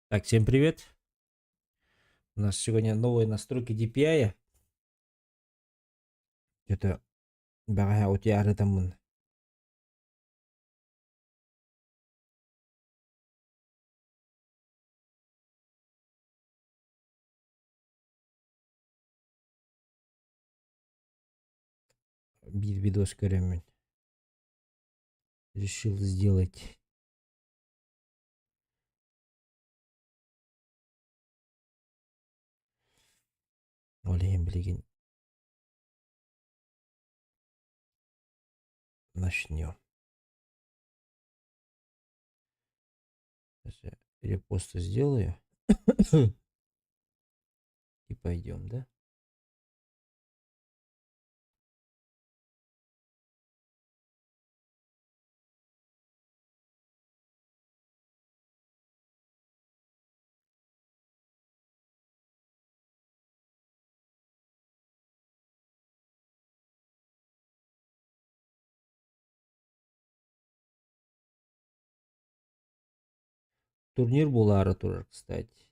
Так, всем привет. У нас сегодня новые настройки DPI. Это бэҕэһээ утуйаарытаммын биир видос көрөммүн решил сделать. Ол иһин билигин начнем. Сейчас я репосты сделаю. И пойдем, да? Турнир буолаары турар, кстати.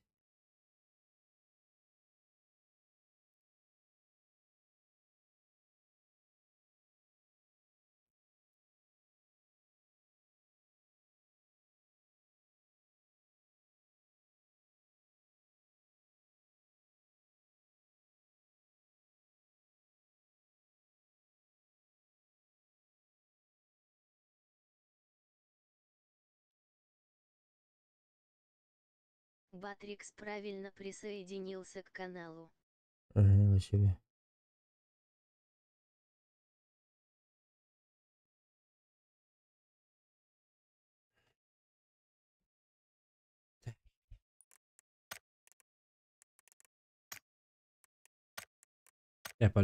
Батрикс правильно присоединился к каналу. Ага, себе.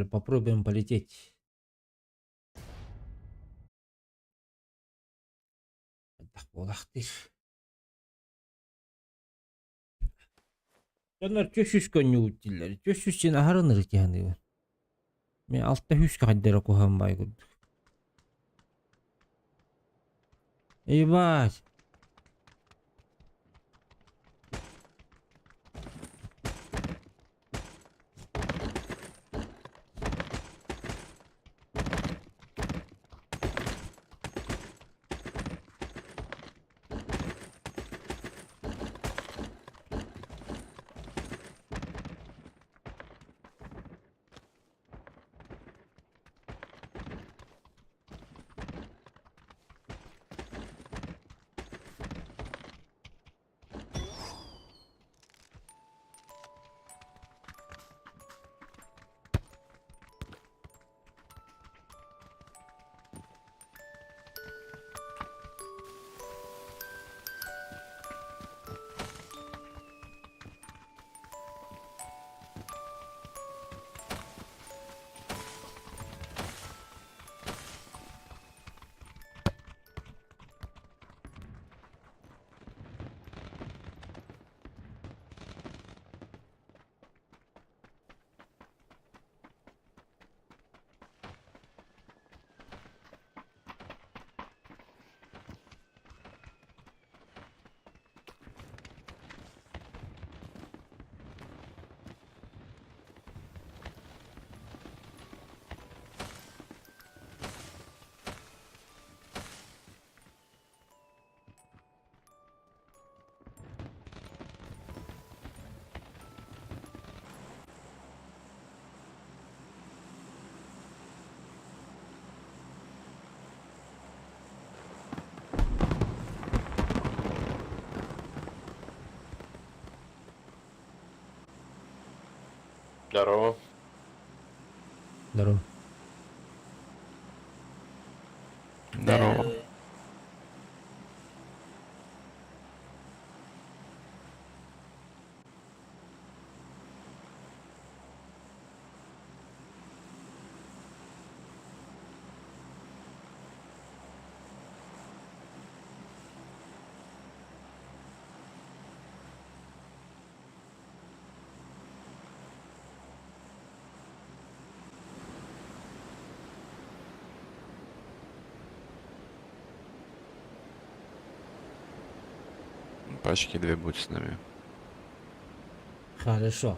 Попробуем полететь. Буолахтыр. Дьоннор түс көнньүгүт дииллэр. Түс син аһарын ырытыһаныыбын. Мен алта сүүскэ хайдара куһаҕан баай курдук. Ебать! Здорово. Здорово. Здорово. Пачки две будь с нами. Хорошо.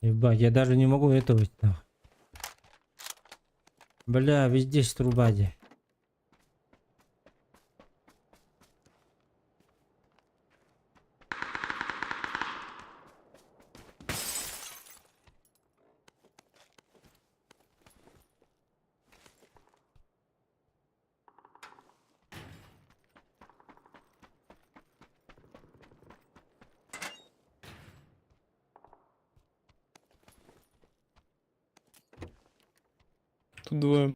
Ебать, я даже не могу этого. Нахуй. Бля, везде труба де. Тут двое.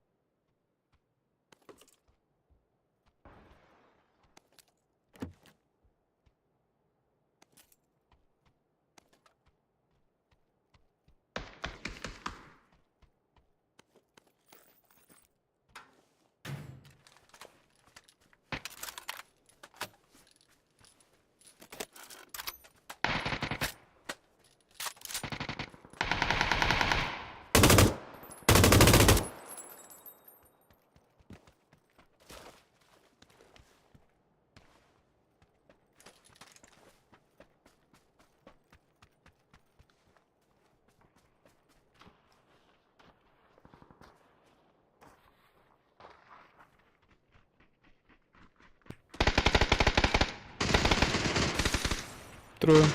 Трое.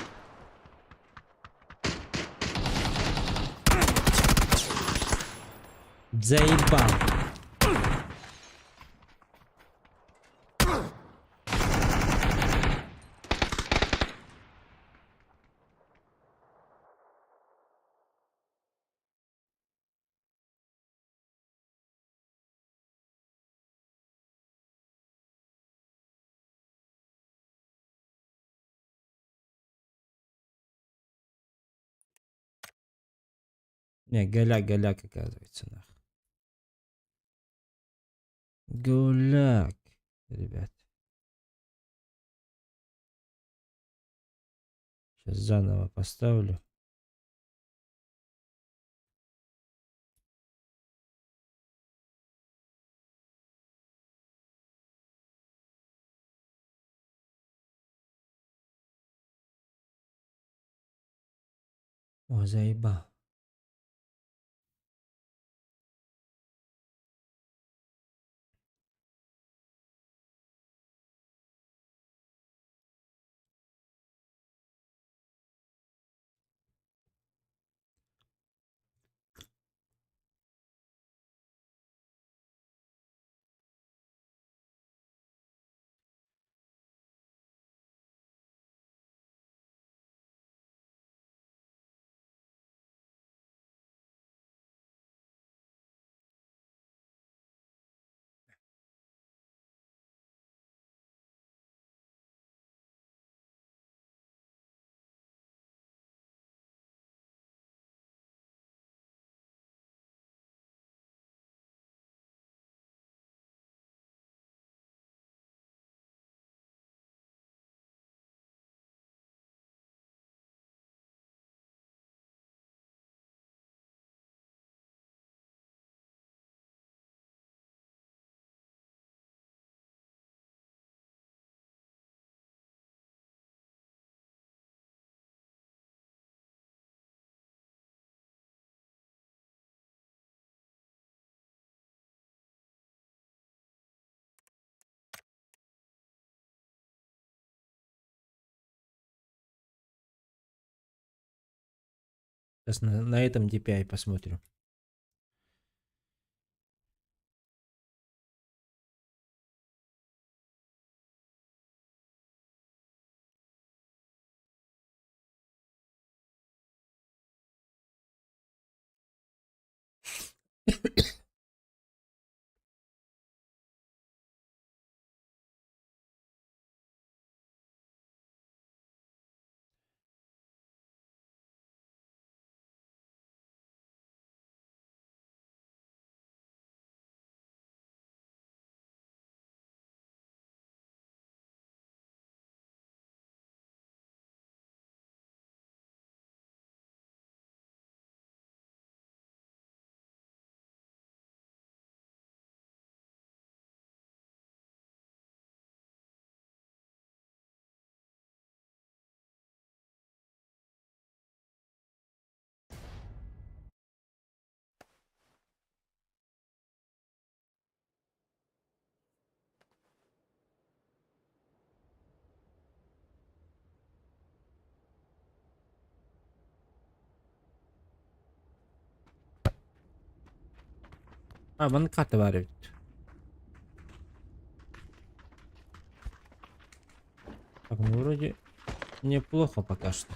Заебал. Не, голяк, голяк, оказывается, нах. Гуляк, ребят. Сейчас заново поставлю. О, заебал. Сейчас на этом DPI посмотрим. А, маннык карта баар эбит. Так, ну вроде неплохо пока что.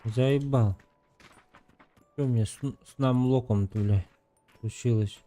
Заебал. Что у меня с намлоком-то, бля, случилось?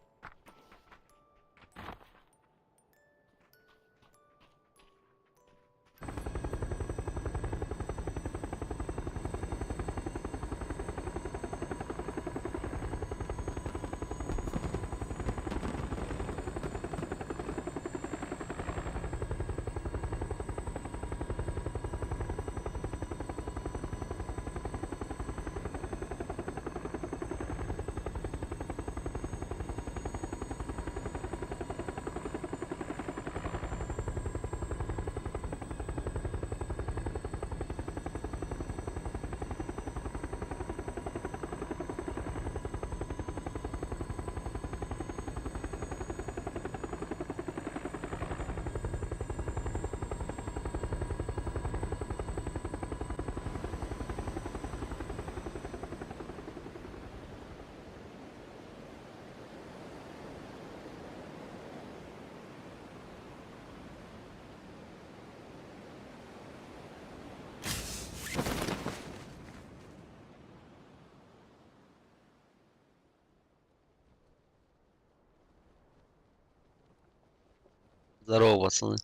Здорово, пацаны.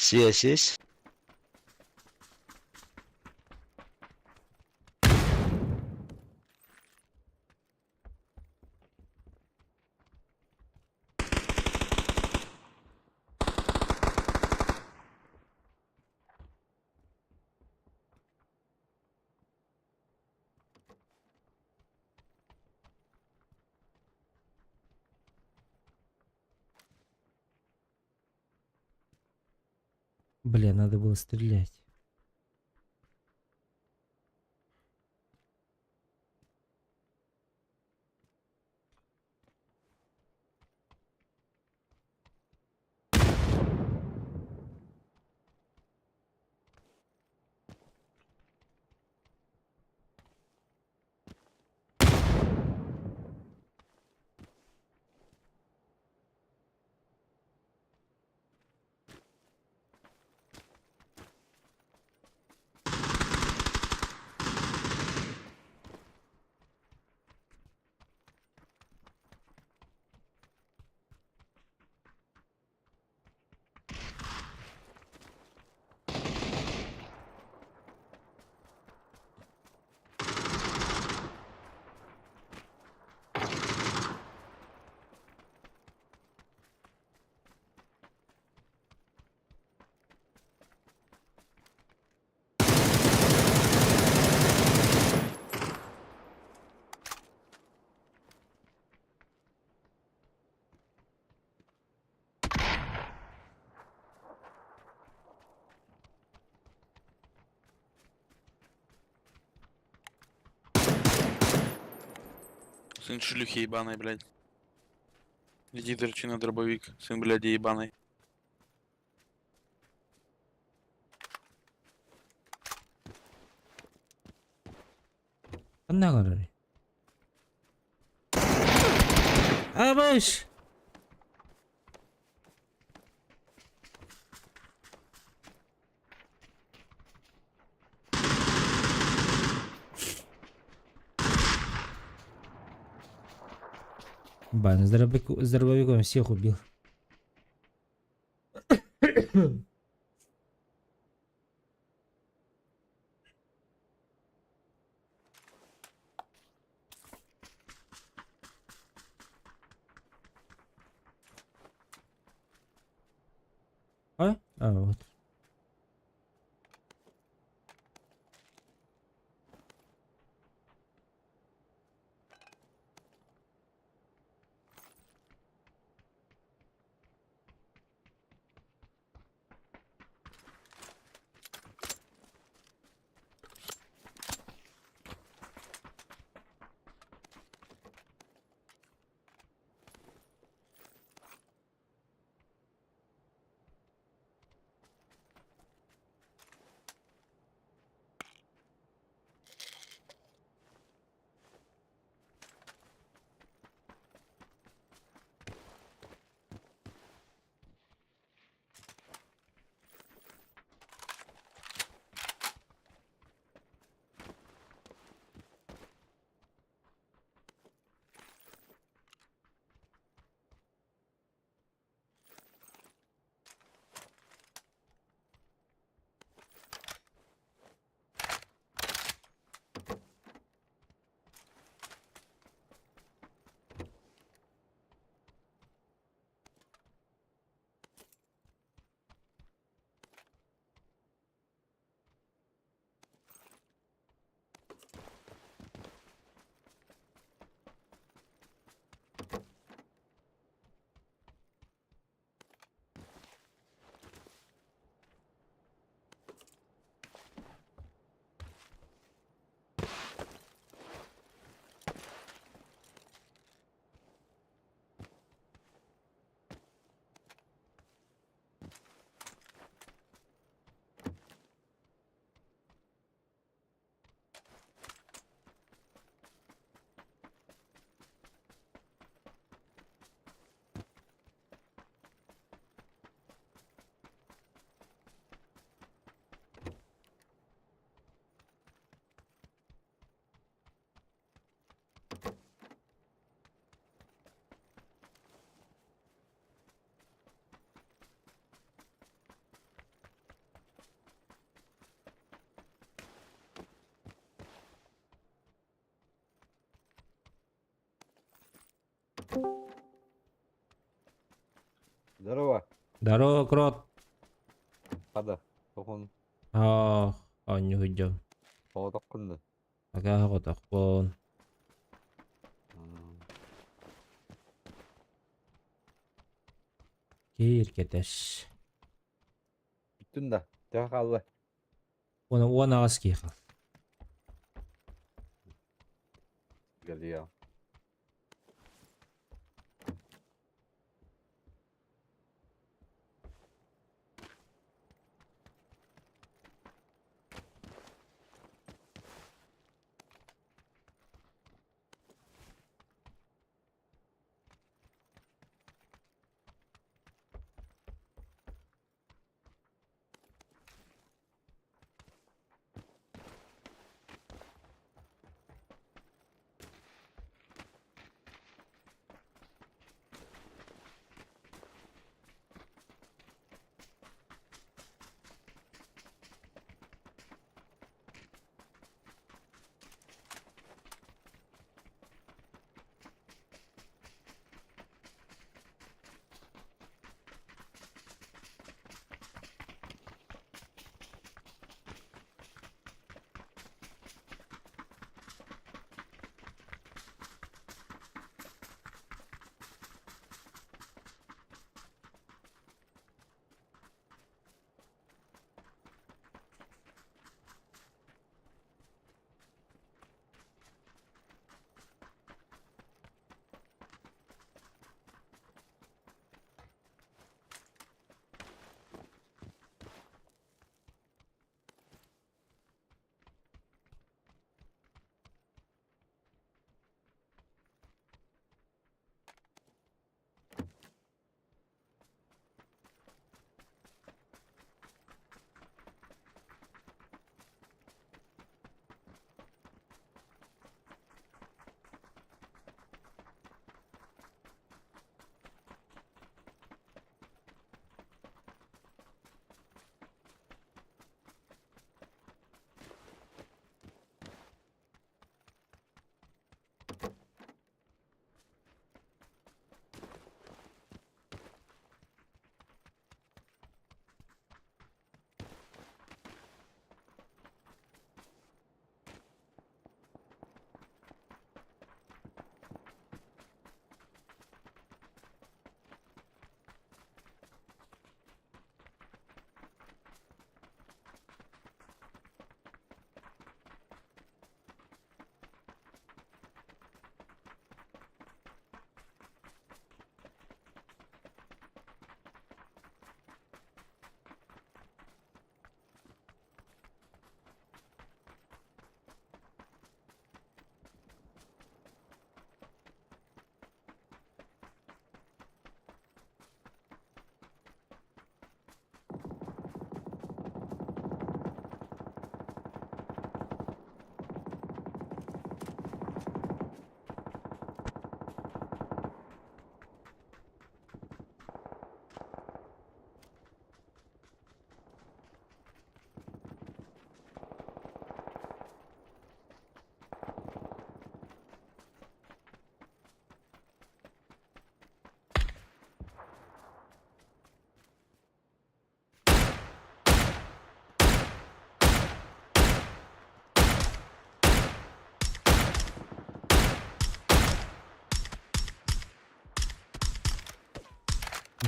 Связь есть? Бля, надо было стрелять. Сын шлюхи ебаной, блядь. Иди торчи на дробовик, сын бляди ебаной. Ханна көрөр? Абыш! Бан, с дробовиком всех убил. А? А, вот. Здорово. Здорово, Крот. Хада. Тохон. Ах, оонньуу Тоҕотоххун да. Акаа хотохпун. Киир кэтэс. Бүттүн да. Төһө хаалла? Уона уон аҕыс киһи хаалла. Галия.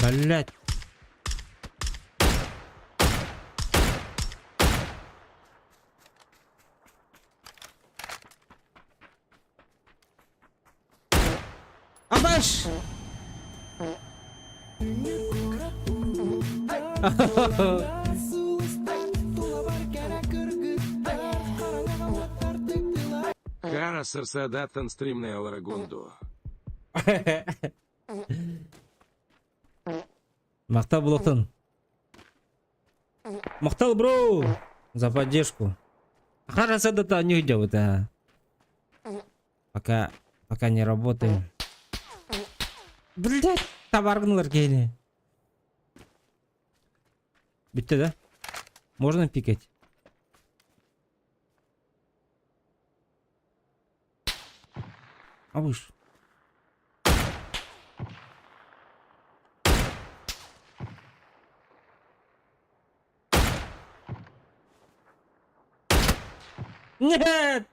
Блять. Абаш! Хара сарсадаттан стримне аларагунду. Махтал булуохтун. Махтал, бро! За поддержку. Хорошо, да не уйдет, а. Пока, пока не работаем. Блять, табаргынлар киһини. Бүттэ да? Можно пикать? А выш. Нет!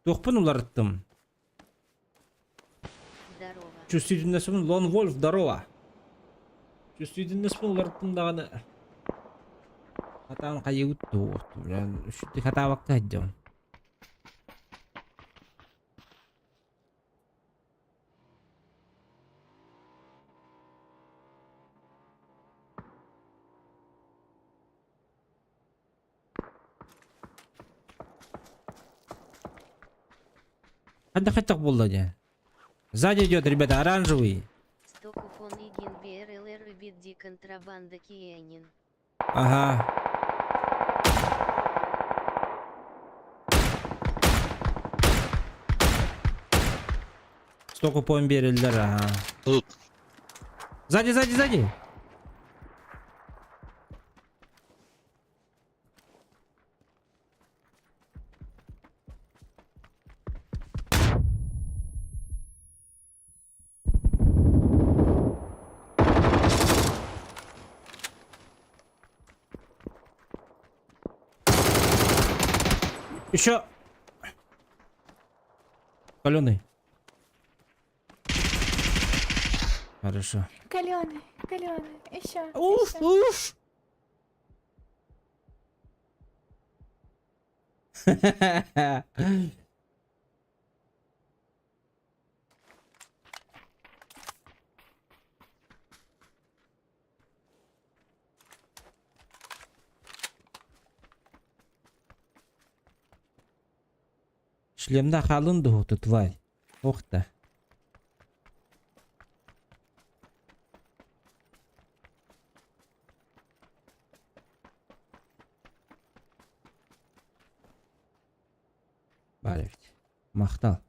Туохпун уларыттым. Чувствительностьпын Лон Вольф, здорово. Чувствительностьпын уларыттым даҕаны. Хатаан хайыыбыт дуо? Үчүгэй хатаабакка сылдьабын. Хайдах хайдах буолла дьэ? Сзади идет, ребята, оранжевый. 100 купон игин БРЛР бидди контрабанда киэнин. Ага. Сто купон биэрэллэр, ага. Тут. Сзади, сзади, сзади! Еще. Каленый. Хорошо. Каленый, каленый, еще. Уф, уф. Шлемда халын дуһуту тварь. Ох да. Баар эбит. Махтал.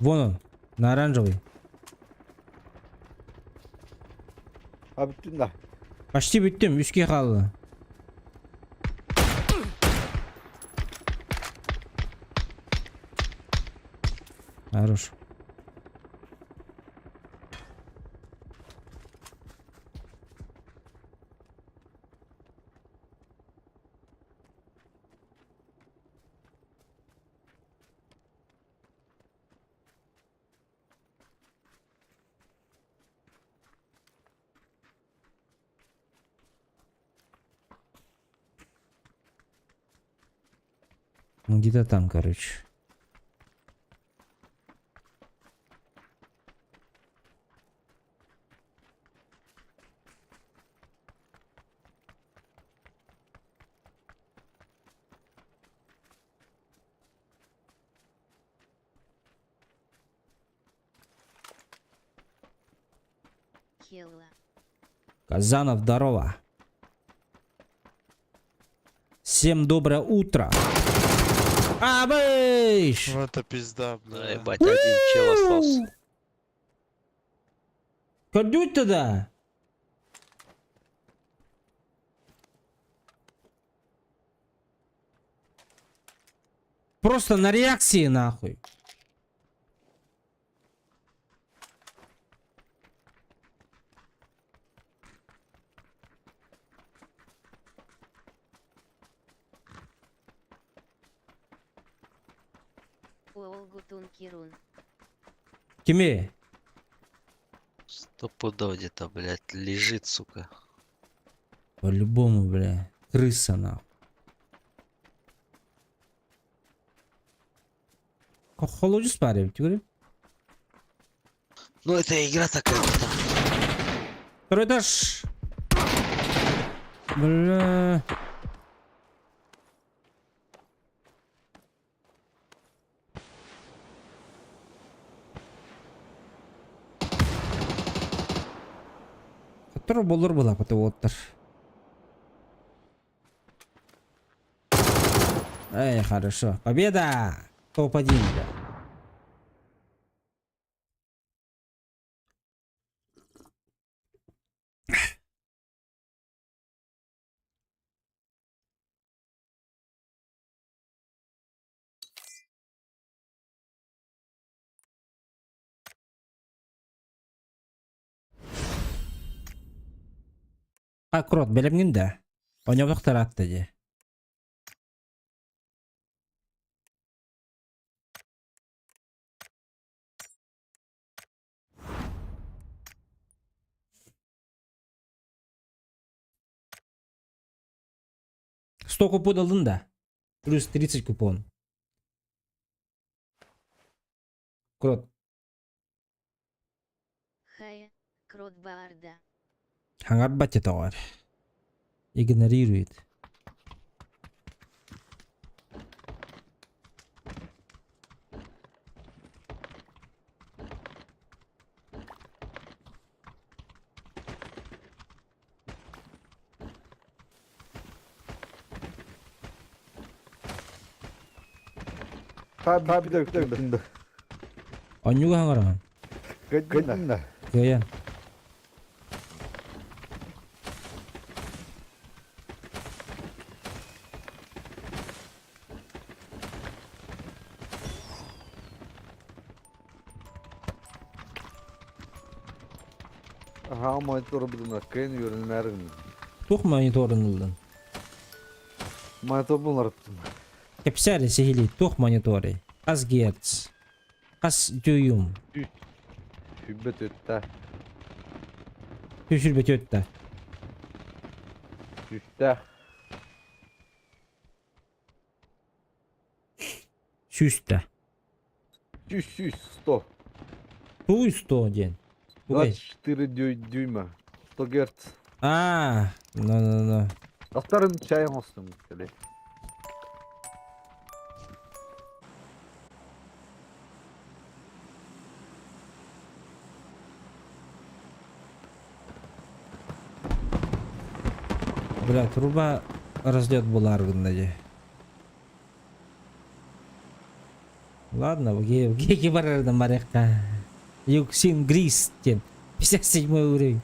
Вон он, на оранжевый. А бүттүн да. Почти бүттүм, үскэ хаалла. Хорош. Ну, где-то там, короче. Хелла. Казанов, здорово. Всем доброе утро. Абыш! Ну это пизда, Да, бля. ебать, один чел остался. Кадють тогда. Просто на реакции нахуй. Уолгутун Кирун. Кими? Стопудово где-то, блядь, лежит, сука. По-любому, бля. Крыса нахуй. Холодец парень, ты говоришь? Ну это игра такая, братан. Второй этаж. Бля. Который болор была, потом оттар. Эй, хорошо. Победа! Топ-1, бля. Акрот бэлэмҥин да? Оньобох тараатта дии. 100 купон ыллын да? Плюс 30 купон. Крот. Хайа, Крот баарда. Хаҥарбат тоҕор. Игнорирует. Tabi Онньуга хаҥараҕын. Кытынна. Кыайан. Аха мониторбутун кыайан үөрэнмээрин. Туох мониторун ыллын? Мониторбун уларыттым. Кэпсээр сиһилии туох мониторый? Хас герц? Хас дюйм? Сүүрбэ түөртэ. Сүүрбэ түөртэ. Сүүстээх. Сүүстэ. Сүүс сүүс сто. Туй сто диэн. Бугай. 24 дюйма. 100 герц. А, ну ну ну. А вторым чаем оңостум кэлэ. Бля, труба разлет буолар гынна дии. Ладно, в барардан барыахха. Юксин Грис диэн. 57 уровень.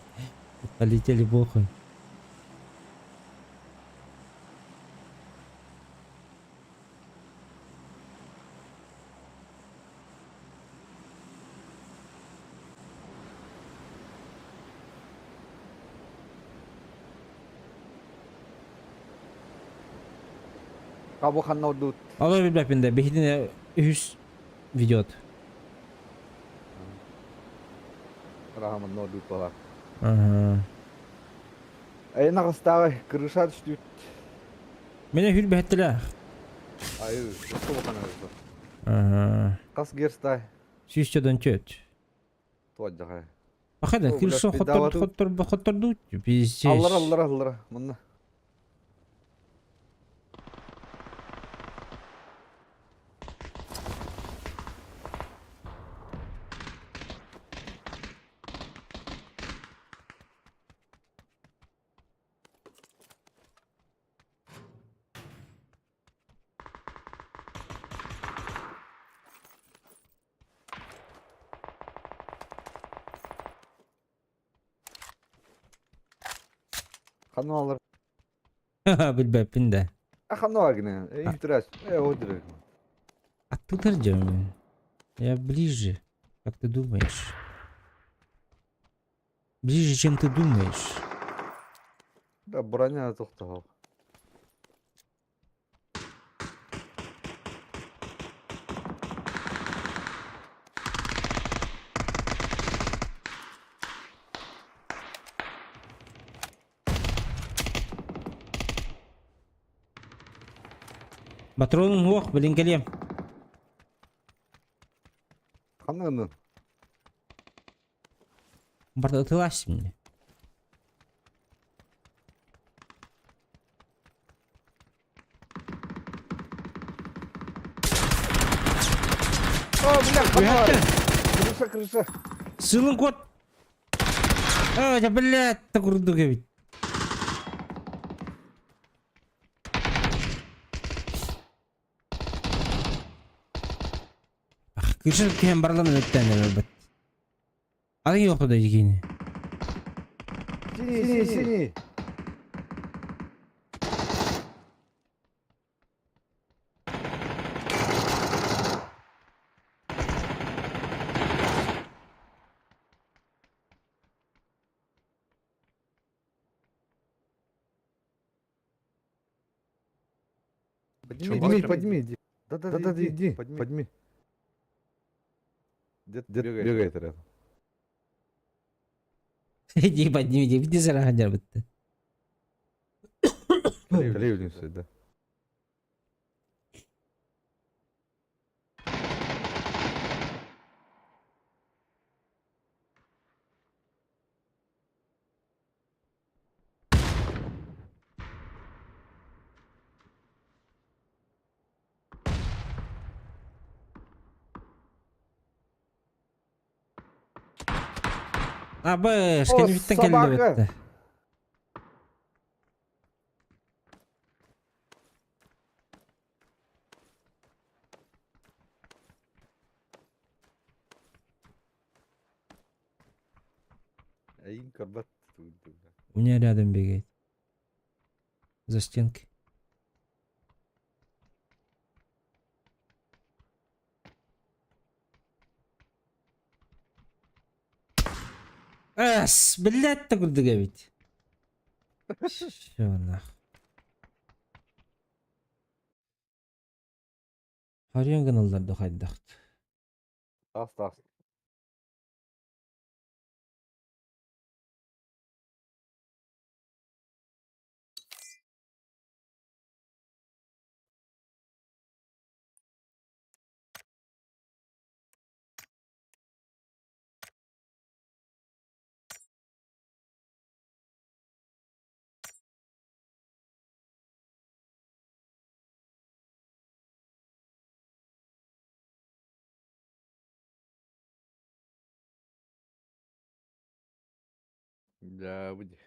Полетели похуй. Хабы ханна ордут. Алло, билбэппин да, биһитин үһүс ведет. Рахаман ордут балар. Ага. Айын ағыстағы крыша түштүт. Мене хүл бэһэттилэр. Айы, осы бахан арызды. Ага. Қас герстай. Сүүсчөдөн чөт. Туаджаға. Бахада, О, крыша блядь, хоттор пидавату. хоттор хотторду. Пиздец. Аллара, аллара, аллара. Мында. Ханна аллар. Билбэппин да. Ханна агне. Эй, трас. Э, одры. А тут Артем. Я ближе, как ты думаешь. Ближе, чем ты думаешь. Да, броня тоқтағал. Патронум суох, блин, кэлиэм. Ханна Бардатылась мне. О, бля, ханна. Крыша, крыша. Сылын кот. А, я, блядь, так курдук эбит. Ах, кыша киһен барлан өттен эбит. Аны yok da дигини. Синий, синий, синий. Подними, Подними, подними, иди. Да-да, да, иди, подними. Где-то бегает, бегает рядом. Иди подними, иди, иди заранее бітті. Калею да. Абыш, О, кенебиттен кэллэ собака! бітті. Эйин көрбөт. У меня рядом бегает. За стенкой. Эс, блядь, так ведь. Все нах. Харьян гыналлар да хайдахт. Тас тас. Да, выйди.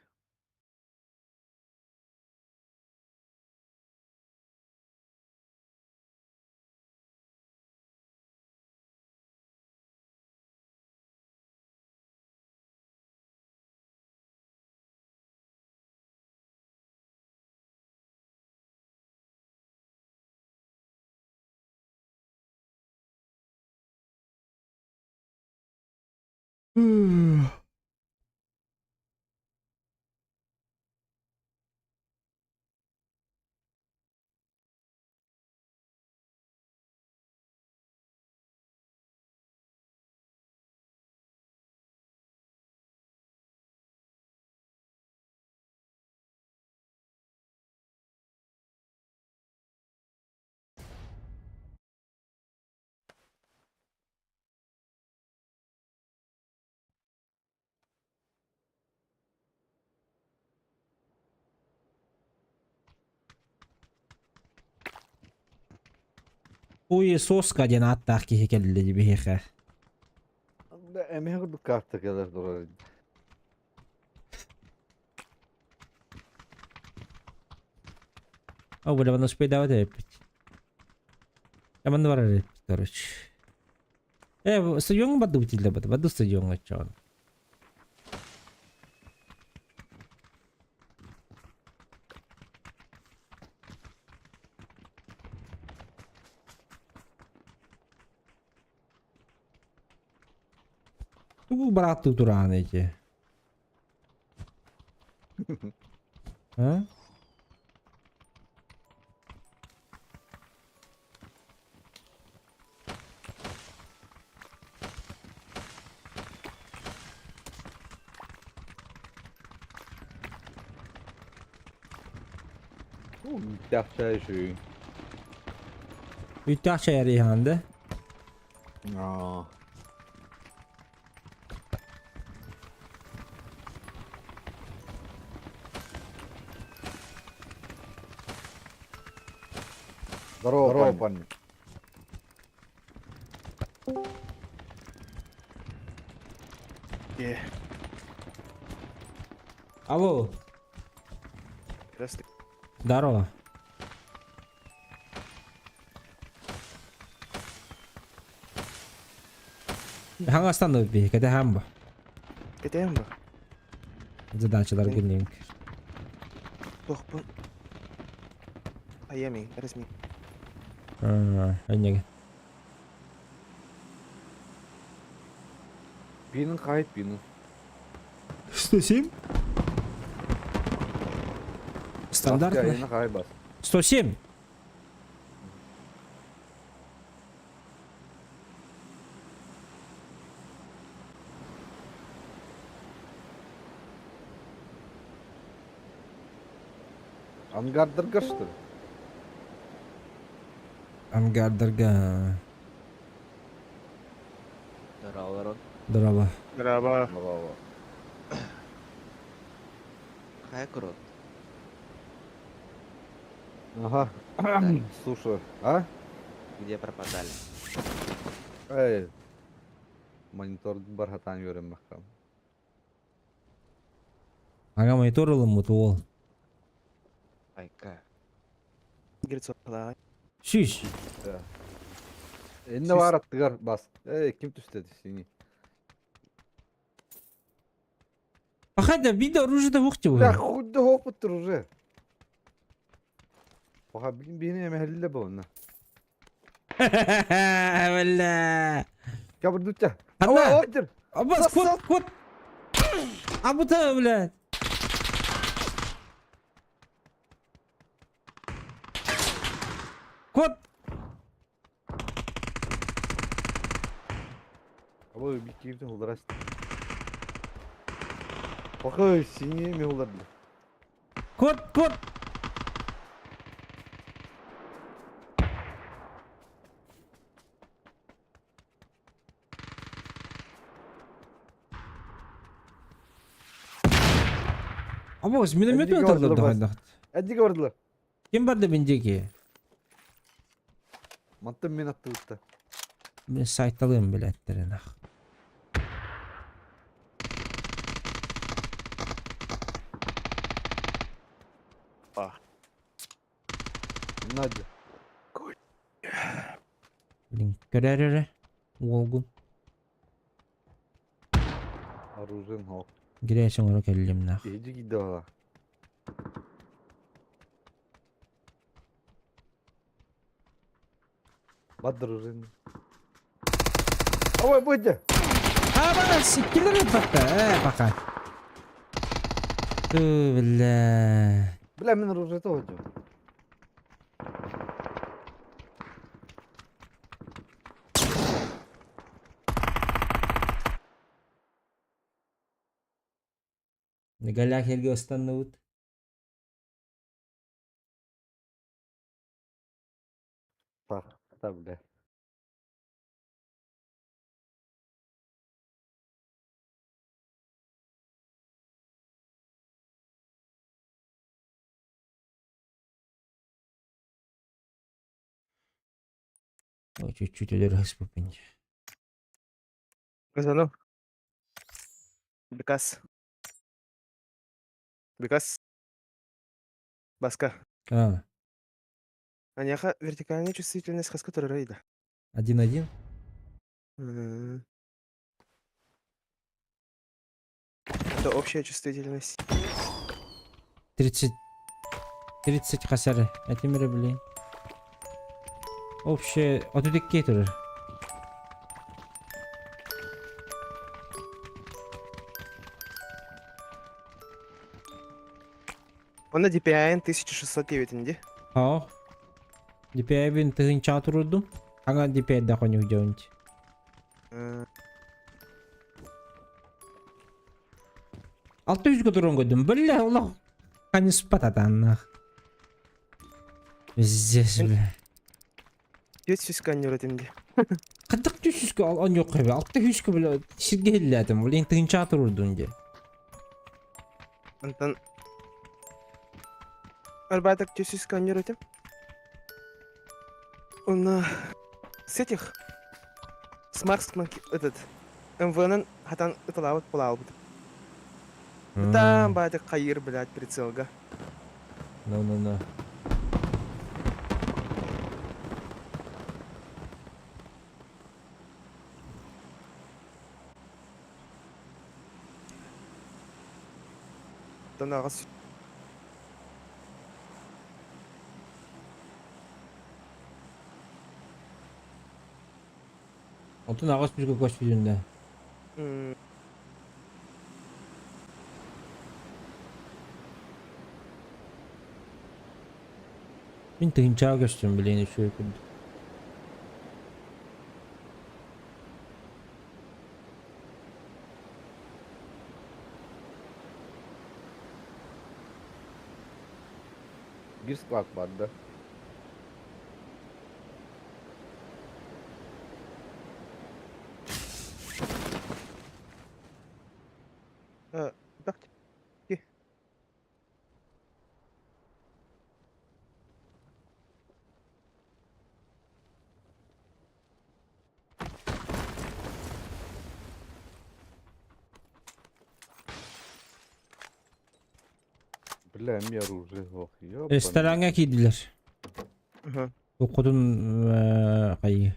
Хуесоска диэн ааттаах киһи кэллэ дии биһиэхэ. Эмиэ курдук карта кэлэр турар. О, бля, манна успейдаабат эбиппит. Э, манна барар эбиппит, короче. Э, стадиоҥҥа бардыбыт дииллэр бата, барды стадиоҥҥа оччоҕуна. Тугу барааттыы тураҕын ити? А? Үүттээх чай үчүгэй. Үүттээх чай эрийэҕин да? Аа. Здорово, Здорово, парни. Е, Алло, здравствуй. здорово. Хаҥастан биһи кэтэһэм бу. Кэтэһэн бу. Задачалар гынныҥ. Туохпун. Айами, расми. Эннеге. Пинын хайт пинын. 107? Стандартно. Хай бас. 107. Ангардарга что ли? Ангардарга. Здорово, Здорово. Здорово. Здорово. Хай, Крот. Ага. Слушаю. А? Где пропадали? Эй. Монитор бархатан görünmekten. Ага монитор ылыммыт уол. Айка. Грицола. Шиш. Энне бар аттыгар бас. Эй, ким түстеді сени? Пахайда видео оружие да вухти Да уже. хуй да хопыттыр уже. Баха билин бейне эмехелле болна. Бля. Кабырдуча. Ана. Отыр. Абас, кот, кот. Абута, блядь. Кот. Аба bir кирдин хулдарас. Баха сени эме хулдар. Кот, кот. Абас, миномет Эдиге аталды бардылар бас. да. Эдиге бардылар. Ким барды биндеги? Мантын мен атты утта. Мен сайталым билеттерин ах. Надя. Блин, көрәрәрі. Уолгун. Оружием хок. Гирәсең ора кәллем нах. Эдиге гидде бала. Бадыр оружием. Ой, будь. Абас, иккилер өтпәккә. Э, бака. Ту, бля. Бля, мен оружие тоже. Галях елге останны Так, та, бля. Ой, чуть-чуть өлөр хыспыпын. Газану. Бекас. Бекас. Баска. А, Аняха вертикальная чувствительность хаска рейда. один-один. Это общая чувствительность. 30. 30 хасары. Этимире, блин. Общее... 32 турur. Он на DPI 1609 инди. Ау. DPI бин тыгынча турурдум. Аңа DPI да конюк жаунч. 600 турун көдүм. Бля, олох. Кани спататаннах. Пиздец, бля. 900 каннер инди. Кырдык 400 ал он yok be. 600 бля. Сирге хиллятым. Блин, тыгынча турурдун же. Антон. Арбаток 900 каннер этим. Он с этих с Марксман этот МВН хатан ыталабыт булаабыт. Там байтак кайыр, блядь, прицелга. Ну, ну, ну. Тонагас. Отун агас бизге көч жүзүндө. Мин тыгынча көстүм билейин үчөө күндү. Биир склад баар да? Так. Бля, эмиэ оружие суох. Ёбаный. Рестораҥҥа киирдилэр. Ага. Окутун хайыы.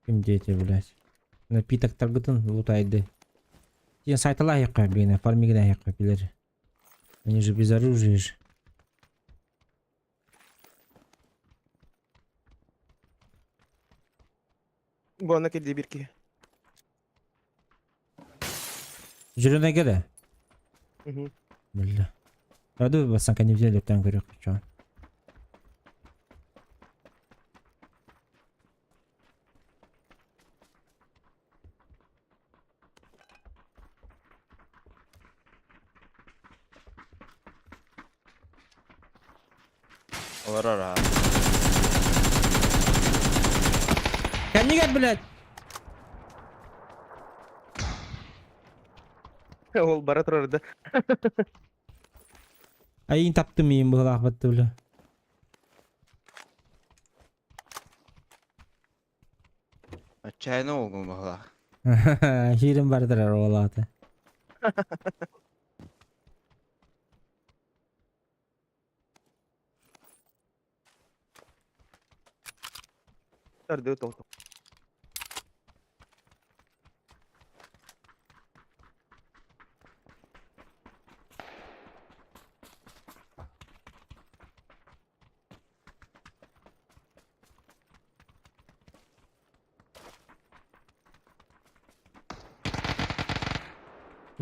Ким диэтэ, блядь. Напитоктаргытын лутайды. Диэн сайталаах блин, фармигин билэр. Они же без оружия же. Буона кэллии биир киһи. Зеленайга да? Мгм. Бля. Раду бассан кэннибитин өлөртөөн көрүөх чоон. Олорор аа. Кэннигэр, блядь! Ол бара турар да. Айын таптым иин быһылаах батты бля. Отчаянно уолгун быһылаах. Хиирин бардырар уолаата. Тарды толту.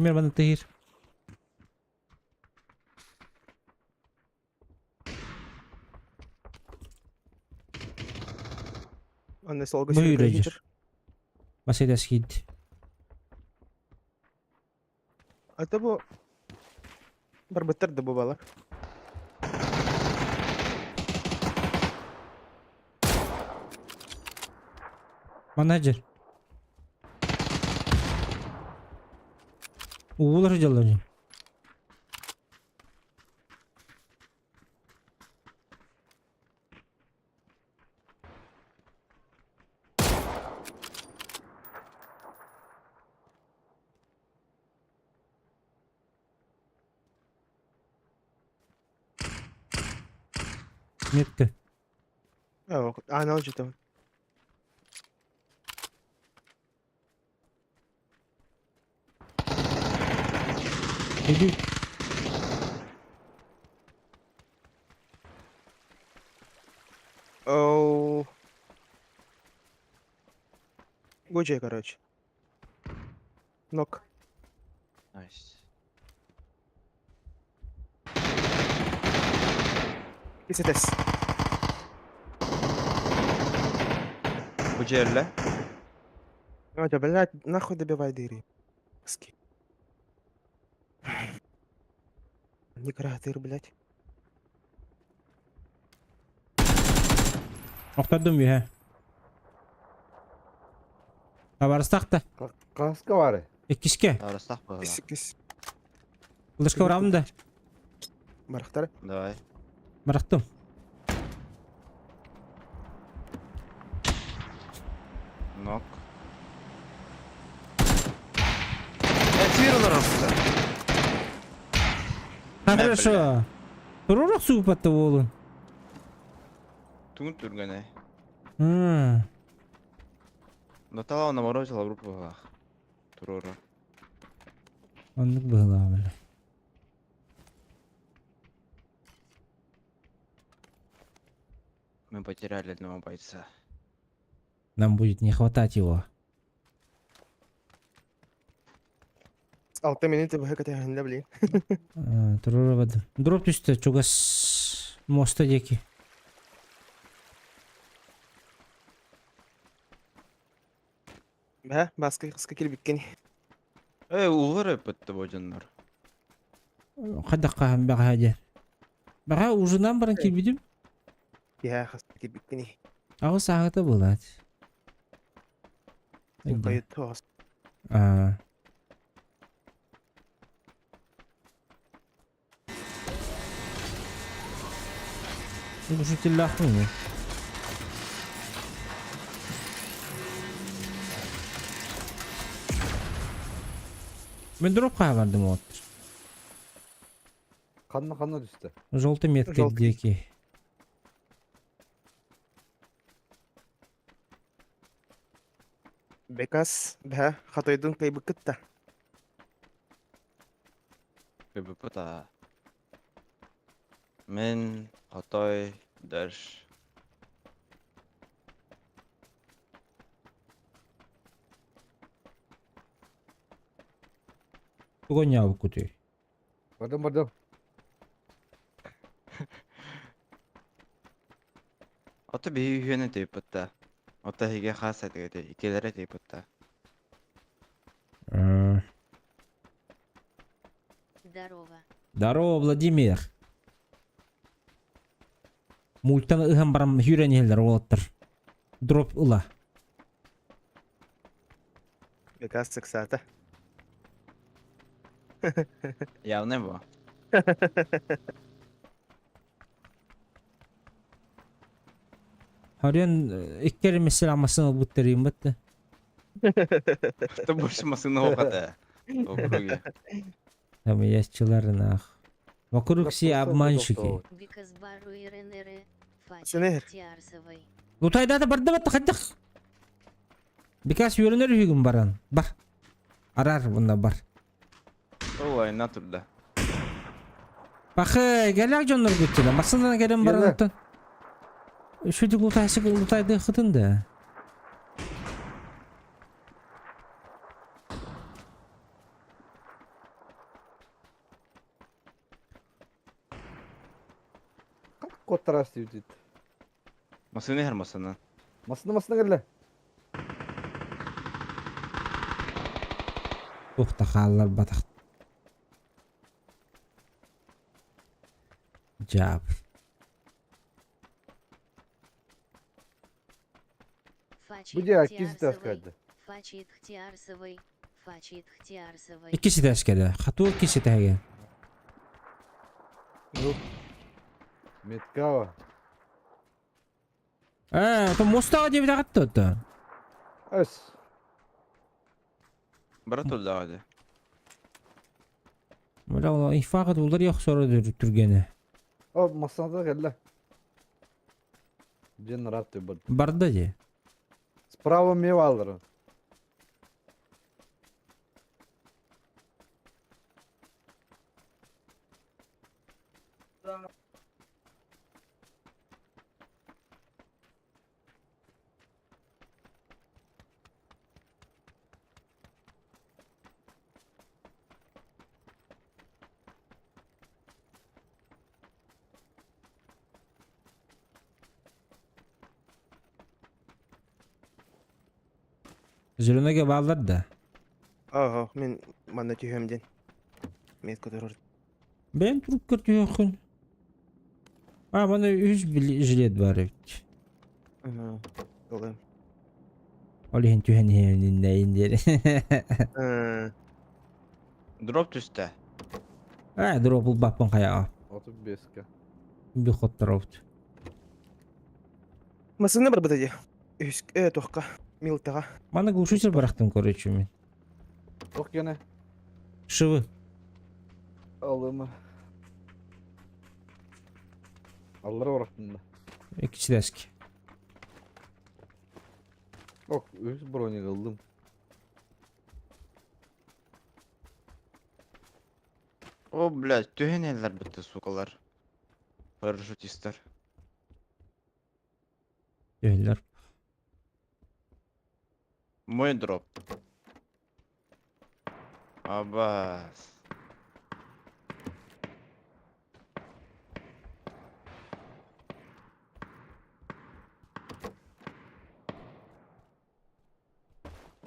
Кимер баны тыыр. Анна солга Бу сүүрэ үрөдьүр. киһитэр. Басыйдас киирди. Ата бу барбыттар да бу балар. Менеджер. Уулар дьаллар. Метка. Аана житон. Иди. Оу. Гучай, короче. Нок. Nice. Исетес. Бу дьиэлэ. Надя, блядь, нахуй добивай дыри. Ски. Не кратер, блядь. Охтордум үһэ. Табарыстах да. Хаска баар. Иккискэ. Арыстах быһыылаах. Кис, кис. Ылышка барабын да. Барахтар. Давай. Барахтым. Нок. Э, сир олорор. Хорошо. Турурах суупатта буолун. Тугун түргэнэ. М. Натала наморозила группу быһыылаах. Туруору. Оннук быһыылаах бile. Мы потеряли одного бойца. Нам будет не хватать его. 6 минуты быһа кэтэһэннэ, блин. Туруора бардым. Дроп түстэ чугас моста диэки. Бә, баска кыска килбиккин. Э, улар өпөттө бу дьоннор. Хайдах хаһан бэҕэһээ диэн. Баҕа ужинан баран киирбитим. Киһээ хас киирбиккиний? Аҕыс ааҕыта буолаат. Хойут тоҕус. Аа. Глушителлаахпын Мен дроп хаһа бардым уоттар. Ханна ханна түстэ? Желтый метка Желтый. диэки. Бекас, бэһэ, хатойдун кыайбыккыт да. КБП-та. Мин, Хотой, Дальше. Тугу ньаабыккутуй? Бардым бардым. Ото биһи үһүөнэ тыыппытта. Ото эһиги хаас этигит, иккилэрэ тыыппытта. Здорово. Здорово, Владимир. Мультан ыһан баран сүүрэн иһэллэр уолаттар. Дроп ыла. Бекас сыксаата. Явный бу. Харыан икки эрэ мессер массыына ылбыттар бытты. Это больше массыына оҕата. Округе. Там ящиларынах. Вокруг все обманщики. Бикас бару иренеры. Сенер. Тиарсовой. Лутайдата барда батта хайдах. Бикас үөрэнэр үһүгүн баран. Бар. Арар бунна бар. Ол айна турда. Бахы, кэлээх дьоннор күттүлэ. Массыынан кэлэн баран Үчүгэй лутайсык лутайдыаххытын да. Как куоттараас диэбитит? Массыына иһэр массыына. Массыына массыына кэллэ. Туох да хаалларбатах. Дьаабы. Бу дьиэ иккис этээс кэлдэ. Иккис этээс кэлэ. Хатуу иккис этээгэ. Меткава. Ээ, то мостаҕа диэбитэҕит да Өс. Бара турдаҕа дии. Бля, ол инфаҕа уларыйа охсоро түргэнэ. О, массыыната кэллэ. Дьиэн ыраат бар. Барда дии. Справа мне бааллар. Зеленыйга бааллар да. Ага, мин манна түһүөм диэн. Метка турар. Бэйэм туруккар түһүөххүн. А, маны үс жилет бар эбит. Ага, ылыам. Ол иһин түһэн иһэн диэри. Дроп түстэ. Ээ, дроп булбаппын хайаҕа. 35-ке. Би хотторобут. Массыына барбыта дии. Үһүс туохха Милтаҕа. Маны глушитель бырахтым короче мин. Туох гене? Шивы. Алыма. Аллара барахтым да. Иккичилэски. Ок, үс броник ыллым. О, блядь, түһэн эллэр бытты, сукалар. Парашютистар. Түһэллэр. Мой дроп. Абас.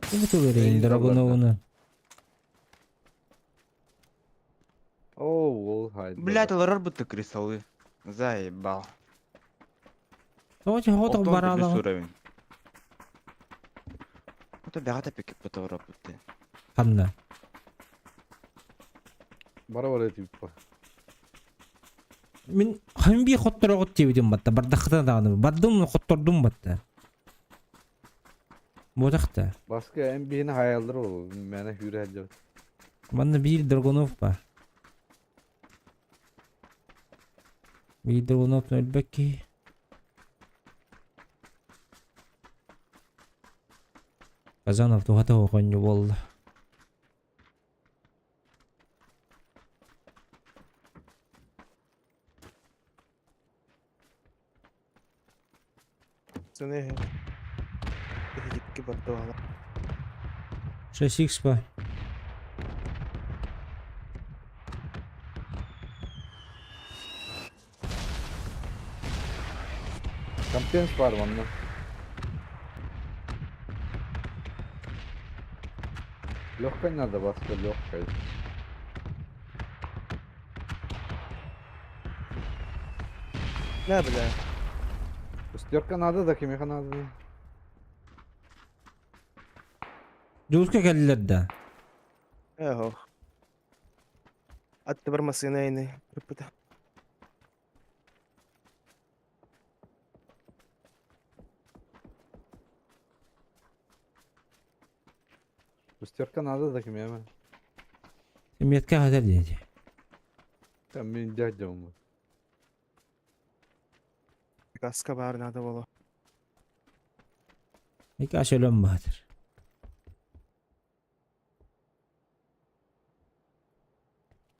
Ким тулэрейин Драгуновуну? Оо, ол хайда. Блядь, олорор бытты крысалы. Заебал. Тоҕо чоҕо Оттон бараалаҕын? төрдүс уровень. Ото бэҕэ тэппиккит фотографпыт. Ханна? Бара бара типа. Мин хам биир хоттороҕут диэбитим батта бардаххытына даҕаны бардым хоттордум батта. Буотах да. Баска эн биһини хайаллар ол мээнэ хүүрэ сылдьабыт. Манна биир Драгунов бар. Биир Драгунов өлбөт киһи. Казанов туһата оҕонньу буолла. Сыны Икки бардуала. 6 ба. Компенс бар манна. Легкой надо, Баска, легкой. Нэ бля. Шестерка надо, да кимиэхэ надо. Дьулуска кэллилэр да. Эһох. Аттыбар массыына ини ырпыта. Шестерка надо да кимиэхэ. Метка хатар диэти. Там мин дядям. Каска баар надо было. Икки өлөн баатыр.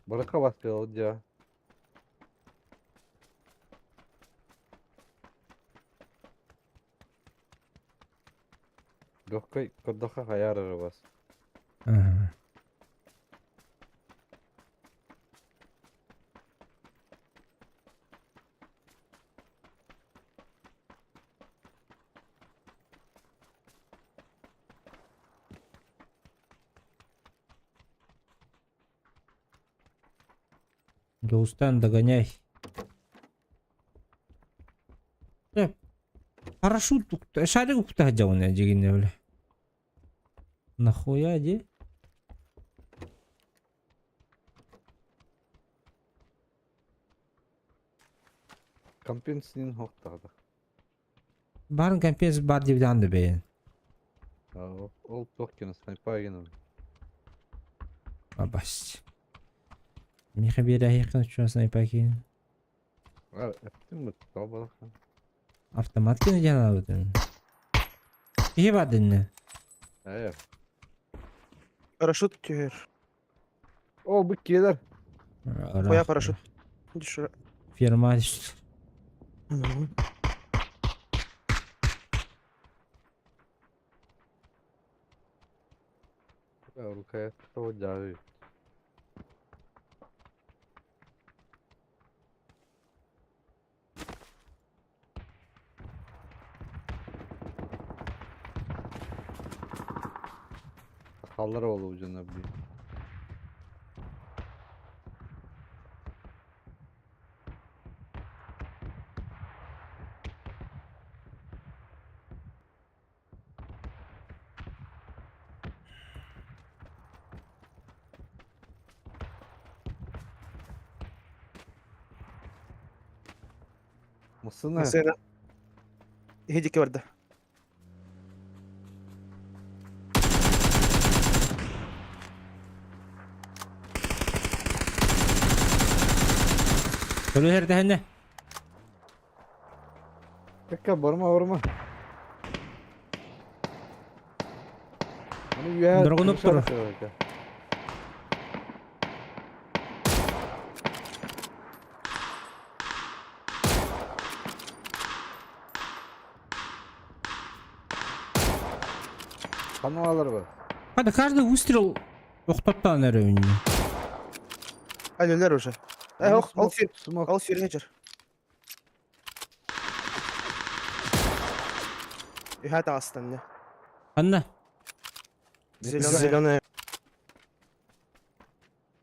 Барака баска дьа. Легкой көрдөхө хайаар эрэ бас. Ага. Дьулустан догоняй. Э, парашют укта, шарик укта сылдьабын дьигиннэ бile. Нахуя дии? Компенсин хохтаада. Баарын компенс баар диэбит да бэйэн. Ол туох гына снайпа гына. Абас. Миэхэ биэрээһиэххин учуон снайпа киин. Эптим бут тоҕо Автомат кини диэн аабытын. Киһи баар дэннэ. Ээ. Парашют түһэр. О, бу киэлэр. Хуя парашют. Дешевле. Фирма. Рукоять того дяви. Сахалар ол дьоно блин. Массыына. Массыына. Иһи барда. Өлөр дэһэнэ. Кэккэ барма барма. Аны үөһэ Драгунов турар. Каналар бар. Hadi каждый выстрел охтоттон эрэ үннө. Алелер уже. Э, ол ол сир, Смок. ол сир Үһэ таҕыстан Анна, Зеленая.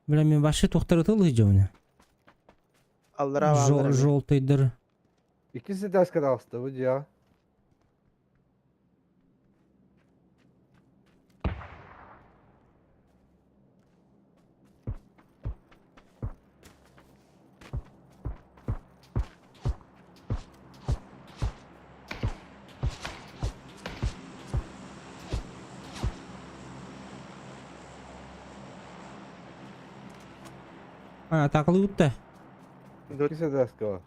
бля мен вообще туохтары тыл ыйдьабына. Аллараа бааллар эмиэ. Желтыйдар. Иккис этажка таҕыста бу дьиэҕэ. А, атаакалыыбыт да. Иккис этажка бар.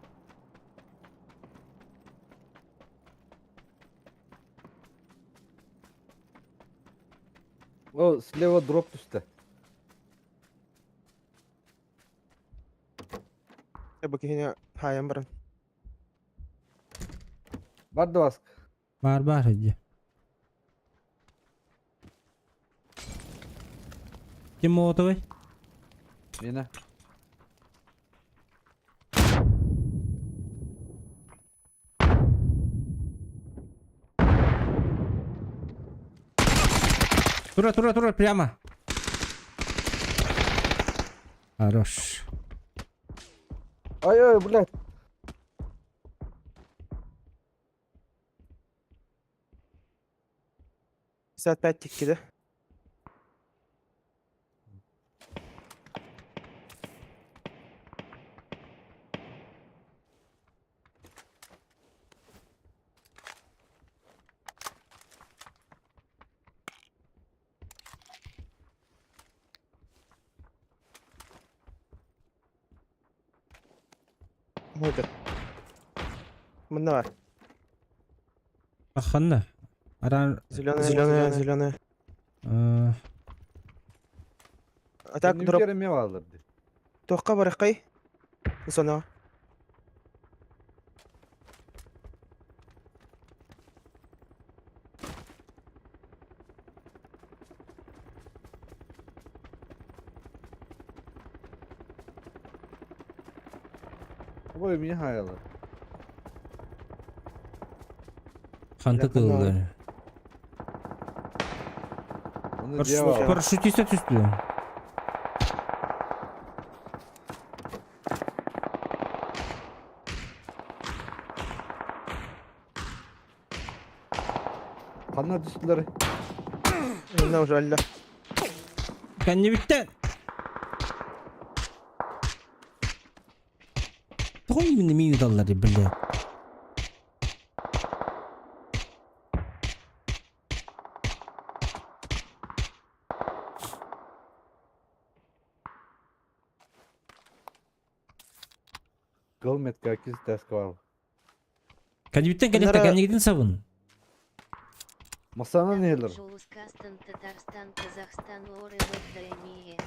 О, слева дроп түстэ. Бу киһини хаайан баран. Бар да баск. Баар баар иди. Ким молотовый? Мина. Тура, тура, тура, прямо. Хорош. Ай, ай, блядь. 55 тиккиде. Мойдыр. Мында бар. Ханна. Аран. Зеленая, зеленая, зеленая. А так дроп. Эмиэ бааллар дии. Туохха бараххай? Зона. Ой, меня хаялар. Ханта кыллар. Оны дьиэ бааллар. Парашютиста түстү. Ханна түстүлэр? Мында уже алла. Кэннибиттэн. Тоҕо именно миин ыталлар, блядь? Кыл метка иккис этажка баар. Кэннибиттэн кэлиэхтэ кэннигитин сабын. Масанан иһэллэр. Жулускастан, Татарстан, Казахстан, Орелот, Даймие.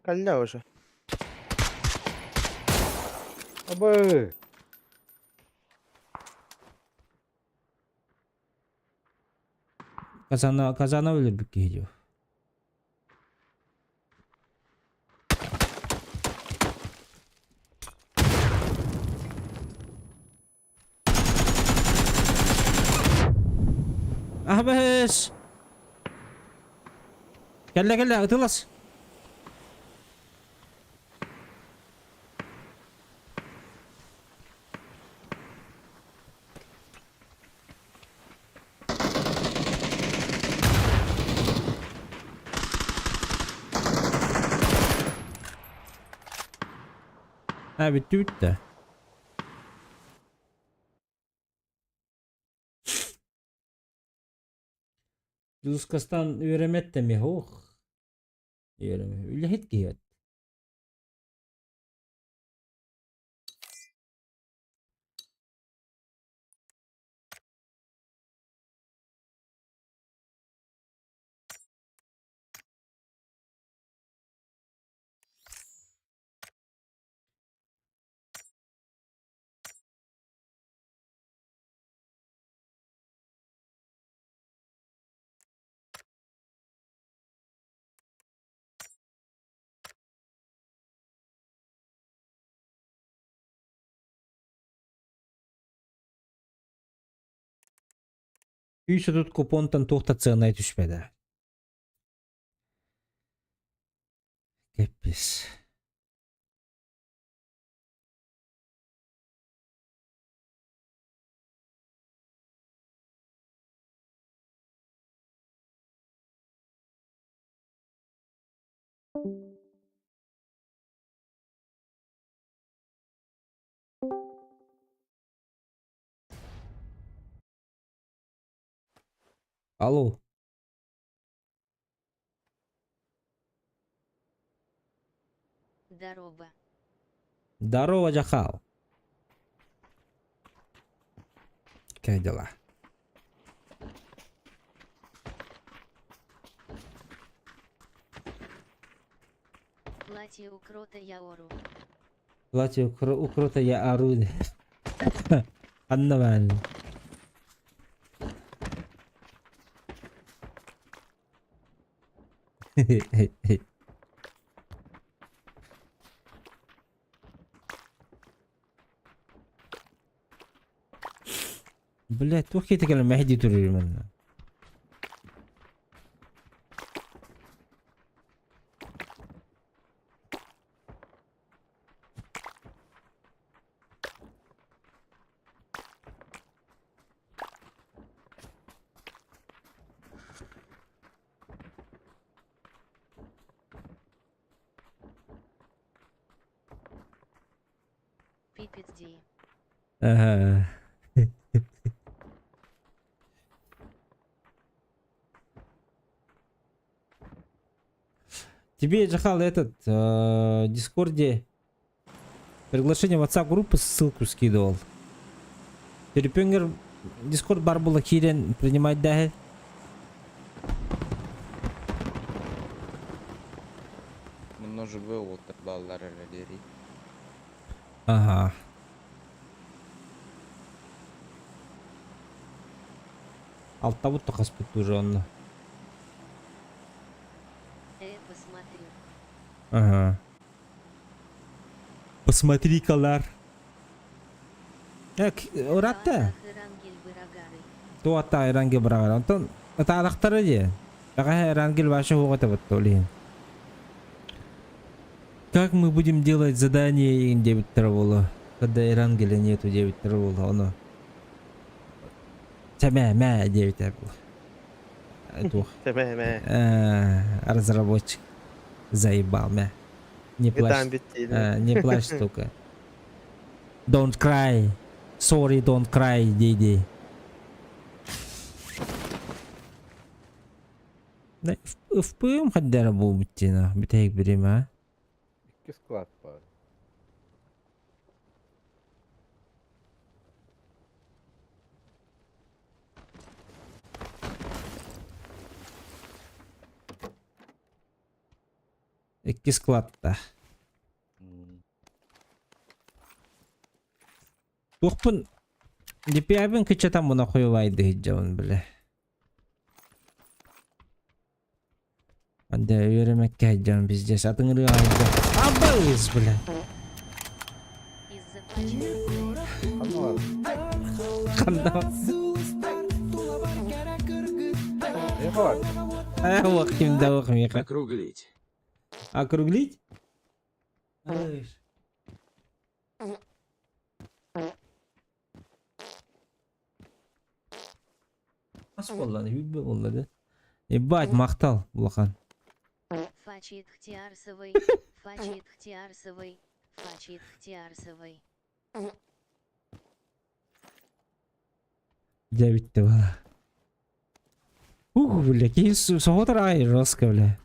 Калля уже. Абы! Казана, Казана өлөрбүт киһи диyor. Аһабас! Кэллэ кэллэ ытылас. Ha bitti bitti. Дьулускастан үөрэммэт да эмиэ ох үөрэмэ үлэһит киһи эт. 130 купонтан туох да сыанай түспэтэ. Кэппис. Алло. Здорово. Здорово, Джахал. Как дела? Платье у крота я ору. Платье у крота я ору. Анна Блять, туох киһитэ кэлэн мэһэйдии турар манна. Пипец дии. Ага. Тебе, Джахал, этот, в Дискорде приглашение в WhatsApp группы ссылку скидывал. Төлөпүөҥҥэр Дискорд баар буола киирэн принимать дааһы. Мунна живой уолаттар бааллар эрэ диэри. Ага. Алтабыт тахаспыт уже онно. Посмотрю. Ага. Посмотри, калар. Ыраатта. Туата Эрангел быраҕар. Онтон ытаалахтара дии. Бэҕэһээ Эрангел вообще суох этэ батта ол иһин. Как мы будем делать задание игин диэбиттэрэ буолуо. Когда Эрангеля нету диэбиттэрэ буолуо. Ону Чэмээ мээ диэбитэ буолуо. Туох. Чэмээ мээ. Разработчик заебал мэ. Не плачь. Не плачь только. Don't cry. Sorry, don't cry, дии-дии. ФПМ хаддара буолбут диэн бүтэһик бириэмэ. Икки склад баар. Икки складта. Туохпун DPI-бин кыччатан муна хуйубайды сылдьабын бile. Анда үөрэмэккэ сылдьабын пиздец атыҥырыы аҕайда. Абыз бile. Из-за пачки. Ханна бар? Ханна Эйиэхэ бар? Э, уох ким да уох миэхэ. Округлить. Округлить? Малыш. Ас буолла, үүрбэ буолла да. Ебать, махтал улахан. Фачит хтиарсовый, фачит хтиарсовый, фачит хтиарсовый. Дьэ бүттэ буола. Ух, бля, киһи соһутар аҕай жестко, бля.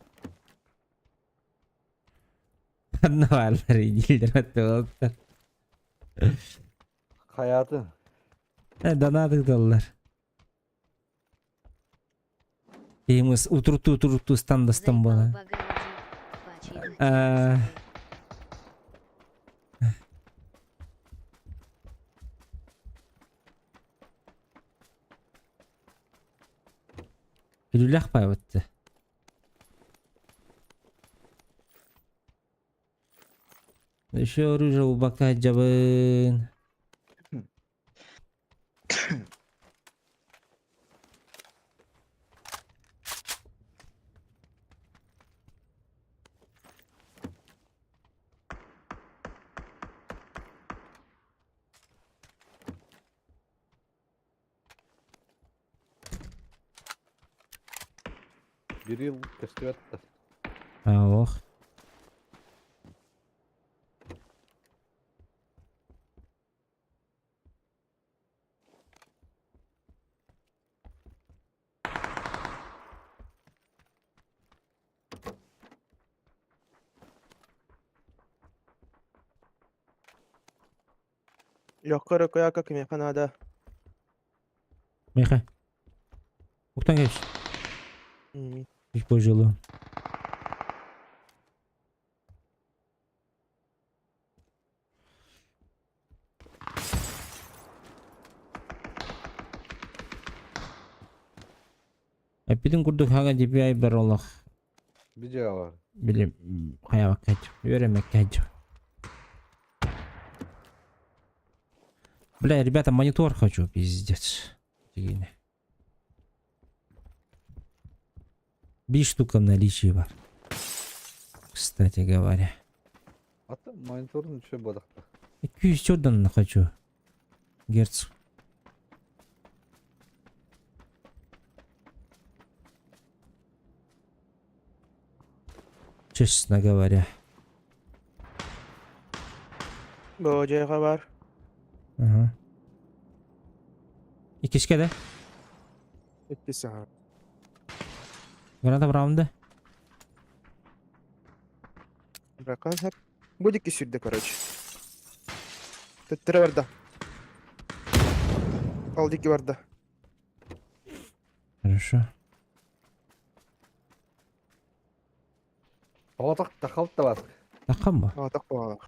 Ханна бааллар дииллэр аттыбалаттар. Хайаатын? Э, донат ыыталлар. Киһим утуруттуу утуруттуу стандастан Заебал буолан. баганди, фачит Э, хтиарсовый. Күлүүлээх баайбытты. Еще оружие убакка сылдьабын. Бир ил көстүбэт да. А, ох. Легкая рукоятка кимиэхэ наада? Миэхэ. Уктан кэбис. Чуть позже ылыам. Эппитин курдук хаҥа DPI бар олох Видео бар. били хайабакка үөрэммэккэ сылдьар. Бля, ребята, монитор хочу, пиздец. Дигине. Биир штука в наличии бар. Кстати говоря. Аты мониторун үчүгэй буолахта. Күүс хочу. Герц. Честно говоря. Бу дьиэҕэ бар. Ага. Иккискэ да? Иккис саҥа. Граната браунда. Брака сөп. Бу дикки сүүрдэ короче. Төттөрө барда. Ол дикки барда. Хорошо. Тоҕотох тахал табас. Таххан ба? Аҕатах буолалар.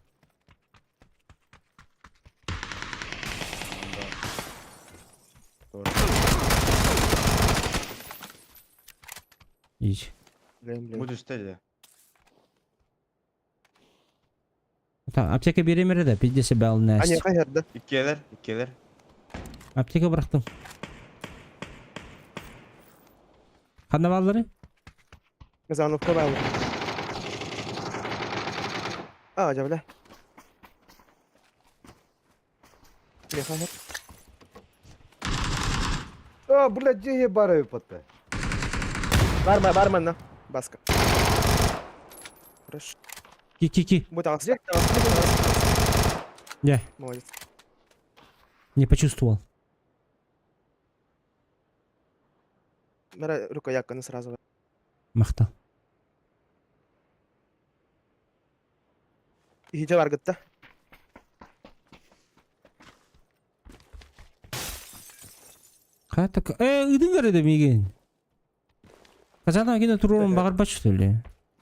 Ич. Блин, блин. Бу түстэ дии. Так, аптека биэримэрэ да, пиздец бэлнэс. Аньяха иһэрдэ. Иккиэлэр, иккиэлэр. Аптека бырахтым. Ханна бааллары? Казановка бааллар. Аа, дьэ бля. Миэхэ иһэр. А, блядь, дьиэ бары ыппатта. Бар, бар манна. Баска. Хорошо. Ки ки ки. Бу таҕыс. Таҕыс. Не, Молодец. не почувствовал. Бара рукоятканы сразу. Махтал. Иһдьэ баргытта. Хайа э ыдың эрэ миигин. Казана кини туруорун баҕарбат что ли?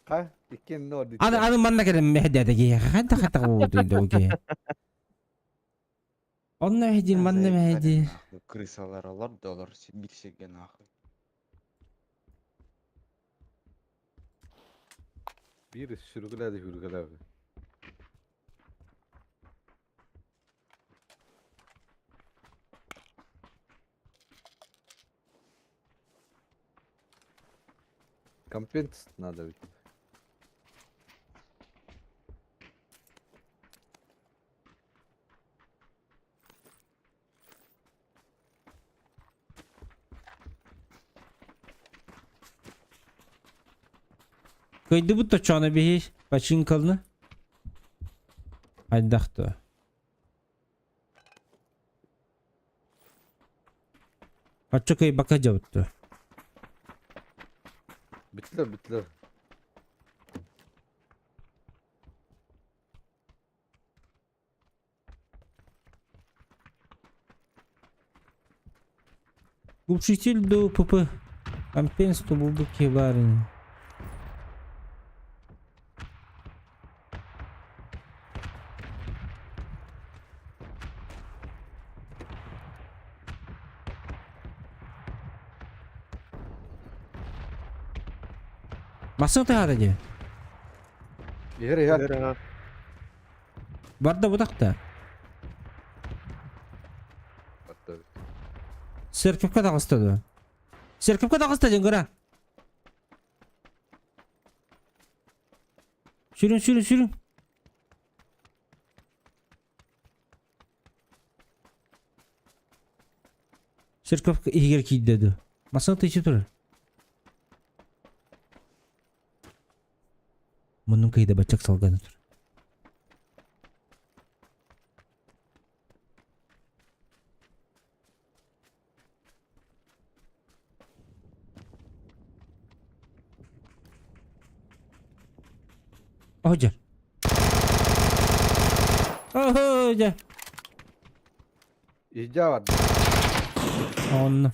Ха, иккиэн ноо Аны аны манна кэлэн мэһэдээдэ киһиэхэ хайда хайда буолуй да Онно мэһэдиир, манна мэһэдиир. Крысалар олор да олор биир сиргэ нахуй. Биир сүргүлээди хүргүлээди. Компенс надо ведь. Кыйдыбыт точоно биһи починкалны. Хайдах то. Оччо кыйбакка дьабытту. Бүттүлэр, бүттүлэр. Глушитель до ПП. Компенс то булбуки барин. Массыына тыаһаата дии. Иһэр иһэр. Барда бутахта. Барда. Церковка таҕыста дуо? Церковка таҕыста диэн кыра. Сүрүн сүрүн сүрүн. Церковка иһигэр киирдэ дуо? Массыына тыйчы турар. Муннун кыйда баччак салгана тур. Оһдьар. Оһдьар. Иһдьэ бар. Он.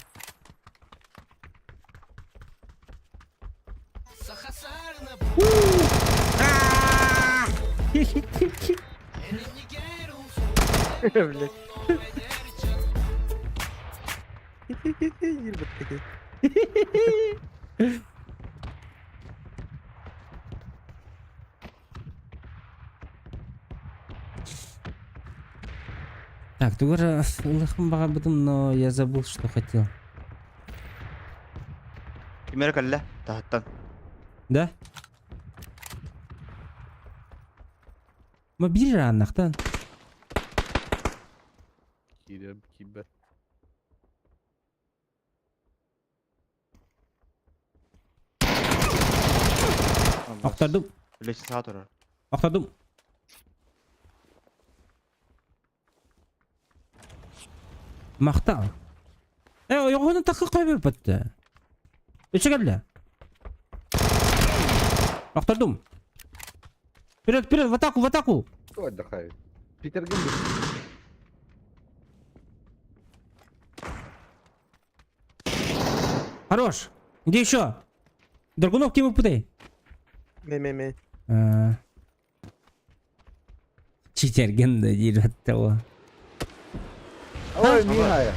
Блять. Ирбит Так, тугар ылыхым баҕарбытым, но я забыл, что хотел. Ким эрэ кэллэ таһыттан. Да? Ма биир ааннахтан. Киирэр киирбэт. Охтордум. Үлэчи саа турар. Охтордум. Махтал. Э, ойоҕоһун такы қойбаппыт. Өчө кэллэ. Охтордум. Вперед, вперед, в атаку, в атаку! Кто отдыхает? Питерген Хорош! Где еще? Драгунов кем выпутай? Ме-ме-ме. Читерген да диир того. Ой, Михая.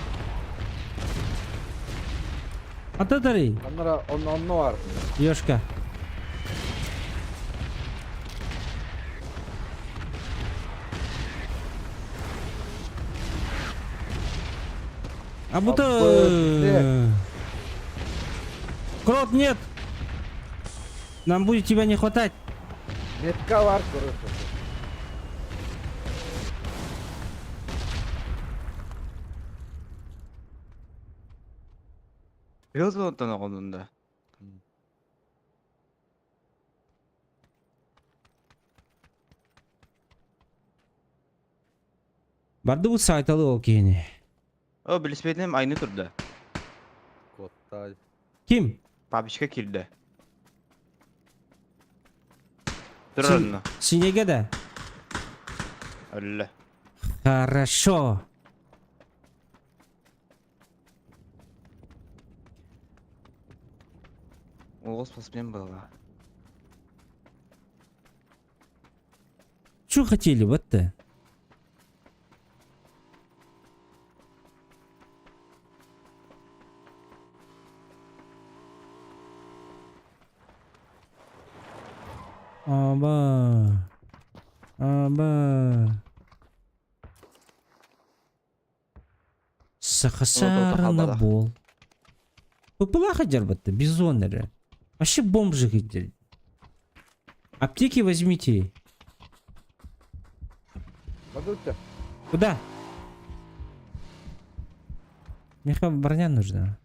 Ататарый. Аннара он онно бар. Ёшка. А будто... Крот, нет! Нам будет тебя не хватать. Метка бар, короче. Билз онтон оҕонунда. Барды сайталы ол киһини. О, билиспетинем айны турда. Коттай. Ким? Папичка киирдэ. Турар онно. Синеге да? Өллө. Хорошо. Оҕус поспен была. Чё хотели, вот-то? Аба. Аба. Сахасарана бол. Пыпыла дербатта, бизонеры. Вообще бомжи хотели. Аптеки возьмите. Подуйте. Куда? Меха броня нужна.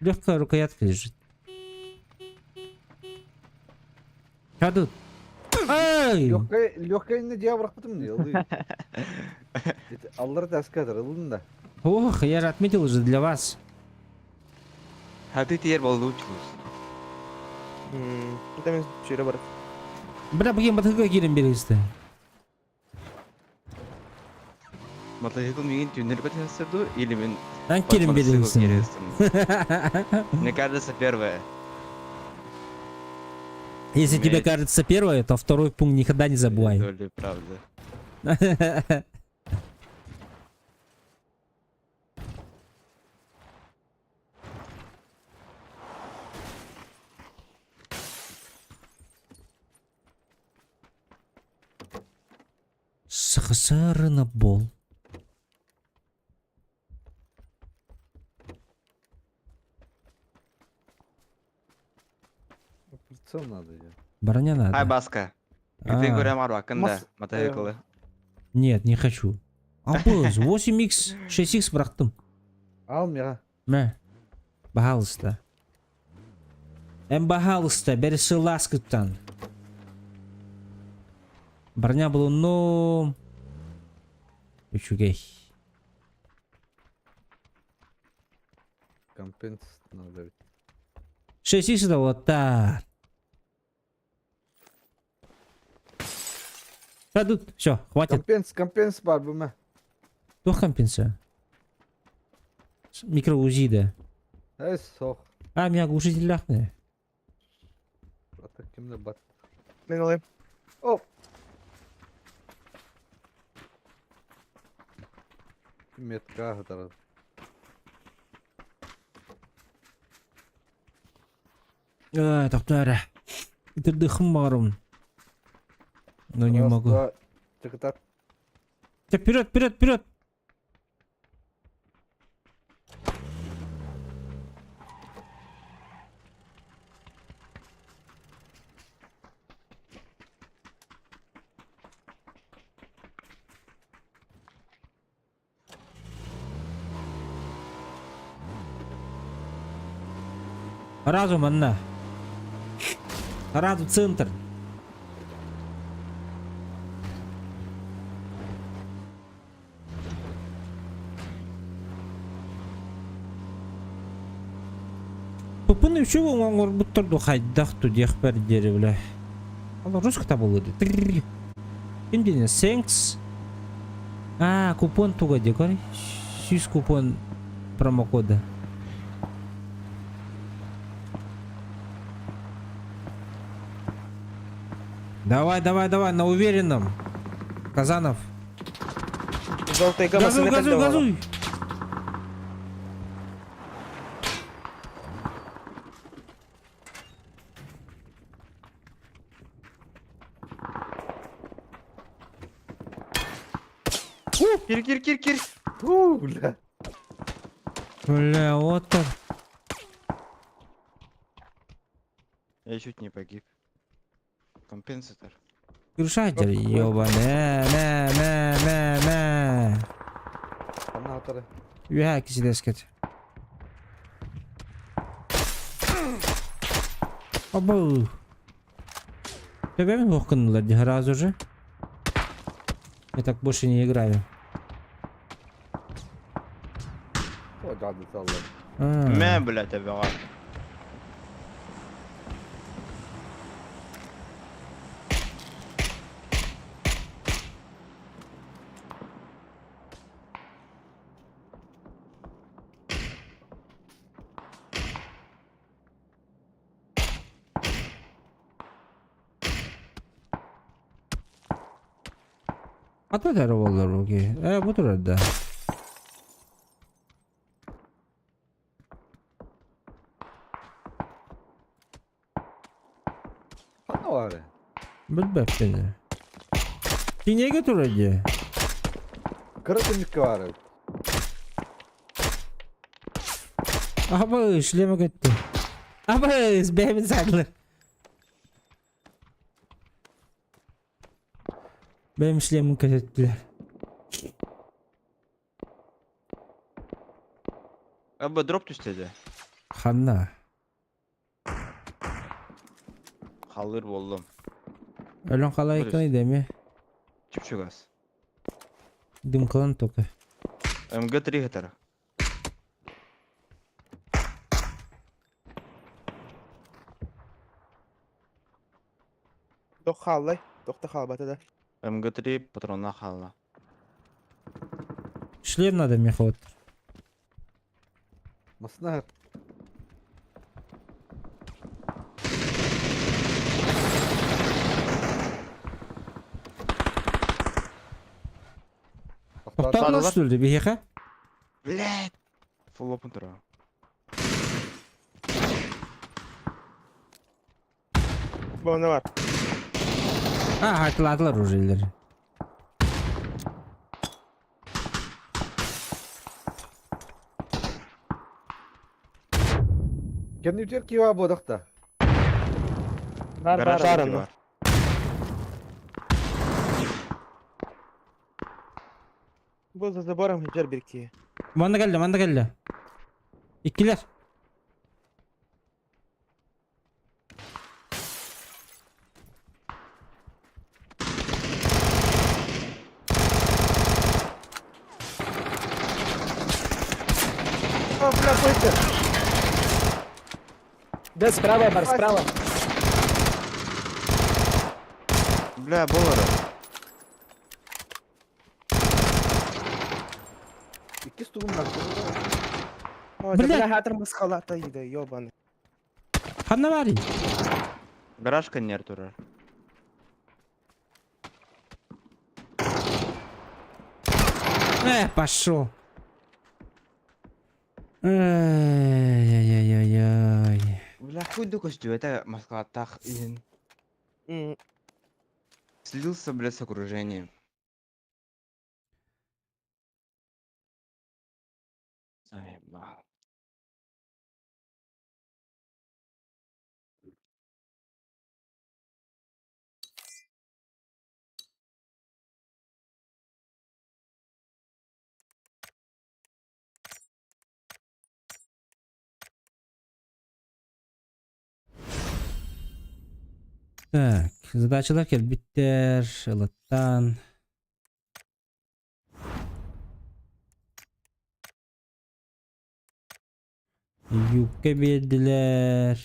Легкая рукоятка лежит. Кадут. Эй! Легкая, легкая не диабрах потом не ылды. Аллар таскадыр, ылдын да. Ох, я же отметил уже для вас. А ты теперь был лучше. Там чүрэ бар. Бля, бүгін батырға кирен бересті. Мотоцикл мигин тюнер бетесерду или мен Ан кирен бересің. Мне кажется, первое. Если тебе Имеет. кажется первое, то второй пункт никогда не забывай. Доли правды. Сахасарына бол. Прицел надо. я. Броня надо. Ай, баска. А. Ты говоря марвакында Мас- мотоциклы. Нет, не хочу. Абыз, 8x, 6x бырақтым. Ал мега. Мә. Баһалыста. Эм баһалыста, бери сыласкыттан. Броня было, но... Үчүгэй. Компенс надо. 6x это вот так. Да тут, все, хватит. Компенс, компенс бар бу ме. Туох компенсация? Микро УЗИ да. Эй, сох. А, меня глушитель ляхны. Ата кимне бат. Мен алайым. Оп. Метка хатарат. Ай, тоқтар. Итырдыхым барым. Но не Раз, могу. два, Чыкытат. Вперед, вперед, вперед! Разум, Анна. Разум центр. Пупуну үчүг оҥорбуттар ду хайдах ту диэхпэр диэри бля. Ол русската табыллы ди. Ким диэн Сэнкс. А, купон туга ди көр. 100 купон промокода. Давай, давай, давай, на уверенном. Казанов. Желтый гамма Газуй, газуй, газуй. Кир, кир, кир, кир. Фу, бля. Бля, вот так. Я чуть не погиб. Компенсатор. Крушатель, ёбаный. Мә, мә, мә, мә. Анна хатары. Үһә кисилескет. Абу. Төбәмин хохкыннылар ди сразу же. Я так больше не играю. О, жады саллар. А. Мә, блядь, әбеға. Ата дәрі болар окей. Э, бу турар да. Ханна бары. Билбэппин. Кинеге турар ди. Кыры түнүккө бары. Аба, шлема кетти. Аба, бэбин садлар. Benim шлемim көтөттүлэр. Әбі дроп түстеді. Ханна. Халыр болдым. Өлөн қалай Көресіз. екен деме. Чүпчүк аз. Дымкалан только. МГ3 хатар. Тох халлай. Тохта халбата да. МГ3 патрона халла. Шлем надо мне вот. Масына Тоқтар что ли, бихеха? Блядь. Full open тура. Бона бар. А, хатыладылар уже илер. Кемни үтер киба бодақта. Бар Гараж бар. бар. Бар. Бу за забором жер бирки. Манда келді, манда келді. Иккилер. О, бля, койты. Да, справа, бар, справа. Бля, болары. Володя, Блядь. бля, хатыр маскалата ида, ёбаный. Ханна баарый? Гараж коннер турар. Э, пошел. Ай-яй-яй-яй. Бля, хуй да көстүбэтэ Москваттаах иһин. Слился, бля, с окружением. Заебал. Так, задачалар кэлбиттэр, ылаттан. Юбка биэрдилэр.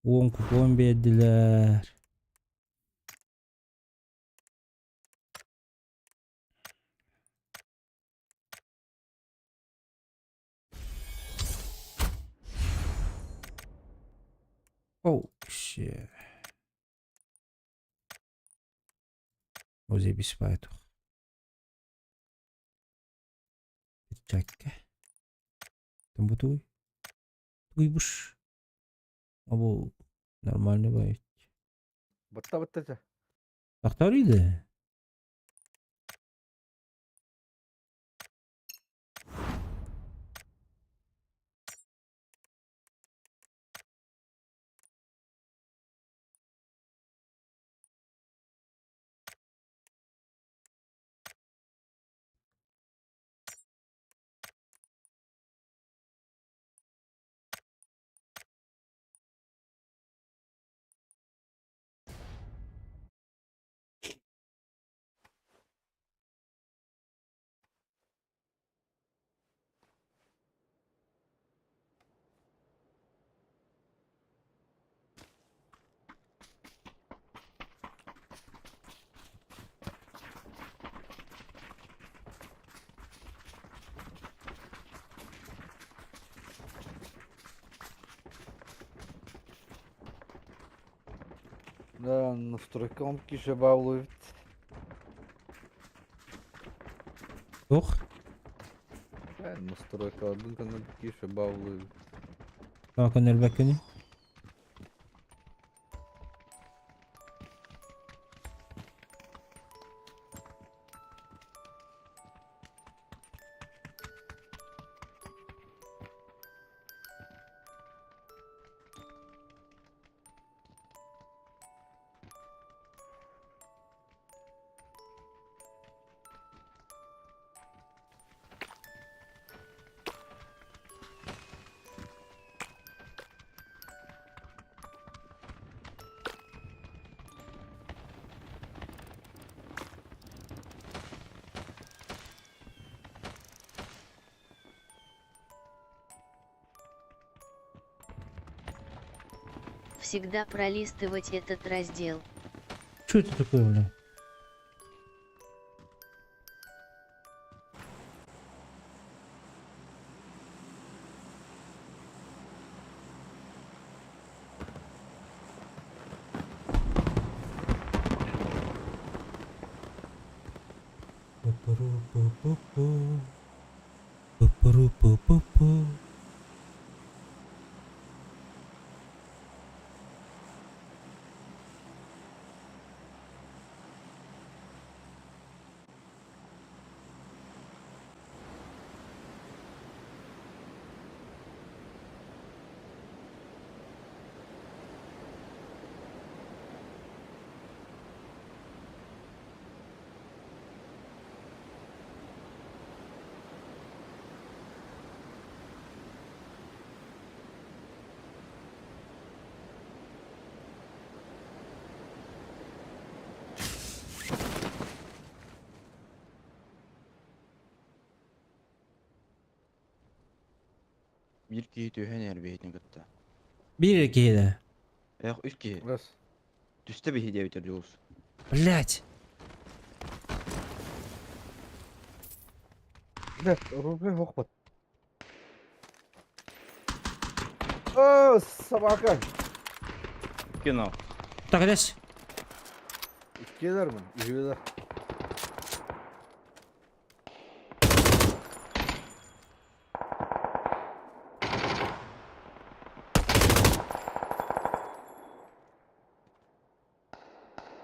Уон купон биэрдилэр. Oh shit. Озе беспайтух. Перчатка. Там бутуй. Туй буш. Абу нормально бает. Батта батта ча. Тахтар иде. Да, настройка он кише баулы. Ох. Настройка один канал кише баулы. Так, он элбэккини. Всегда пролистывать этот раздел. Что это такое, бля? Пу-пу-ру-пу-пу-пу. Пу-пу-ру-пу-пу-пу. Биир киһи түһэн эрбиһитин кытта. Биир киһи Эх, үс киһи. Раз. Түстэ биһи диэбитэр Дьулус. Блять. Блядь, рублей хохпат. О, собака! Кино. Так, здесь. Иккилэр мин, үһүөлэр.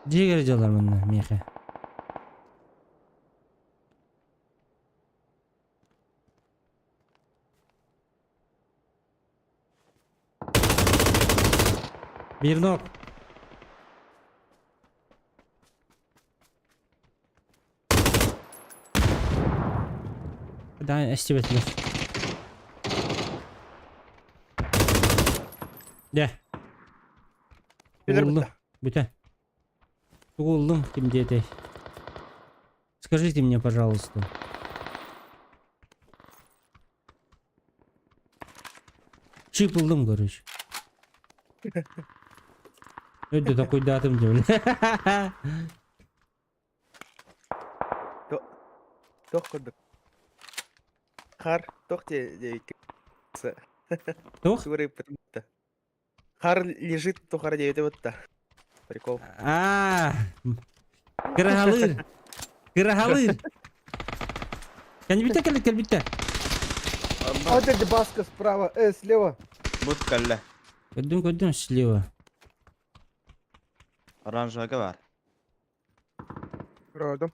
Дьиэгэр дьалар манна миэхэ. Биир нок. Да, эстибэтилэр. Дэ. Билэр Угуллум. Бүтэ. Угуллум, ким диэтэй. Скажите мне, пожалуйста. Чип ыллым, короче. Өйдө такуйдаатым дьэ. Тох курдук. Хар, тох те Туох? Хар лежит тухара диэбитэ бытта. Прикол. Аа. Кыраһалыыр. Кыраһалыыр. Кэлбитэ кэлбитэ кэлбитэ. Вот эти баска справа, слева. Бут кэллэ. Көрдүм көрдүм слева. Оранжевага бар. Родом.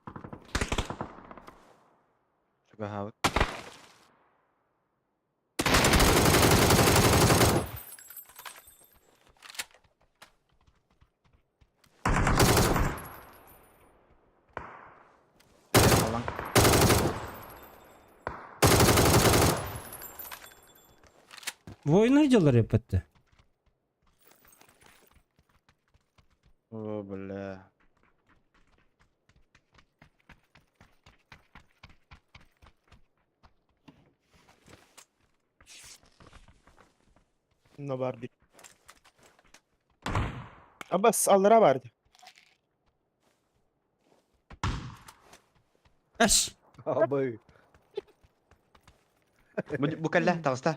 Чугаһаабыт. Алаң. Война дьаллар эппэтте. О, бля. Но бар дии. Абас аллара бар дии. Эш. Абай. Бу, бу кэллэ, таҕыста.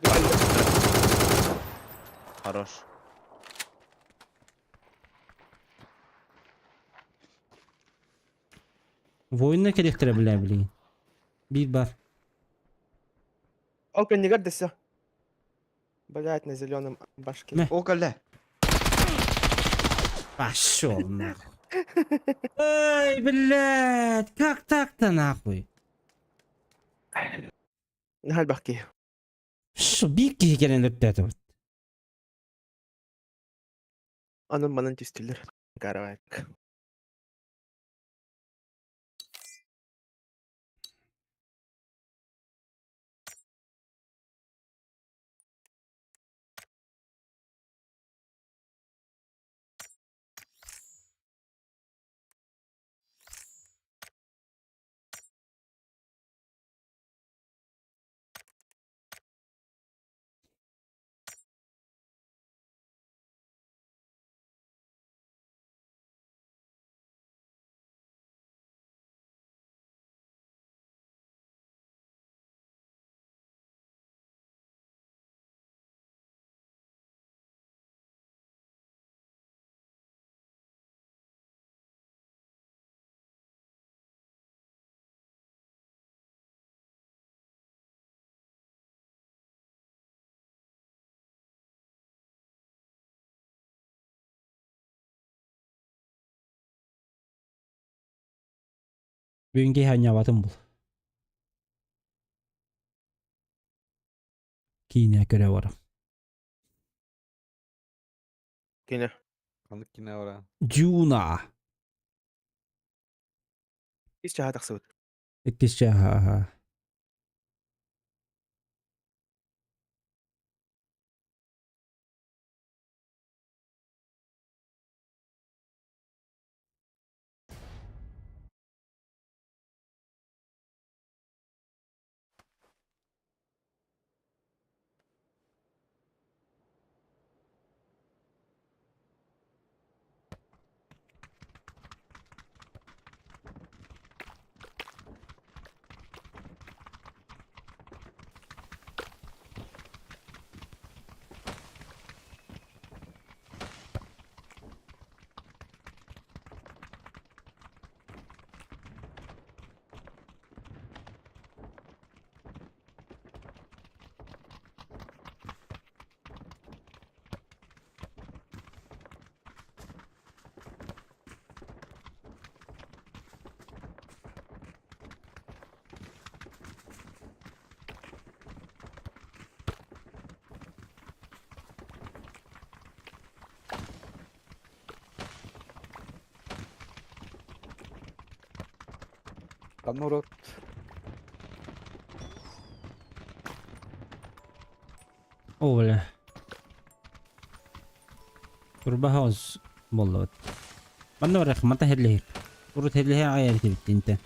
Хорош. Война кэлиэхтэрэ бля билигин. Биир бар. Ол кэннигэр дэсэ. Блять, на зеленом башке. Мэ. Ол кэллэ. Пошел нахуй. Эй, блядь, как так-то нахуй? Наһаа элбэх киһи. Шо, биир киһи кэлэн өттөөтө. Онон манан түстүлэр. Каравайк. Бүгүн киһи анньаабатын бул. Киинэ көрө барам. Кини. Ханнык кинэ бара. Дюна. Ис чаһа тахсыбыт. Иккис чааһа. Ханна урут? О, бля. Турба хаос буоллубут. Манна барыах, мата херлиһик. Урут херлиһи аҕай эбитибит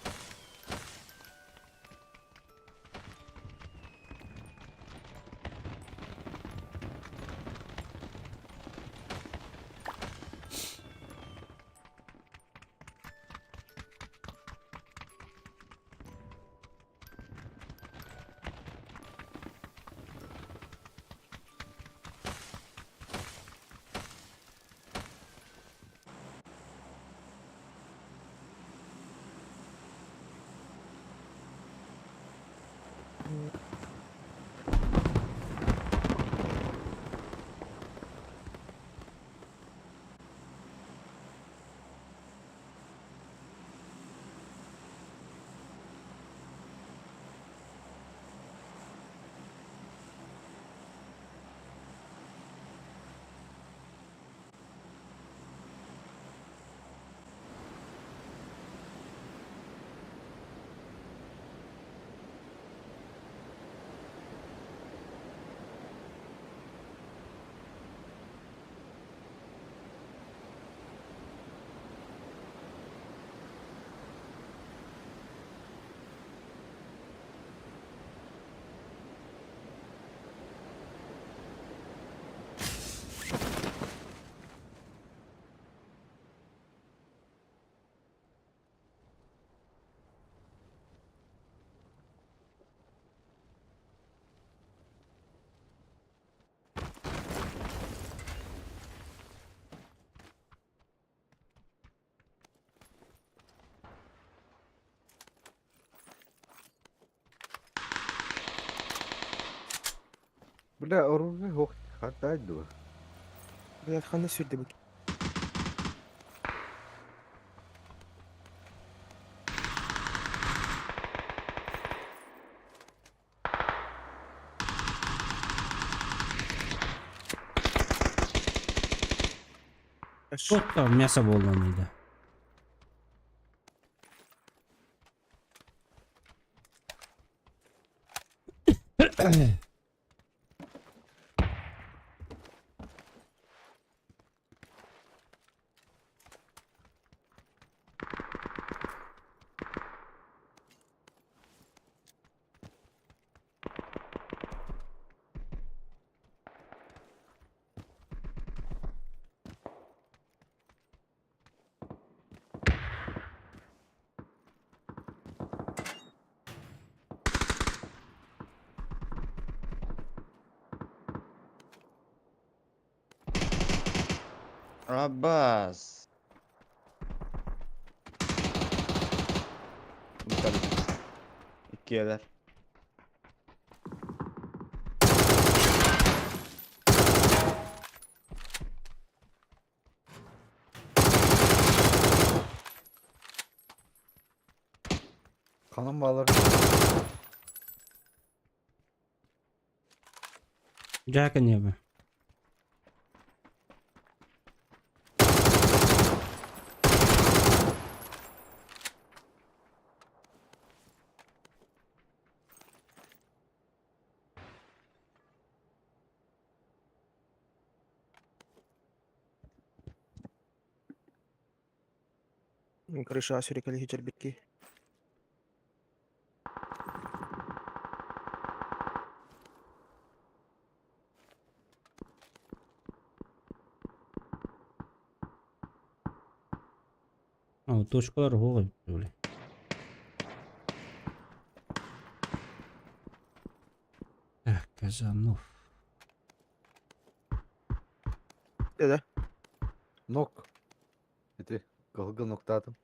Бля, оружие ох, хватает дуо. Блядь, ханна сүрдүбүт. Что мясо буоллун да. Аббас. Иккиэлэр. Kanın bağları. Дьаакын яба. Крыша сүрекели хичербикки. А, точкалар хоҕой бля. Так, Казанов. Да. Нок. Ити кылгы ноктатым.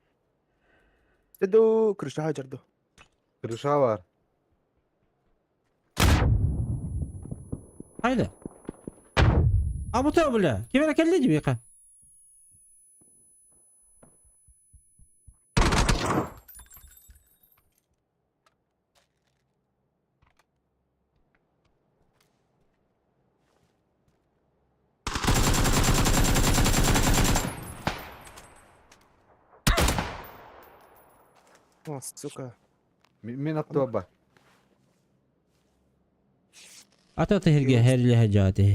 Ду крыша хачарду. Крыша бар. Хайда. А бу бля. Ким эрэ кэллэ дии О, сука. Мин аттыба. Ата тэһиргэ хэрилэһэ дьааты.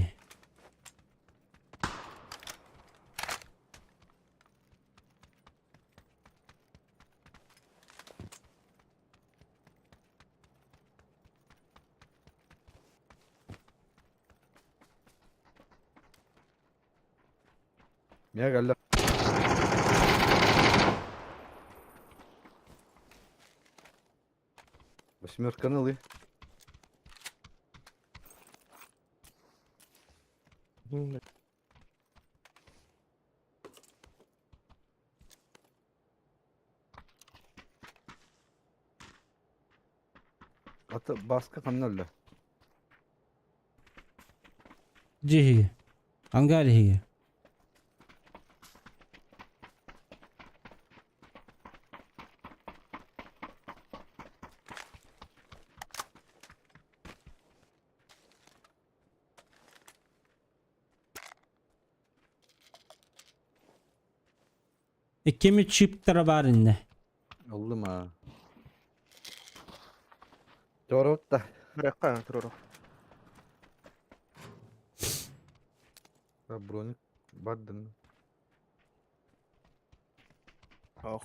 Миэ кэллэ. Восьмерканы ылыы. Аты баска ханна өллө? Дьиһиги. Ангар иһиги. Иккими чиптара баар иннэ. Ыллым аа. Тооротта. Быракка туруру. Броник бардын. Ох.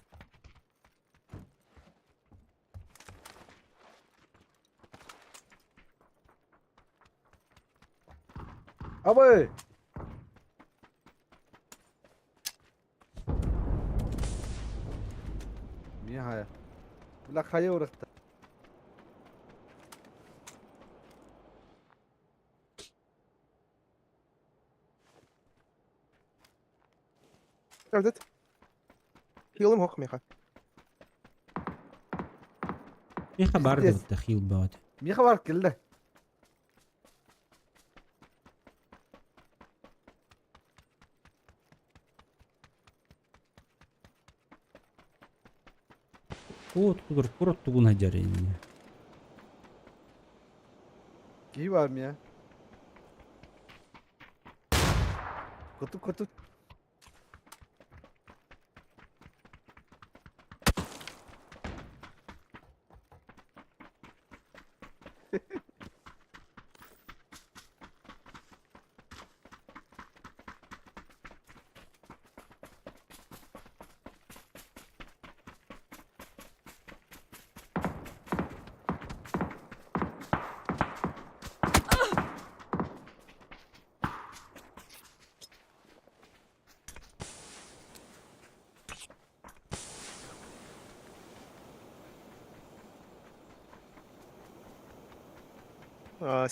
Абай! Миэ хайа. Бля хайа урахта. Өлдөт. Хилым хох меха. Миха бар Пиздец. да хил баҕат. Миэхэ бар кэллэ. Куот кудур курот тугун хадьар инне. Киһи бар миэ. Кутук кутук.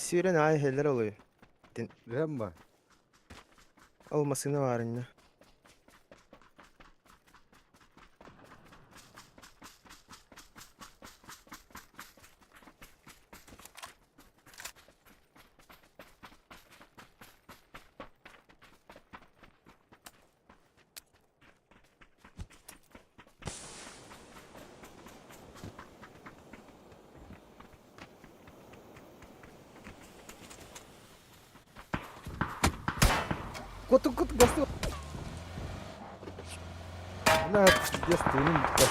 Сүүрэн аай хеллер олуй. Үһэм ба. Ол масына бар инне. Кутук кутук басты. Бля, пиздец, тыыным бүттэ.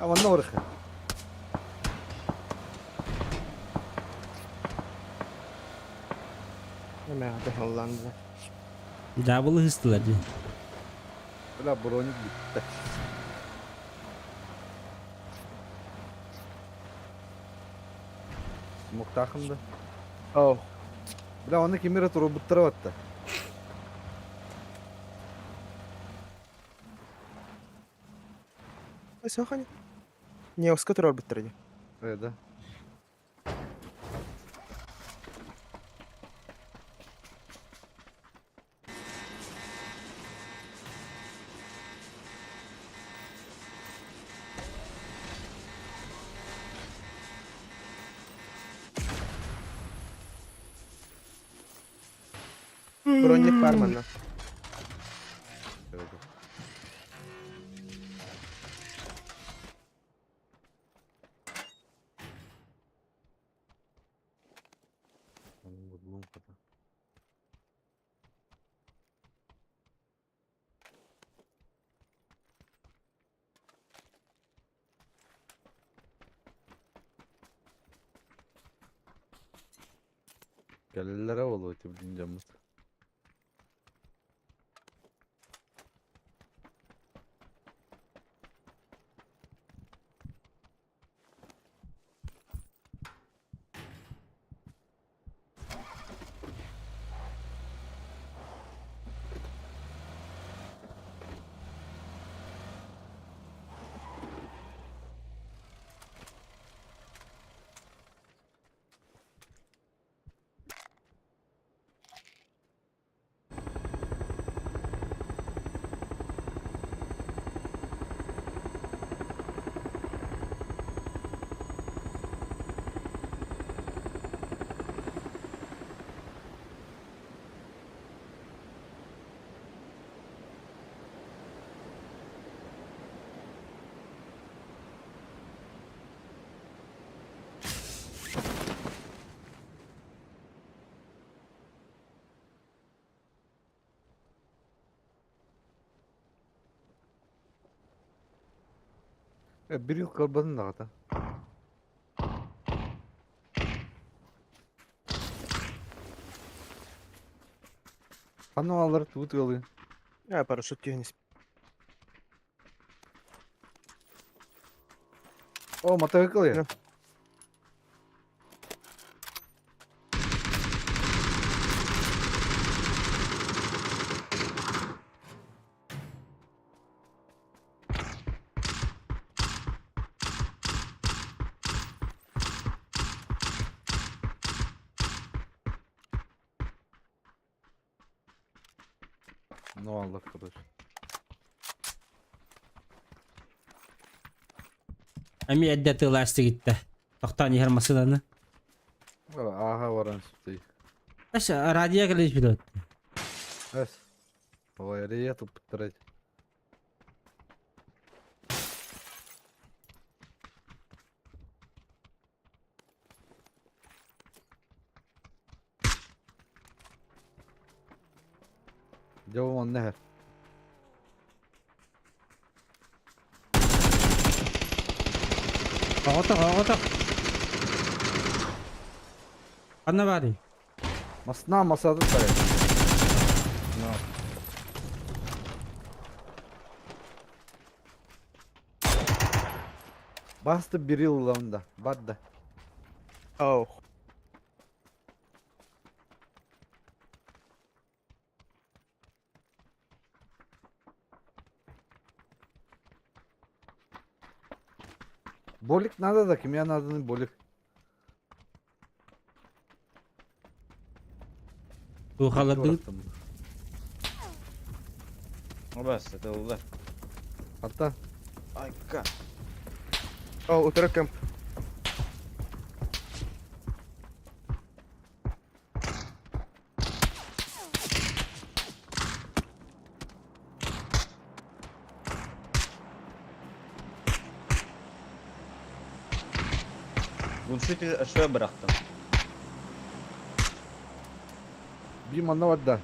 А манна барыха. Эме аты холланды. Дабылы хыстылар дии. Бля, броник бүттэ. Смоктаахым да. Оу. Бля, оны кимире турбуттара батта. Сохани. Не, оска турар бүттер ди. Э, да. Броник бар манна. Э, да. Оның хата. Кэлэллэрэ буолуо ити билин дьоммут. Bir yıl kalmadın da. Ханна алар тугу тыалыы? Я парашют түһэн исп. О, мотоцикл я. Ну Allah короче. Эмиэ эрдэ тыылаастыгытта. Тохтоон иһэр массыынаны. Ааһа баран сүптей. Эс радио кэлиш билет. Эс. Ой, рия туппуттар. Дьэ онно иһэр. Оҕотох, оҕотох. Ханна баарый? Масна масады сарай. Басты бир ылламда. Бадда. Оу. Болик надо да, кимия надо болик. Туохалардыгыт? Бас, это улар. Ата. Айка. О, утары кемп. Глушитель что бырахтым? Bir манна бар да.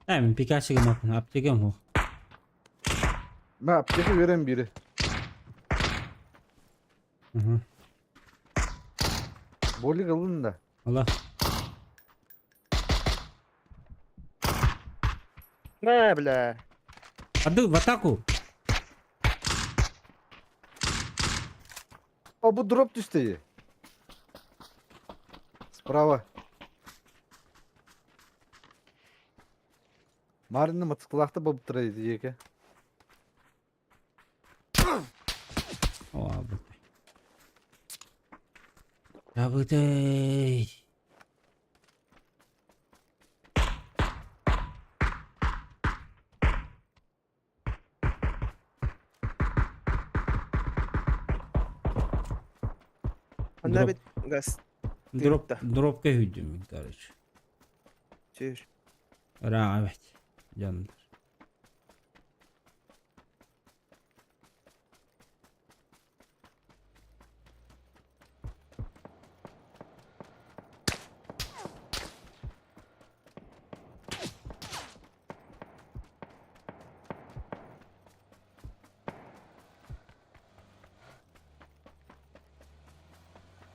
Ээ, мин Пикаччыгым аппын, аптекам суох. Мэ аптека берем бири. Мгм. Болик ылын да. Ола. На, бля. Ады, в атаку! О, бу дроп түстэ. Справа. Маринны мотоциклахта болып тұр еді екі. О, абытай. Абытай. Анда Дроп. бит газ. Дроп, Тыытта. дропка хүдүм, короче. Түр. Раа, эбит. Дьоннор.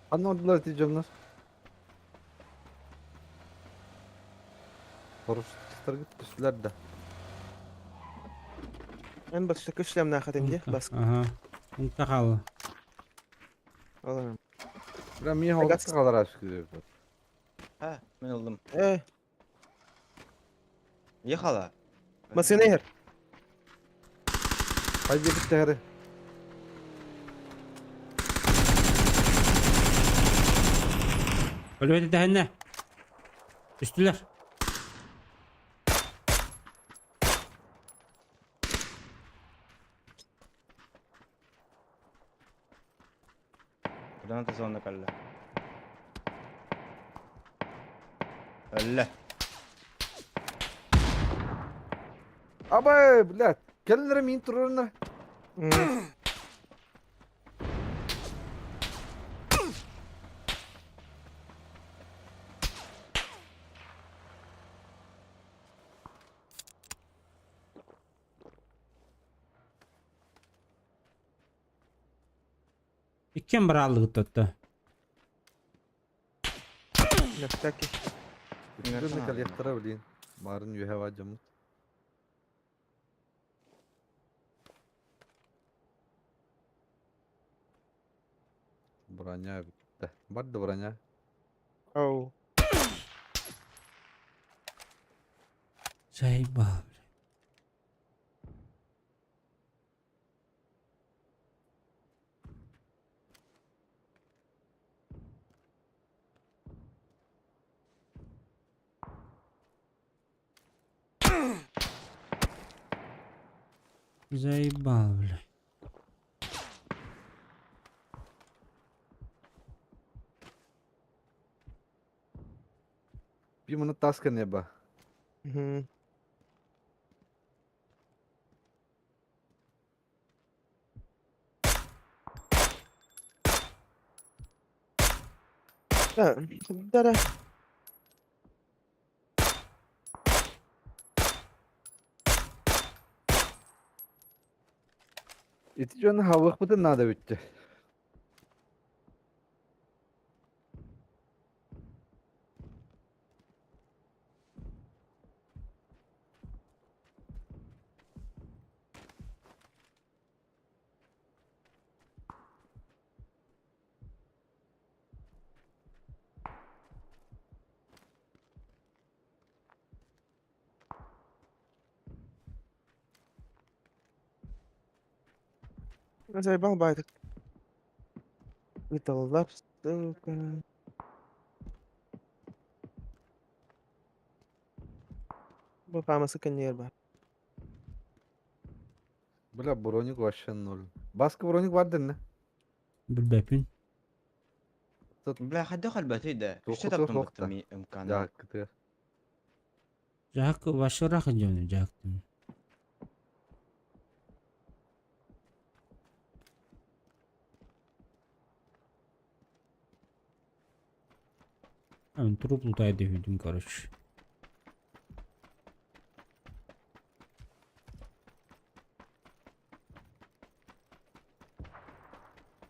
Ханна ордулар ити дьоннор? Парашютистаргыт түстүлэр да. Эн бастакы шлемнаах этим дии, баска. Ага. Унта хаалла. Аларым. Бля, миэхэ олох сахалар аскыыр. Ha, мен ыллым. Э, Ехала. Масына иһэр. Хай диэбиттэри. Өлбөт дэһэннэ. Түстүлэр. Граната зона кэллэ. Өллө. Абай, блядь, кэллэр мин турарына. Иккиэн бырааллыгыт отто. Нэхтэки. Үтүрүнэ кэлиэхтэрэ блин. Баарын үөһэ баар дьоммут. Броня бүттэ. Бар да броня. Оу. Заебал, бля. Заебал, бля. Биир муну таас кэнниэ Мгм. Да, да-да. Ити дьону хаалыахпытын наада бүттэ. Заебал байтик. Металлолап, сука. Бу хаамасы кэннигэр баар. Бля, броник вообще ноль. Баска броник бар дэннэ. Билбэппин. Бля, хайдах өлбөтүй да? Туох Үстэ хотуох таптым суох да. быттым мканы. Дьааккытыгар. Жаак вашыраах дьону жаактым. Мен труп лутай дебидим, короче.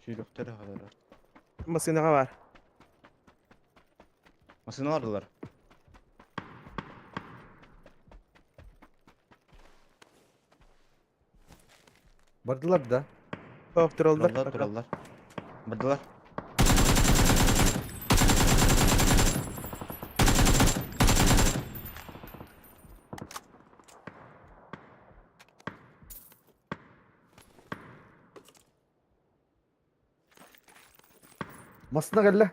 Сүүрүктэр хаалар. Массыынаҕа баар. Масына бардылар. Бардылар да. Оп, тураллар. Тураллар, тураллар. Бардылар. Массына кэллэ.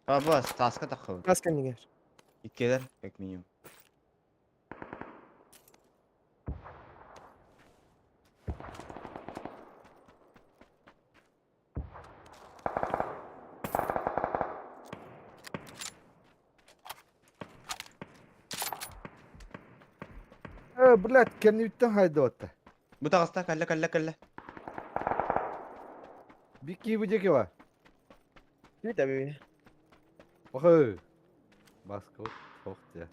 А, бас, таска таххыбыт. Таас кэннигэр. Иккилэр, как минимум. Э, блядь, кэннибиттэн хайдыбатта. Бу таҕыста, кэллэ, кэллэ, кэллэ. Бикки бу диэки бар. Бүт эбии. Бахы. Баскабыт суох дьэ.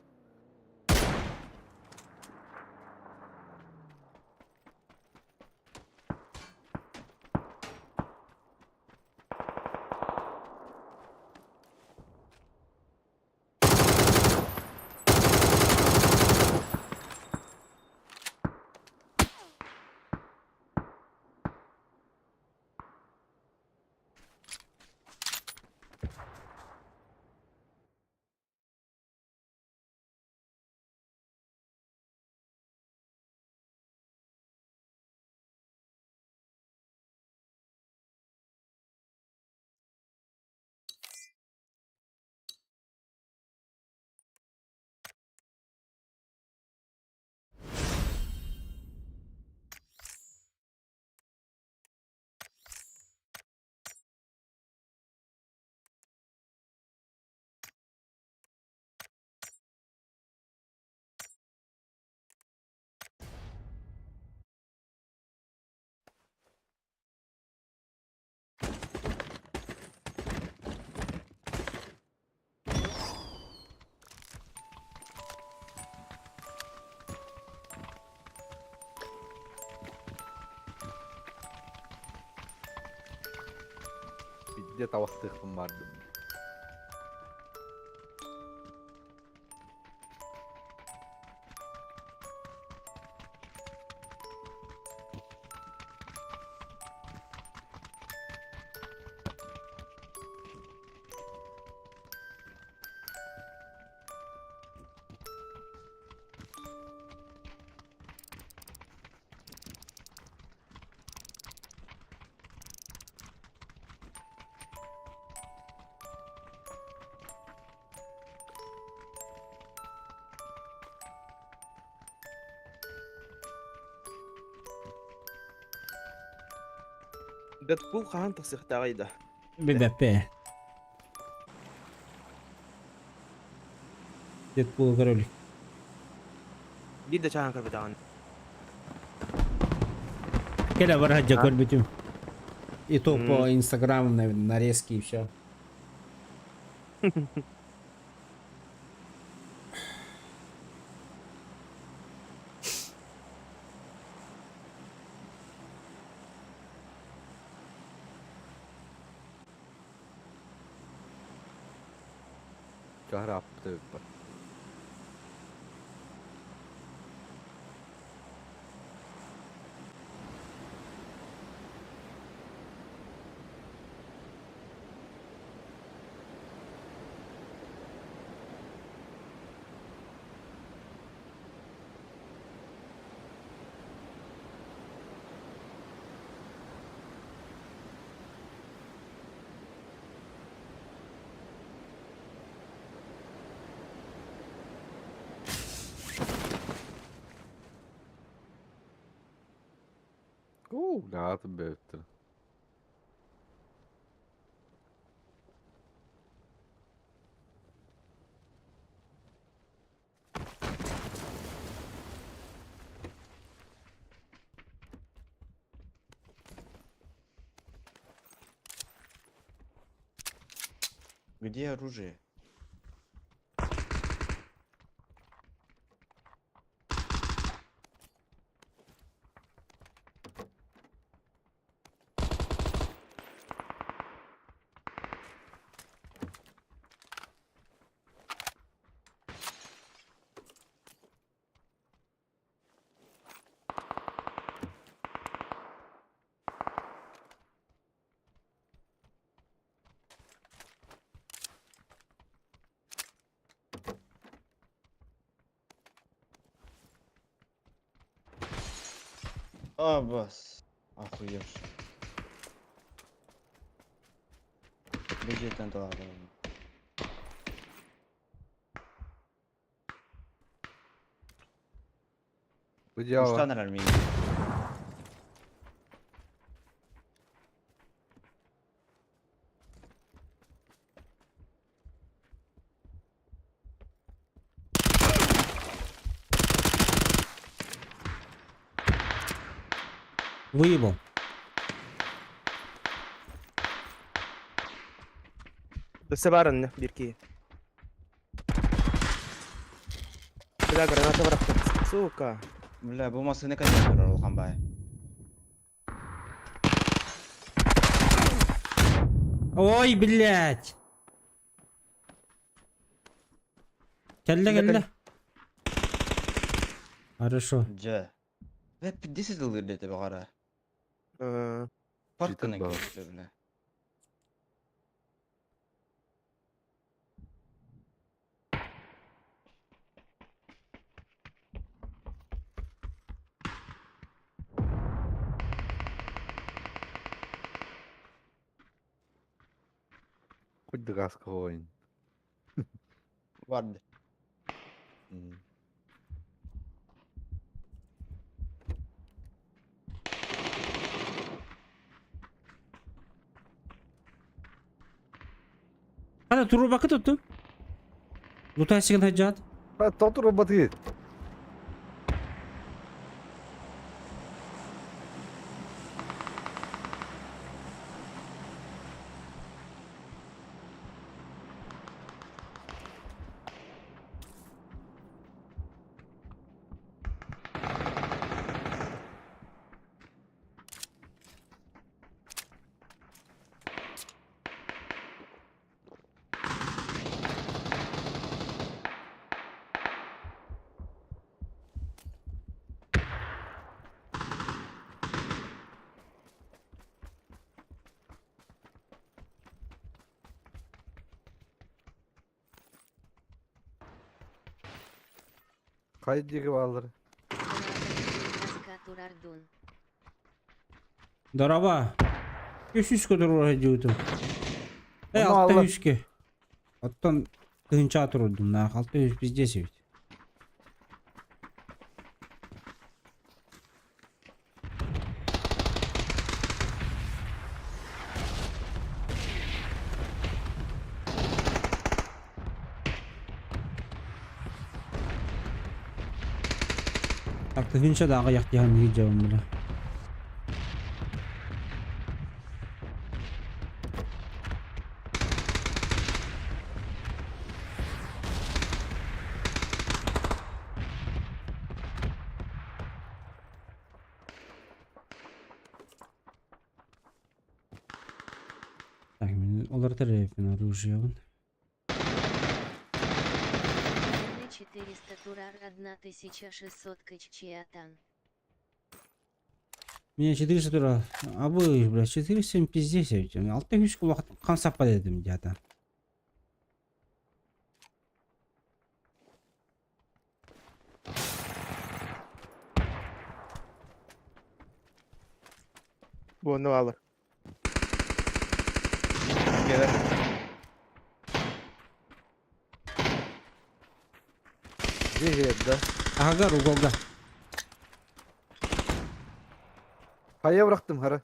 Биирдэ табахтыахпын бардым. Дэдпул хаһан тахсыахтааҕый да? Билбэппэ. Дэдпул көрөлүк. Биир да чааһын көрбөтөҕүн. Кэлэ бараһадьа көрбүтүм. И то по инстаграму нарезки и все. Чаһырааппыта бүппэт. Оо, аатын бэйэбиттэр. Где оружие? А, бас. Охуевший. Бюджеттен доллар. Бу дьиэҕэ Уштан эрэр миигин. Выебал. Өссө баар онно биир киһи. Бля, граната бырахтым. Сука. Бля, бу массыына кэннигэр турар улахан баай. Ой, блядь! Кэллэ, кэллэ. Хорошо. Дьэ. Бля, пиздец ытылыыр диэтэ баҕара. Э, Парк гынан баҕар. кэлбитэ, бля. Хоть дыгаска воин. Вард. Хата турбакы туттум. Лутай сигин хаджат. Тотур батыгы. Хайа диэки бааллар. Дороба. Үс үскэ туруора сылдьыбытым. Э, Онно алта алла. үскэ. Оттон тыһыынчаҕа турурдум наах 600 пиздец эбит. Так, тыһыынча да аҕыйах диэн дьабым бile. Так, мин олордор эбиппин оружиебын. 400 турар 1600 каччиатан. Меня 400 турар. Абы, бля, 407 пиздец эбит. 600 кулак хамсаппат этим дьата. Бу онно бааллар. Кэлэр. Дьиэ да. Агар уголга. Хайа бырахтым хара.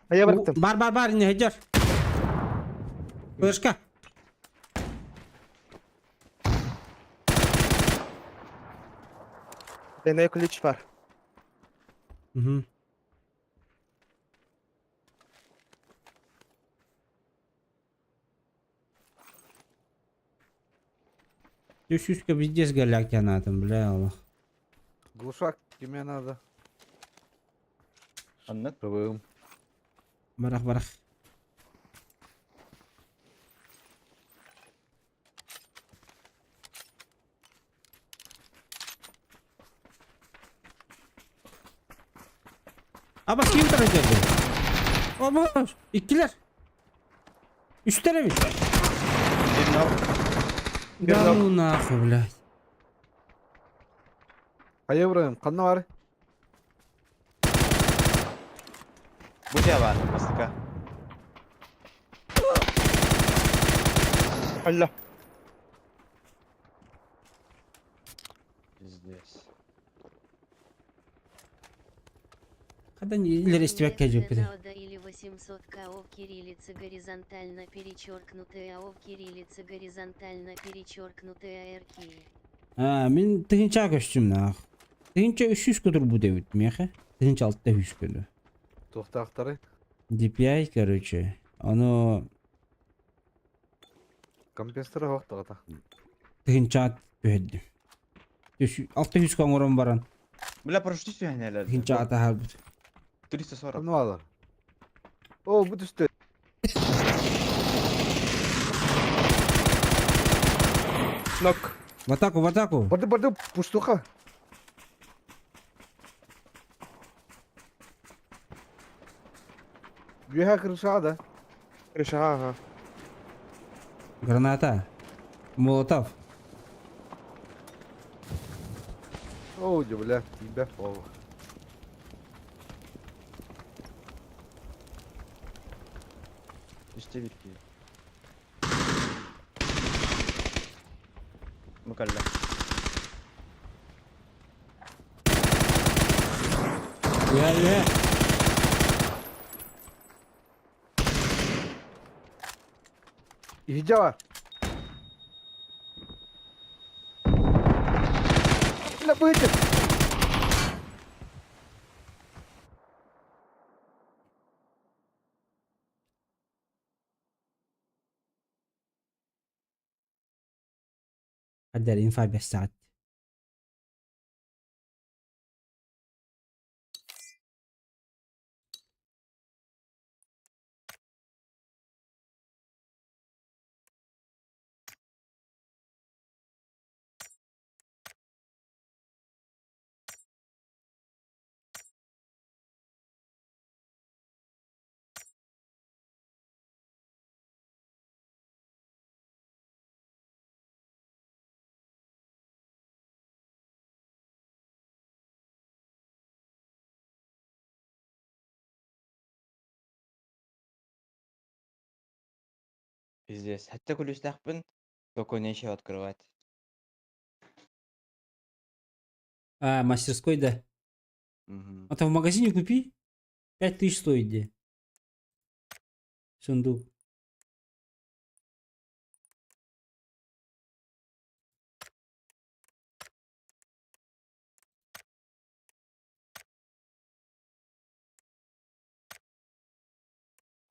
Хайа бырахтым. Бар бар бар не хеджер. Вышка. Двойной ключ бар. Угу. Үс пиздец голяк тянатым, бля, Аллах. Глушак тебе надо. Аннык. Пробуем. Барах, барах. Аба ким турар Оба, иккилэр. Үстэр эбит. Биир knock. Да ну нахуй, блядь. Хайа бырахым. Ханна бар. Бу дьиэ баар, бастака. Алла. Пиздец. Когда илер истибэккэ дьүппүтэ. Или 800 КО кириллица горизонтально перечеркнутая АО кириллица горизонтально перечеркнутая РК. А, мин тыһыынча көстүм наах. Тыһыынча 300 көтөр эбит миэхэ. Тыһыынча 600 көтөр. Туохтаахтары. DPI, короче. Оно... Компенсатора суох даҕата. Тыһыынчаҕа түһэрдим. 600 оҥорон баран Бля, прошли сюда, тыһыынчаҕа таһаарбыт. 340. Онно баалар. Оо, бу түстэ. Нок. В атаку, в атаку! Барды, барды, пустуха. Үөһэ крышаҕа да. Крышаҕа, ага. Граната. Молотов. Оо, дьэ, бля, тиийбэт буолла. Үстэ bir киһи. Бу кэллэ. Үөһэ, үөһэ. Иһдьэ бар. Бля, быһыты. Хаддар инфа бэссэҕит. Пиздец. Хатта күлүстээхпин, только нечего открывать. А, мастерской, да. Мгм. А то в магазине купи. 5000 стоит где. Сундук.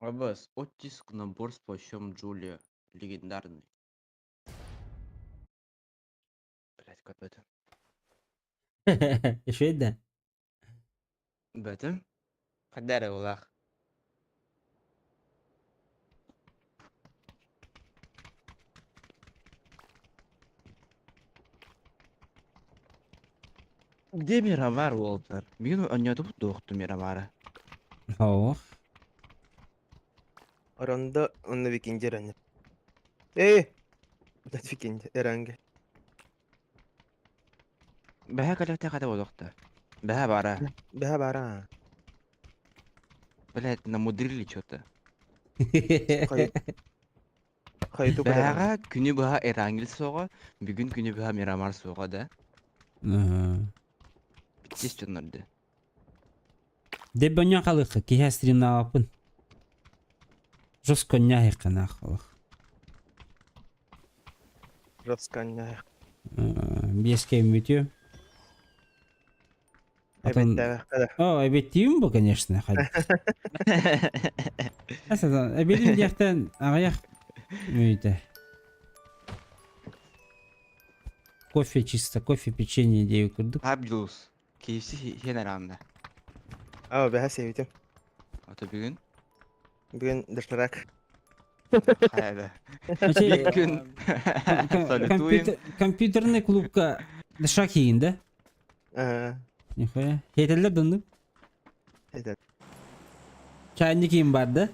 Абас, оттиск набор с плащом Джулия. Легендарный. Блять, как это? Еще да. Бэтим? Хадара улах. Где Мирамар, Уолтер? Бүгүн онньоотубут дуохту Мирамара. Ох. Оронда онно викиндер аны. Эй! Блядь, викиндер, эранге. Бэһэ кэлэхтэ хата болуохта. Бэһэ бара. Бэһэ бара. Блять, намудрили что-то. Хайыту кэлэр. Бэһэҕэ күнү быһа Эрангел суоҕа, бүгүн күнү быһа Мирамар суоҕа да. Ага. Биттес дьоннорду. Деббоньон халыхха киһи стримнаабаппын. Жестко няхикканаах халых. Жестко Биэскэ мүтүө. Атын... Эбэттээх О, эбеттиим бу, конечно, хад. Асадан, эбилим диэхтэн аҕыйах мүйтэ. Кофе чисто, кофе, печенье диэби курдук. Абдулс. KFC хен араанда. Аа, бэһэ сиэбитим. Ото бүгүн Бүгүн доширак. хайа да. Вообще, Биир күн салютуем. Компьютерный клубка доширак хиин, да? Аа, Нихуя. Хейтеллер донну. это Чайник им бар, да?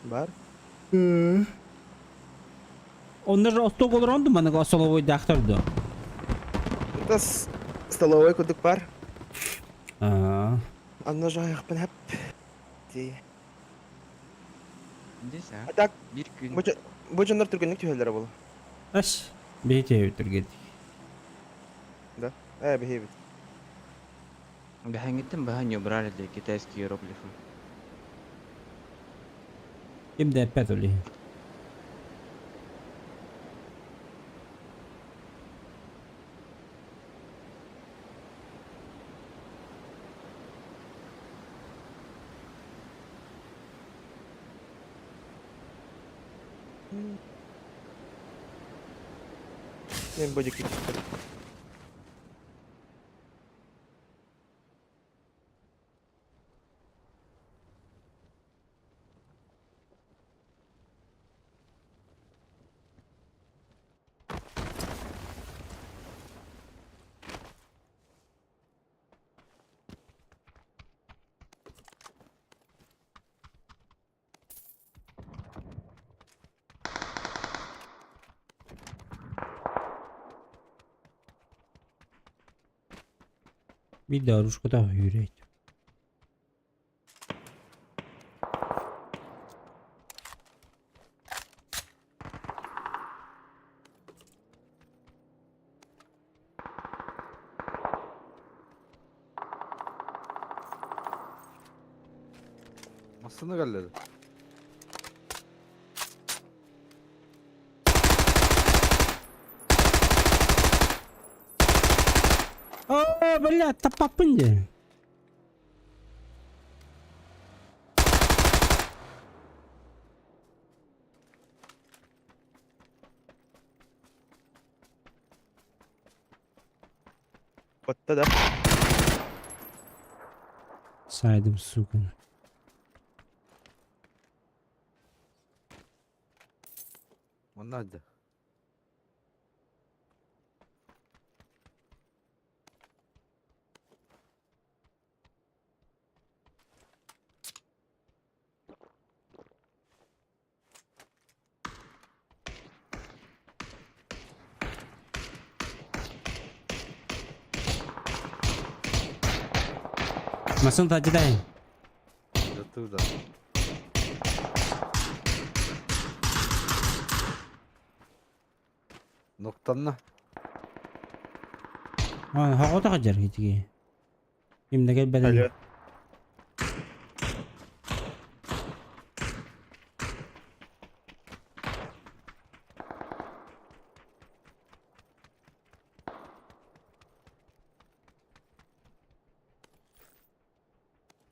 бар. Оннор остуол олоронду маныга столовой дахтар ду. Это столовой кудук бар. Аа. Анна жайықпын хәп. Ди. Здесь, а? А так, Биир күн. бу дьоннор түргэнник түһэллэрэ буолуо. Аш. Бейте өтүргет. Ээ, биһиэбит. Бэһэҥҥиттэн баһа не убрали для китайские иероглифы. Ким да эппэт оли. Мен бу диэки түстүм. Bir de оружката үүрейт. Массыына кэллэ. Оо, бля, таппаппын дии. Батта да. Сайдым, сука. Манна да. Масын тажыдай. Жатыр да. Ноктанна. Хоҕото хадьар китиги. Ким да кэлбэтин. Алло.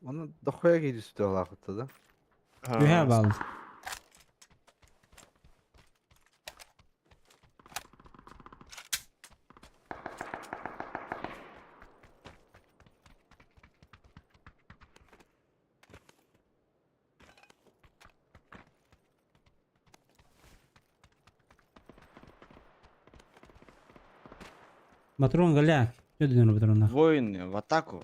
Оны дохуя киирсүтэ олаахытта да. Үһэ бал. Матрон голяк. Что ты патронах? Воины в атаку.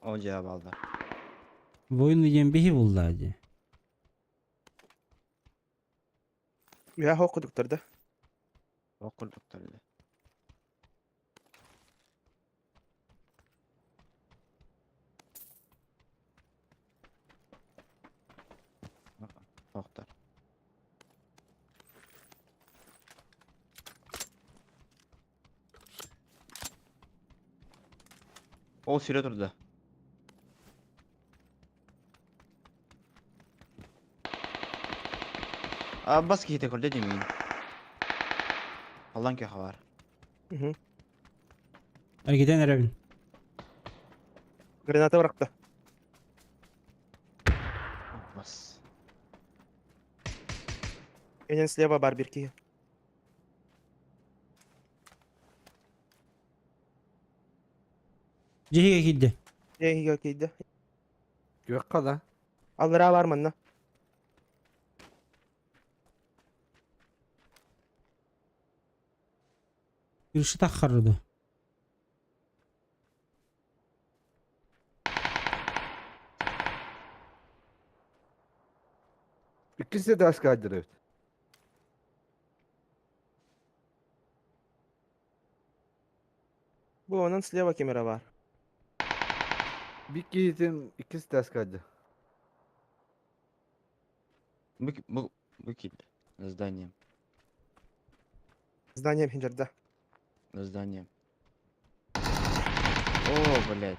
О, дьэ балдар. Воин диэн биһи булла дии. Үһэ хоқ кудуктар да. Ол курдуктар да. Тохтор. Ол сире турда. Аббас киһитэ көрдө дии Аллан көхө бар. Эргитэн эрэбин. Граната бырахта. Аббас. Энен слева бар бир киһи. Дьиһигэ киирдэ. Эһигэ киирдэ. Күөххэ да. Аллараа бар манна. Крыша таххарда. Иккис этээскэ айдырыбыт. Бу онон слева камера бар. Бик киһитин иккис этээскэ айда. Бу бу киирдэ. На здание. Здание хинжарда. На здание. О, блядь.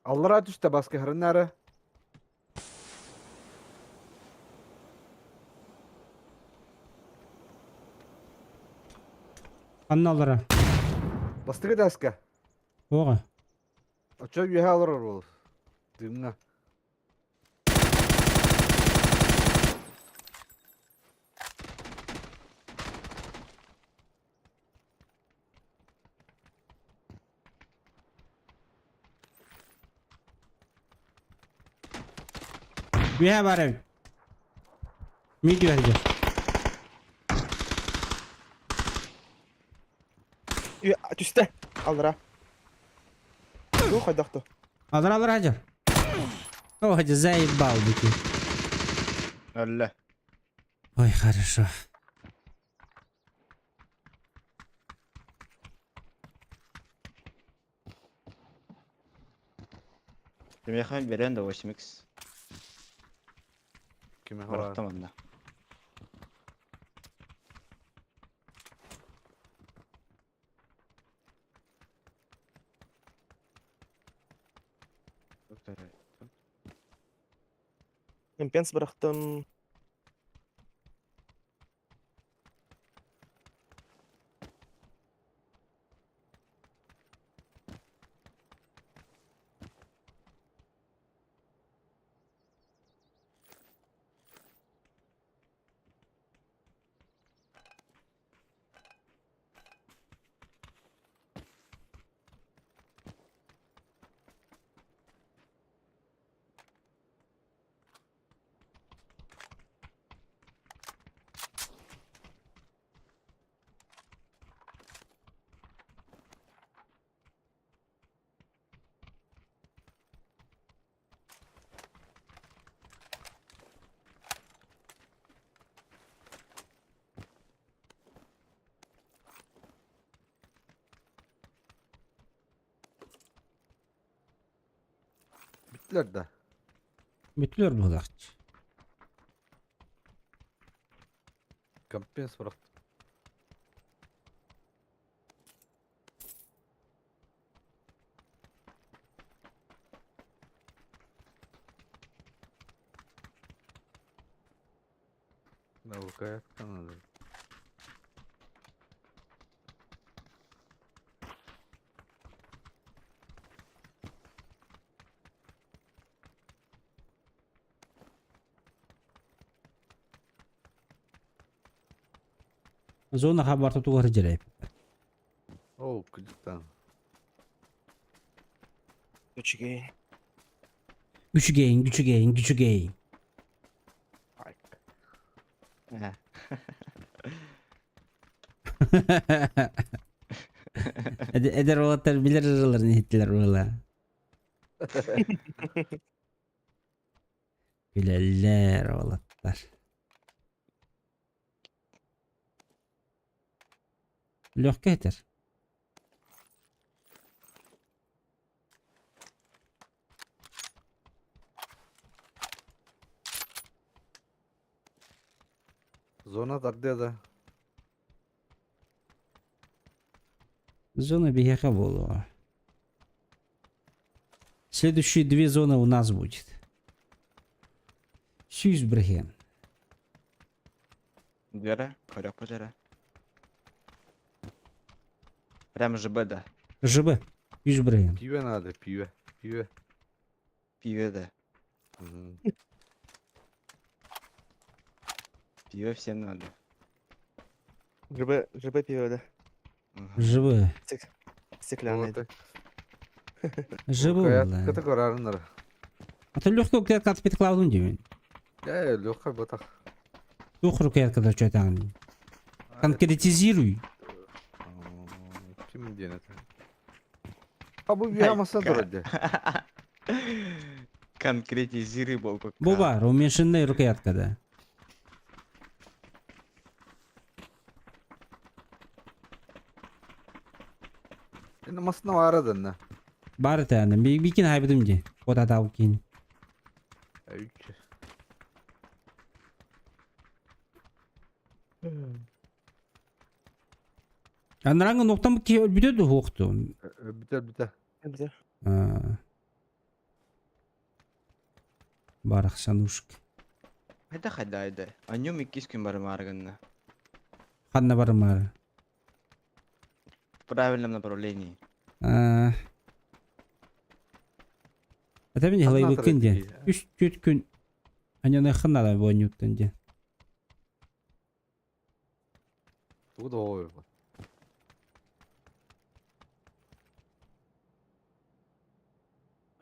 Аллараа түстэ баскыһарыннаары. Анналара. Бастакы этээскэ. Оҕа. Оччо үөһэ олорор буол. Дымҥа. Үөһэ бар эбит. Мид үөһэ. Түстэ. Аллара. Бу хайдах то? Аллара аллара хадьар. О, хадьа заебал бики. Өллө. Ой, хорошо. Кимиэхэ берен да 8x. Кимиэхэ баар? Бырахтым онно. Импенс бырахтым. Бүттүлэр да? Бүттүлэр быһыылаах. Компенс бырахтым. Наукаяттан надо. Зона хабарта тугар дьэрэй. Ол кыдьыктан. Үчүгэй. Үчүгэйин, үчүгэйин, үчүгэйин. Эдэр уолаттар билэр ырыаларын иһиттилэр уола. Билэллэр уолаттар. Легкий этэр. Зона тардыа да. Зона биһиэхэ буолуо. Следующие две зоны у нас будет. Сүүс бырыһыан. Вера, көрөхпүт эрэ. Прям ЖБ да. ЖБ. Үс бырыһыан. Пиво надо, пиво. Пиво. Пиво да. Мгм. Пиво всем надо. ЖБ, ЖБ пиво, да. Мгм. ЖБ. Стеклянный. Вот. ЖБ буолла. Ката көрарыннар. А то легкий рукоятка атып клаудун диэбин. Э, легкая батах. Туох рукояткада чуотаҕын. Конкретизируй. Ким диэн это? А бу биамаса турар Конкретизируй буолбукка. Бу баар, уменьшенный рукояткада. Енді масына бараданна. Баар этэ, бикин хайбытым дии. Отатау кин. Үч. Анараңы ноктан ки өлбүтэ дуһуохту. Бүтер бүтер. Бүтер. Барахсанушка. Хайда хайда айда. Анюм иккис күн барымаары гынна. Ханна барымаары. В правильном направлении. А. Это мин хлайбыккын диэн. Үс түөрт күн аньаныаххын наада буонньуттан диэн. Тугу да оҕо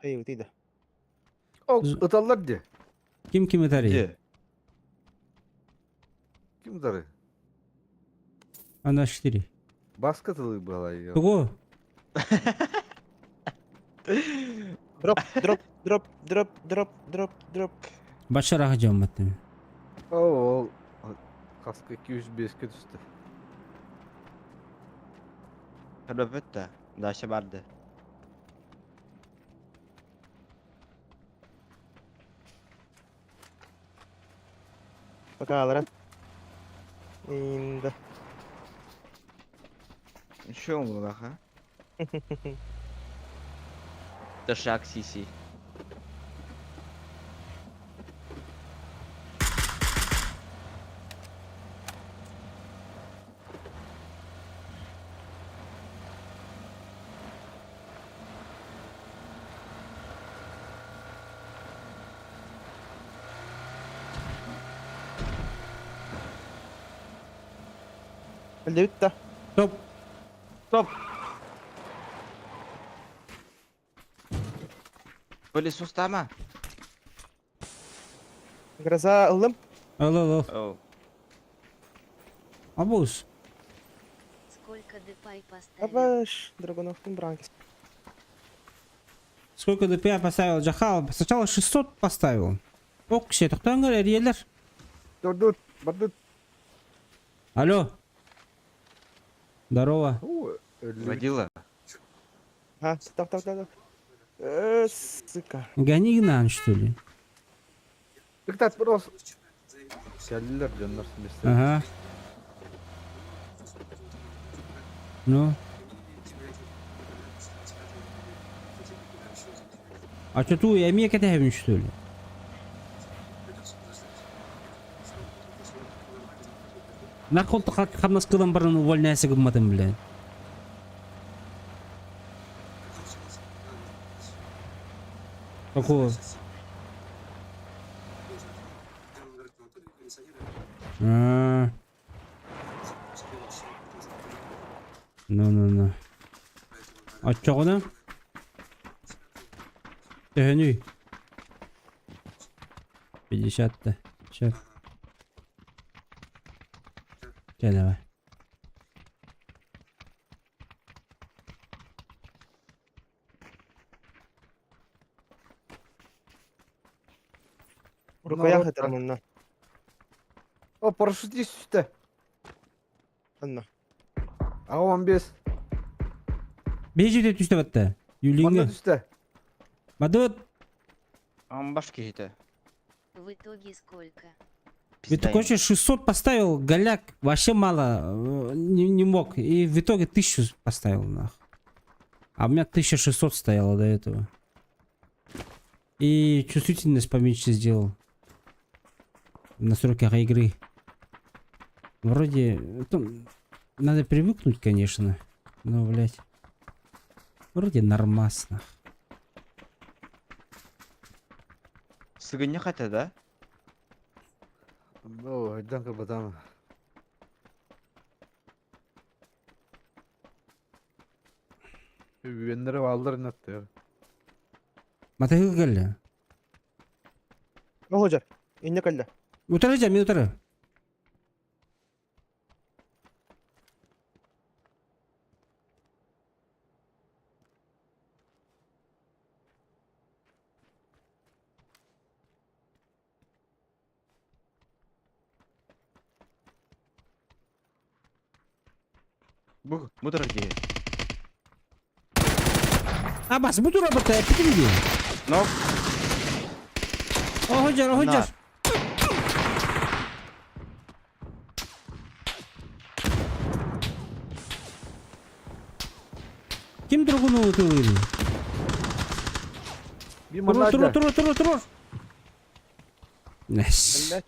Эй, ты да. Ол ыталлар дии. Ким ким ытарый? Где? Ким ытары? Она 4. Баска тылы была ее. Тугу? Дроп, дроп, дроп, дроп, дроп, дроп, дроп. Бачараха дьомматтым. Ол хаска 205-ке түстэ. Көрбөппүт да. Даша барды. Пока, Алара. Инда. Еще он а? Тышак сиси. Өлдөбүт да. Стоп. Стоп! Пылесос тама. Гроза ыллым. Ал, ал, ал. Оу. Абус. Сколько депай поставил? Абаш, Драгоновтун бранкис. Сколько ДПА поставил Джахал? Сначала 600 поставил. Ок, все, тоқтаңдар, әриелер. Дордут, бардут. Алло. Здорово. Водила. А, так, так, так, так. Сука. Гони гнан, что ли? Диктат просто. Кэллилэр дьоннор вместе. Ага. Ну. А что ту, я мека тэхэбин, что ли? Нахуй ты хамнас кылан баран увольняйся гымматын, блядь. Какого? А. Ну-ну-ну. Оччоҕуна? Төһөнүй? 50-та. Чэ. Чэ, давай. Рукоях это манна. О, парашютист түстэ. Анна. А 15. Бежите түстэ батта. Манна Юлиҥҥа. түстэ. Бадыт. Амбаш киһитэ. В итоге сколько? Ведь короче 600 поставил, голяк вообще мало, не мог. И в итоге 1000 поставил, нах. А у меня 1600 стояло до этого. И чувствительность поменьше сделал. В настройках игры. Вроде, ну, надо привыкнуть, конечно. Но, блядь. Вроде нормас, нах. Сыгынньах этэ да? Ну, айдан кырбатам. Үөннere алдар инатты. Матыгы кэллэ. Оһожар. Инне кэллэ. Утары жа, мен утары. Бу, бу турар киһи. Абас, бу тура батта, эппитим дии. Но Оһожар, оһожар. Ким другуну ытылыыр? Би Турур, турур, манна турур, турур, турур. Нэс. Блядь.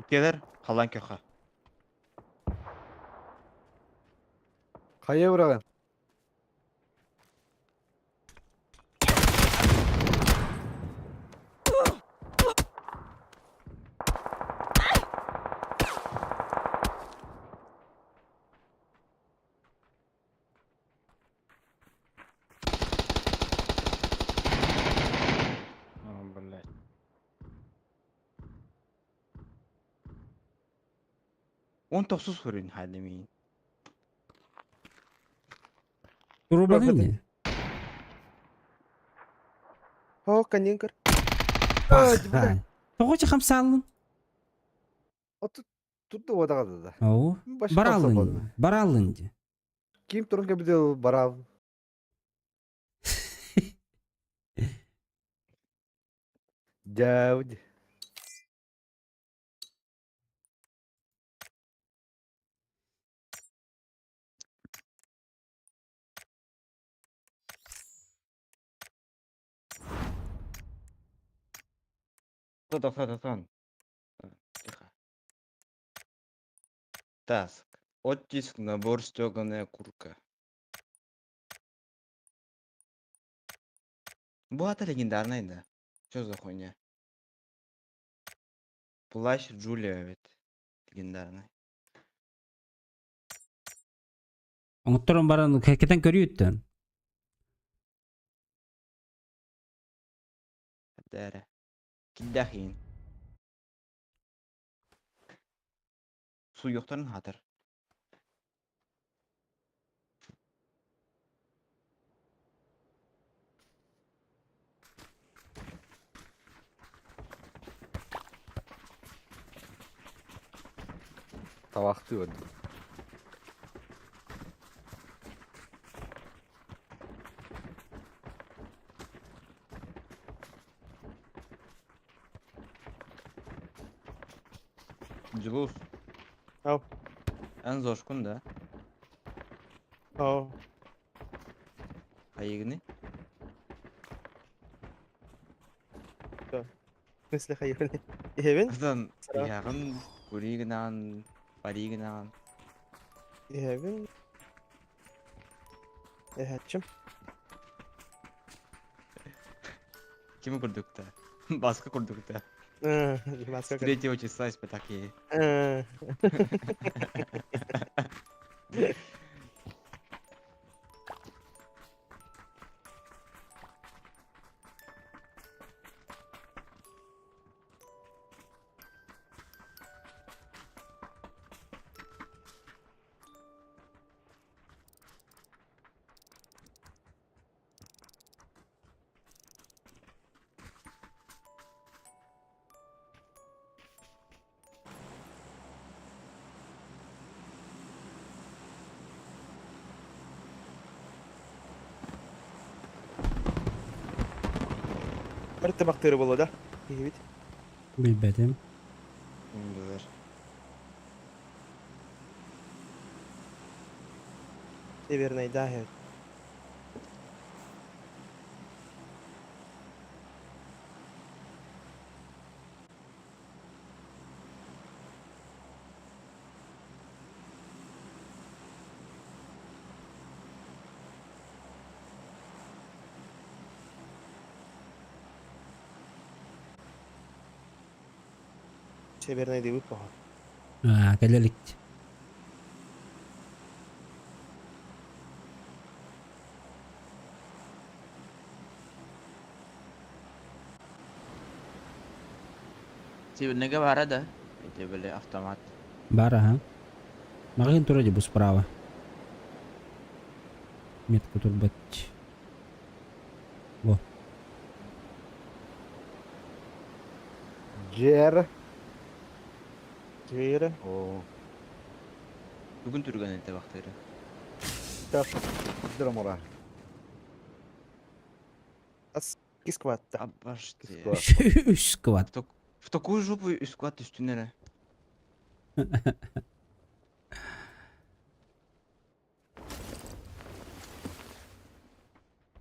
Иккилэр халан көхө. Хайа быраҕын. О, блядь. Он тохсус хөрүн хадемин. Турубадын не? О, канинкар. Пахай. Тоҕо хамсааллын? Оту турда уодаҕа да. Оо. Башка Баралын. Баралын ди. Ким турун кэбидел барал. Дьэ, Тохтон, Тихо. Таск. Оттиск, набор стеганая курка. Была-то легендарная, да. Что за хуйня? Плащ Джулия ведь. Легендарный. Оҥотторон баран кэтэн көрүүттэн. Дәрі. Киддахин. Суйуқтарын хатыр. Табахты öldüm. Дьулус. Ау. Эн зошкун да. Ау. Хайыгыны? В смысле хайыгыны? Иһэбин? Atan Сара. иһэҕин, куригынаан, паригынаан. Иһэбин. Иһэччим. Кими курдукта? Баска курдукта. С третьего числа испытаки. Бір табақтыры болу да? Бит. Билбэтим. Билэр. Северный, да, Северный дебит поха. Аа, кэлэлик. Северныйга бара да. Эти были автомат. Бар, аха. Маҕаһыын турар дии бу справа. Метка турбат. Во. Дьэр. Дьиэрэ. Оо. Бүгүн түргэн этэ бахтыыры. Так. Драмора. Кискватта. Абашты. Сквад. Үс сквад. В такую жопу и сквад үстүнэрэ.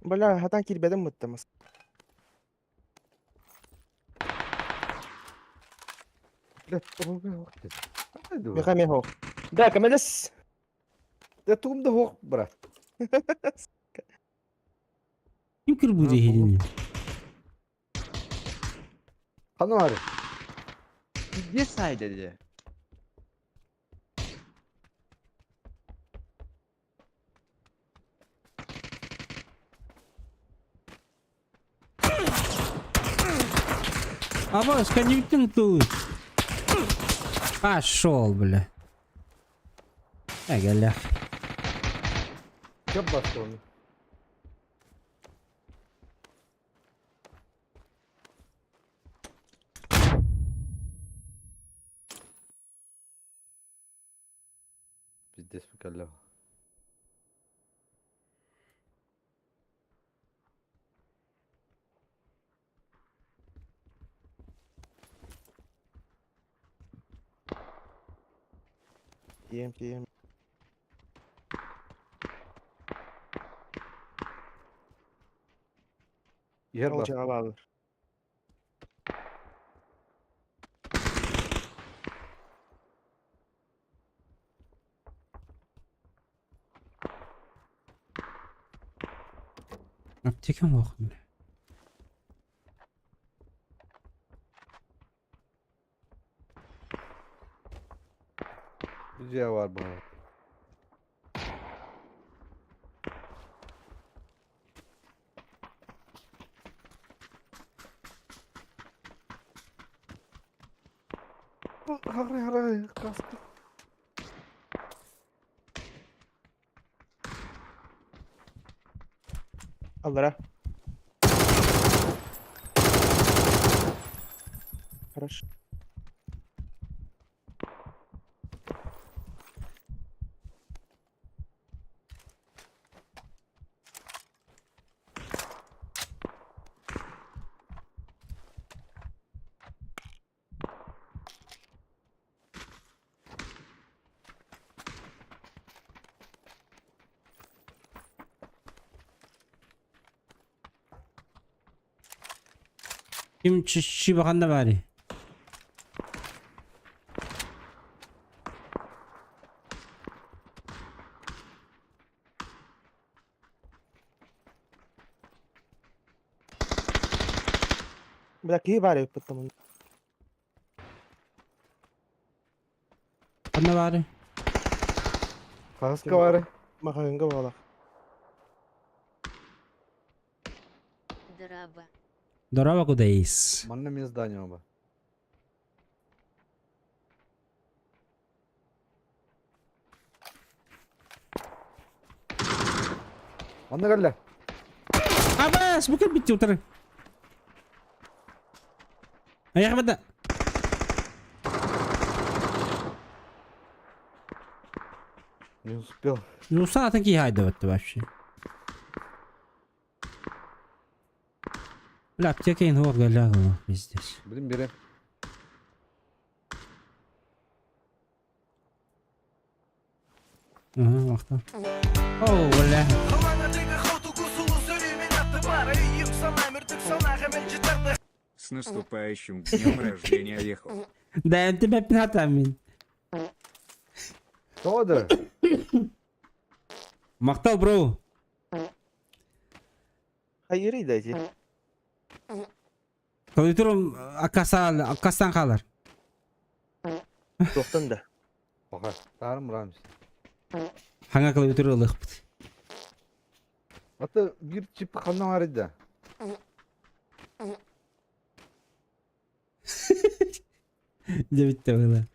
Бля, хатан кирбеден мыттамас. Миха мехо. Да, камелес. Да тугум да суох, брат. Ким кырбыыр иһирини? Ханна баар? Пиздец сайда дии. Аба, сканивтин тыл. Пошел, бля. Эгеле. Кем басты оны? Пиздец кэллэ. Тиэм, тиэм. Иһэр Ол бас. дьаҕа бааллар. Аптекам суох, бля. Дьиэ баар баҕар. Харай, харай, каска. Аллара. Хорошо. Ким чичи ханна баарый? Бля, киһи баар эбит потому. Ханна баарый? Хаһыска баары. Маҕаһыыҥҥа буолар. Дороба. Дороба кудайс. Манна мин здание оба. Манна кэллэ. Абас, бу кэлбит утары. Аяқ бада. Не успел. Ну, саатын киһи хайдабатты вообще. Бля, аптека инһуох гэлээх пиздец. Блин, бери. Ага, махтал. О, бля. С наступающим днем рождения, Ехо. Да, тебя пинатамин. Тоҕо да? Махтал, бро. Хайырый да ити. Клавиатурам аккастан хаалар. Туохтан да. Пока. Таарым рамс. Хаҥа клавиатура ылыахпыт. Ата биир чип ханна баар да? Дьэ бүттэ быһыылаах.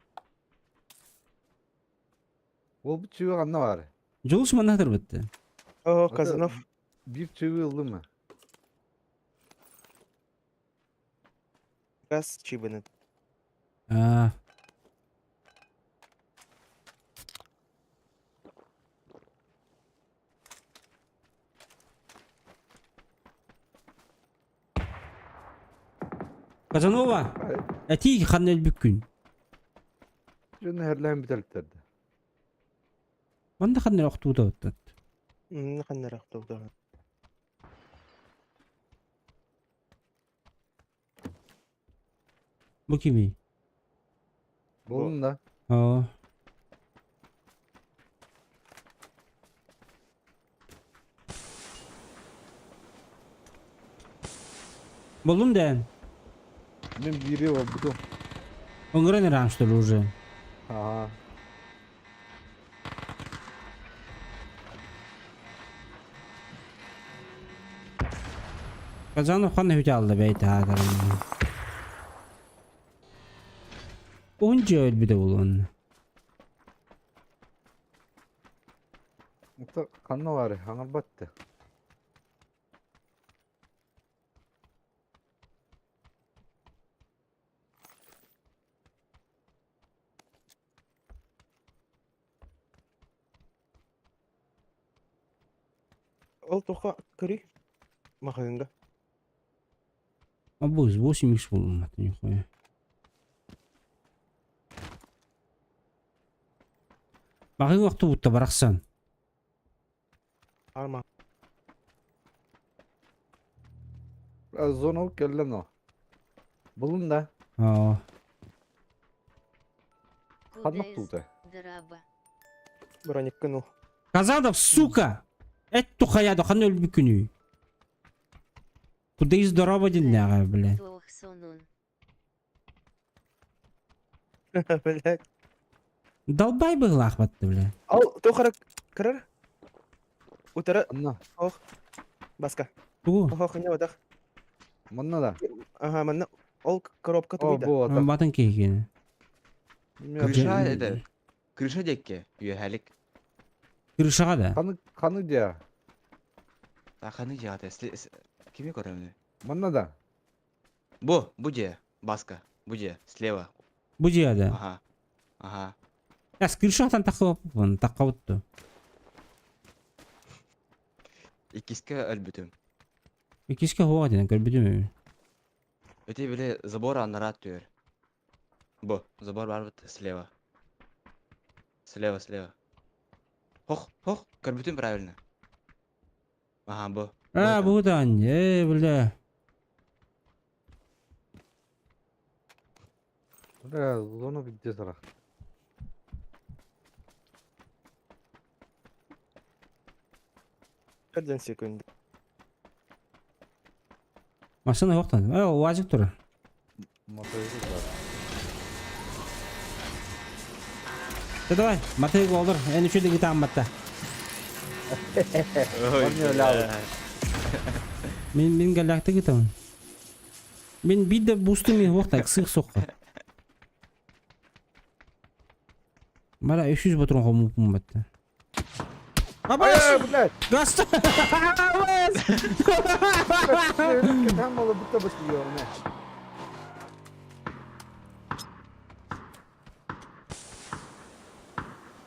Ол бу чиби ханна баар? Дьулус манна турбутта. О, Ата Казанов. биир чиби ыллым ма? Раз чибыны. Аа. Казанова, этии ханна өлбүккүн? Дьон эһэрлээн бүтэлтэрдэ. Манна ханна охтуута оттот. Ханна эрэ Бу кимий? да? О. Буллум да. Мин биири олбутум. Ыҥыран эрэ что ли уже? Ага. Казанов ханна хүтэ алла бэйт аатарым. Онча өлбүтэ булуон. Это ханна бары, хаҥарбатты. Ол туохха көрүй? Маҕаһыыҥҥа. А бу 8 икс булуммат нихуя. Баҕыы охтубутта барахсан. Арма. Зона кэллэ но. Булун да. Аа. Ханна тута. Драба. Брониккын ыл. Казанов, сука! Эт тухаяды ханна өлбүкүнүй? Куда здорово диннэҕэ, бля. Туох сонун. Блядь. Долбай быһылаах батты, бля. Ал туох эрэ кырар? Утары Анна. ох. Баска. Тугу? Охо хыня батах. Манна да. Ага, манна ол коробка О, тугуйда. бу ата. Батын киһикини. Крыша это. Крыша диэкки. Үөһэлик. Крышаҕа да. Ханы ханы дия. Ханы дьиэҕэ Кими көрөмүнүй? Манна да. Бу, бу дьиэ. Баска. Бу дьиэ. Слева. Бу дьиэ да. Ага. Ага. Яс крышаттан таххыбаппын, таххабытту. Иккискэ өлбүтүм. Иккискэ хуа диэн көрбүтүм. Эти били забор анараа түөр. Бу, забор барбыт слева. Слева, слева. Хох, хох, көрбүтүм правильно. Ага, бу. А, бу дан, э, бля. Бля, зона битте сарах. Один секунд. Машина жоқтан. Э, уазик тур. Мотоцикл бар. Да давай, мотоцикл олдыр. Эн үчү диги таамматта. Ой, бля. Мин мин галакты гитам. Мин бидде бусту мин вақта ксых соққа. Мара 300 патрон хомупум батта. Абас! Ай, блядь! Газ! Абас! Там было будто бы съемно.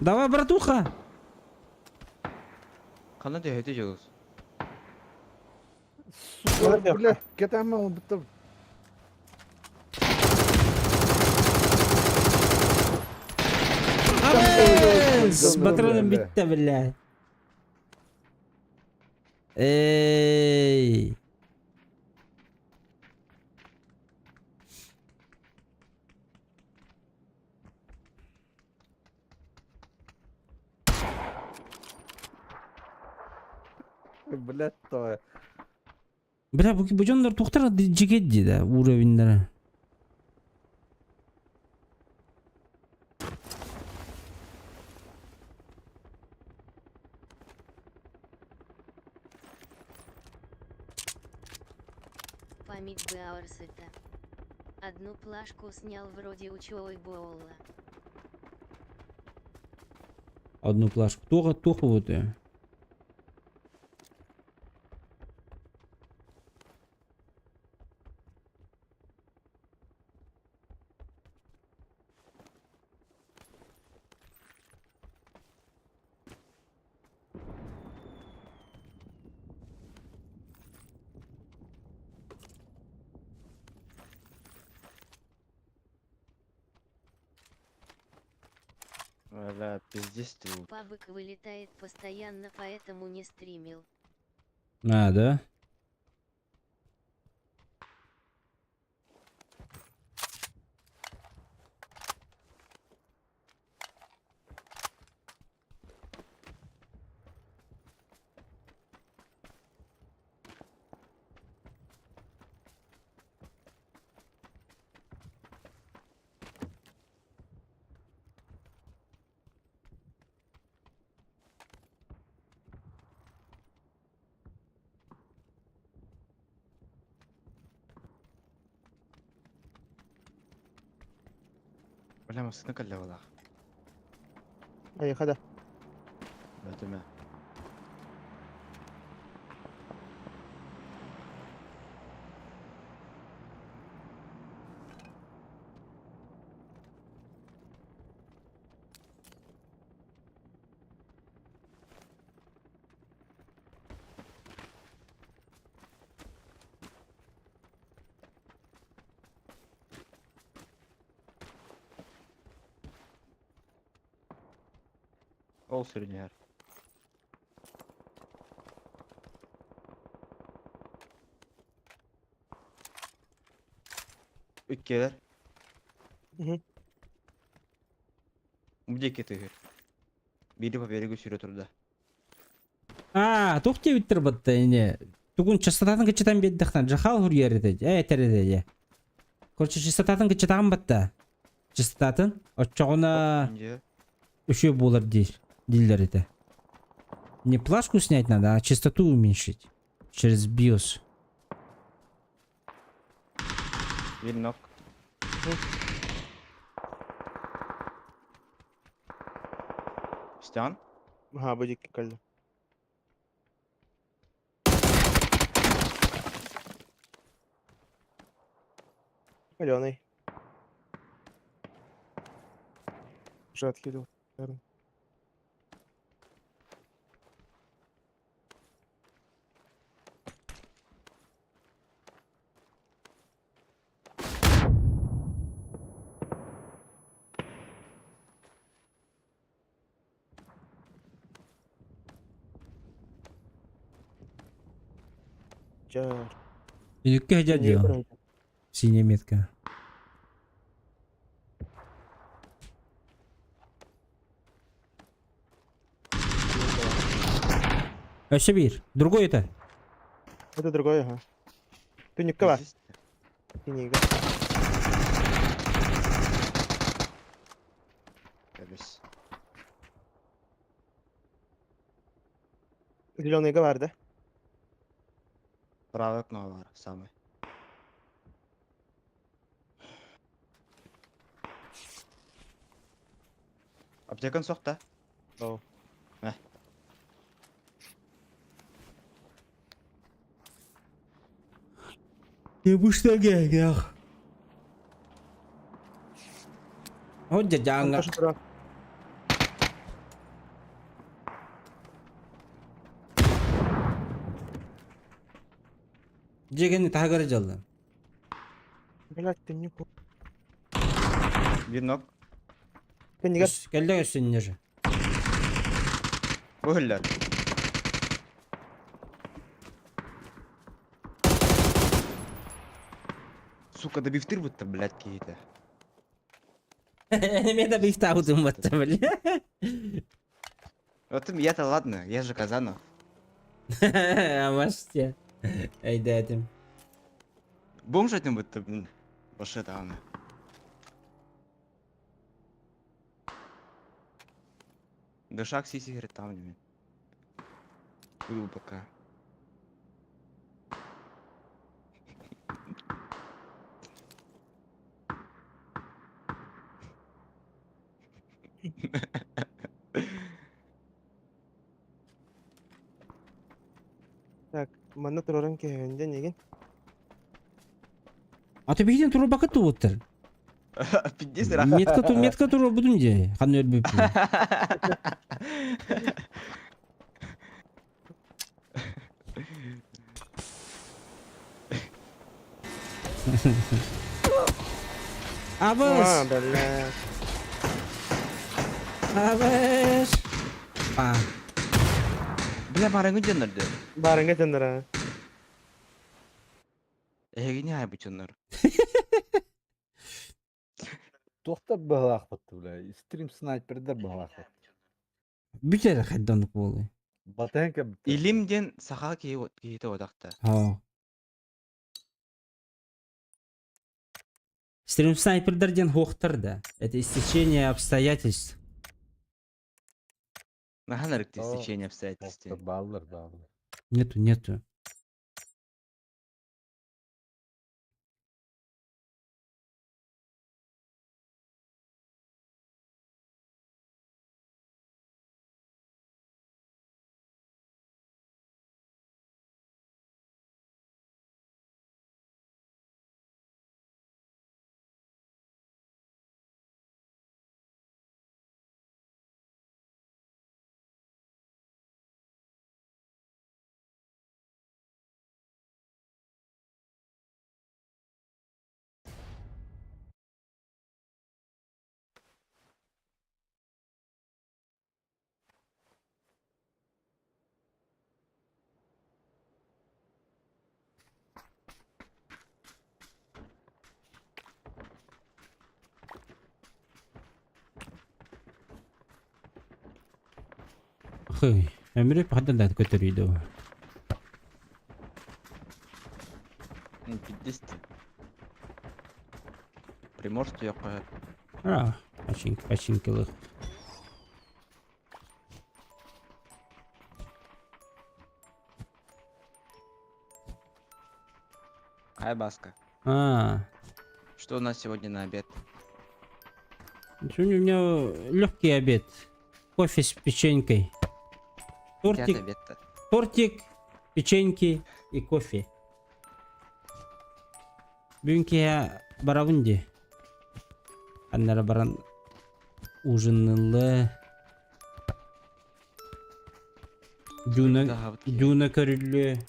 Давай, братуха! Ханна түһэти дьулус. Сука, блядь, кетем было будто... Абас! Патроным битте, бля. Эй! Блядь, то. Бля, бу бу дьоннор туохтара дьигэ да уровеньнара. Память бы Аурсета. Одну плашку снял вроде учёй Боула. Одну плашку. Туох туох буолуо. Бля, пиздец ты. Пабык вылетает постоянно, поэтому не стримил. А, да? Бля, массыына кэллэ буоллаах. Айыха да. Бөтүмэ. Ол сүрүнүһэр. Иккилэр. Бу диэки тыһыр. Биири по берегу сүүрэ турда. Аа, туох диэбиттэр батта ини. Тугун частотатын кыччатан биэрдэхтэн жахал хуруйар этэ, э этэр этэ дьэ. Короче, частотатын кыччатаҕын батта. Частотатын оччоҕуна Дьэ. үчүгэй буолар диир дииллэр этэ. Не плашку снять надо, а частоту уменьшить через BIOS. Биир нок. Стян? Ха, бу диэки кэллэ. Зеленый. Уже отхилил, наверное. Дьэ, Үнүккэ сылдьар не дьон. көрөн. Синяя метка. Өссө биир. Другой это. Это другой, ага. Түннүккэ бар. Книга. Кэбис. Зеленыйга бар да? Правый окно бар, самый. Аптекан суох да? Оо. Мэ. Ол дьадьааҥҥа Антоша турар. Дьиэгини таһыгар дьалла. Блядь, түннүк. Биир нок. Кэннигэр Кэллэ өссүннэр. Бу иһиллэр. Сука, добивтыр будто, блядь, киһитэ. Эмиэ да бифтаабытым батта бля. Вот я-то ладно, я же Казанов. Амасте. Өйдөөтүм. Бомж этим будто, блин. Башы даҕаны. Дышак сиси говорит там мне. Глубоко. Так, манна турарын кэһэҥдэ нигин. А ты биһидин турбакыт тубуттар. Пиздец, ыраах. Метка ту метка турбутум дии. Ханна өлбүппүн. А, Абыс! бля. Абыс! А, Бля, барыҥы дьоннор дии. Барыҥа дьоннор а. Эһигини айбыт дьоннор. Туохтар быһалаахпыт бля, стрим снайпердер быһалаахпыт. бүтэр хайданнык буолуй. Батыһан кэбиттэр. Илим диэн саха киһи киһитэ одахта. Оо. Стрим снайпердар диэн хуохтар да. Это истечение обстоятельств. Наһаа нарыкты Оо, стечение обстоятельств. Туохтар бааллар бааллар. Нету, нету. Хый, өмүрүп хадаллаат көтөрүйдө. Пиддисти. Приморский якка. А, пачинки, пачинкилых. Ай, Баска. А. Что у нас сегодня на обед? Сегодня у меня легкий обед. Кофе с печенькой. Тортик, обед-то? тортик, печеньки и кофе. Бүгүн киэһэ барабын дии. Аннара баран ужиннылы. Дюна, Дюна көрүллүө.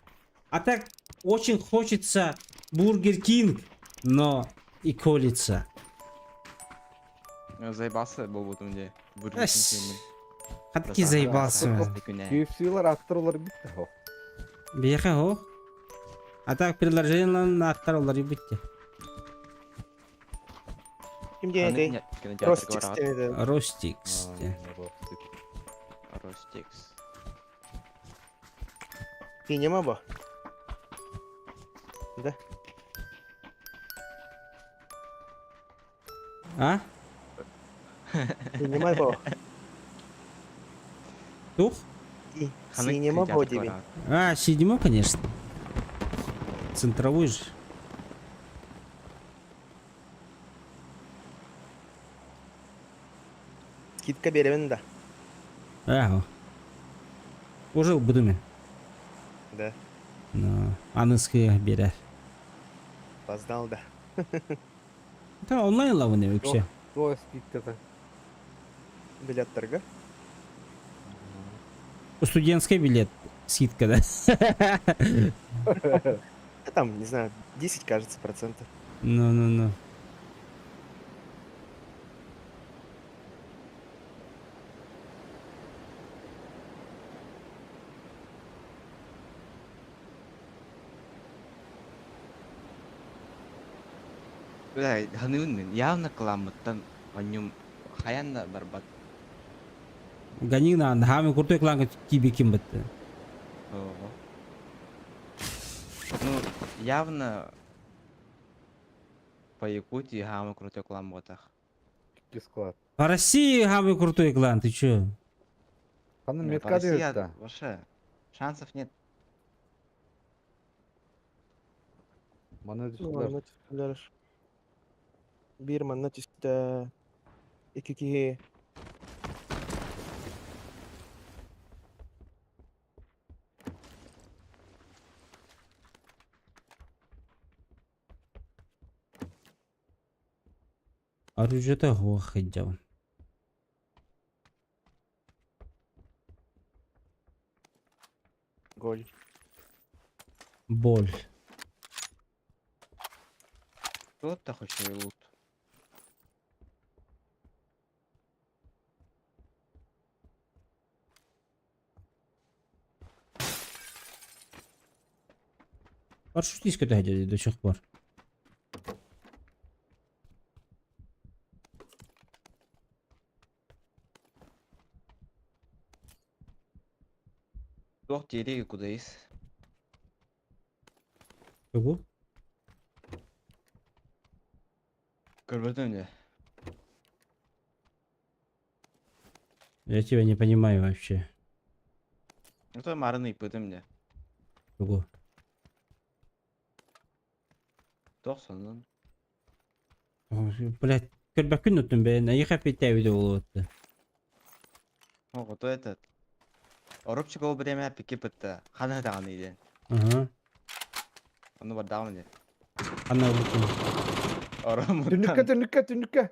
А так очень хочется Бургер Кинг, но и колется. Заебался буолбутум дии. Бургер Кинг. Хатки заебался. KFC-лар аттар битте хо. Биэхэ хо. А так предложение аттар олар битте. Ким диэн Ростикс диэн Ростикс. Ростикс. Кинема бо. Да. А? Кинема бо. Тух? Синема бо диби. А, синема, конечно. Центровой же. Скидка беремин да. Ага. Уже будуме. Да. Но аныскы берер. Познал да. Да, онлайн лавыны вообще. То скидка-то. Билет торга. Студентский билет скидка, да? Там, не знаю, 10, кажется, процентов. Ну-ну-ну. Бля, ханын явно кламыттан аннюм хаян да барбат. Ганина, хами крутой клан киби ким бытты. Ну, явно по Якутии хамы крутой клан ботах. Склад. По России самый крутой клан, ты чё? Ханын Не, по метка России дает да. вообще шансов нет. Мана Манна түстүлэр. Биир манна түстэ. Икки киһи. Оружие-то хотел. Голь. Боль. Кто-то хочет лут. Парашютистка до сих пор. Туох диэри кудайыс. Тугу? Көрбөтүм дии. Я тебя не понимаю вообще. Это марны ыйпытым дии. Тугу? Туох сонун. Блять, көрбөккүн оттун бэйэн, айыха питээбит буолуотта. О, то этот. Оропчик ол время пики бытта. Хана даҕаны диэн. Ага. Ону бардаҕым дии. Ханна ылбыккын? Түннүккэ, Оромуттан. түннүккэ, түннүккэ.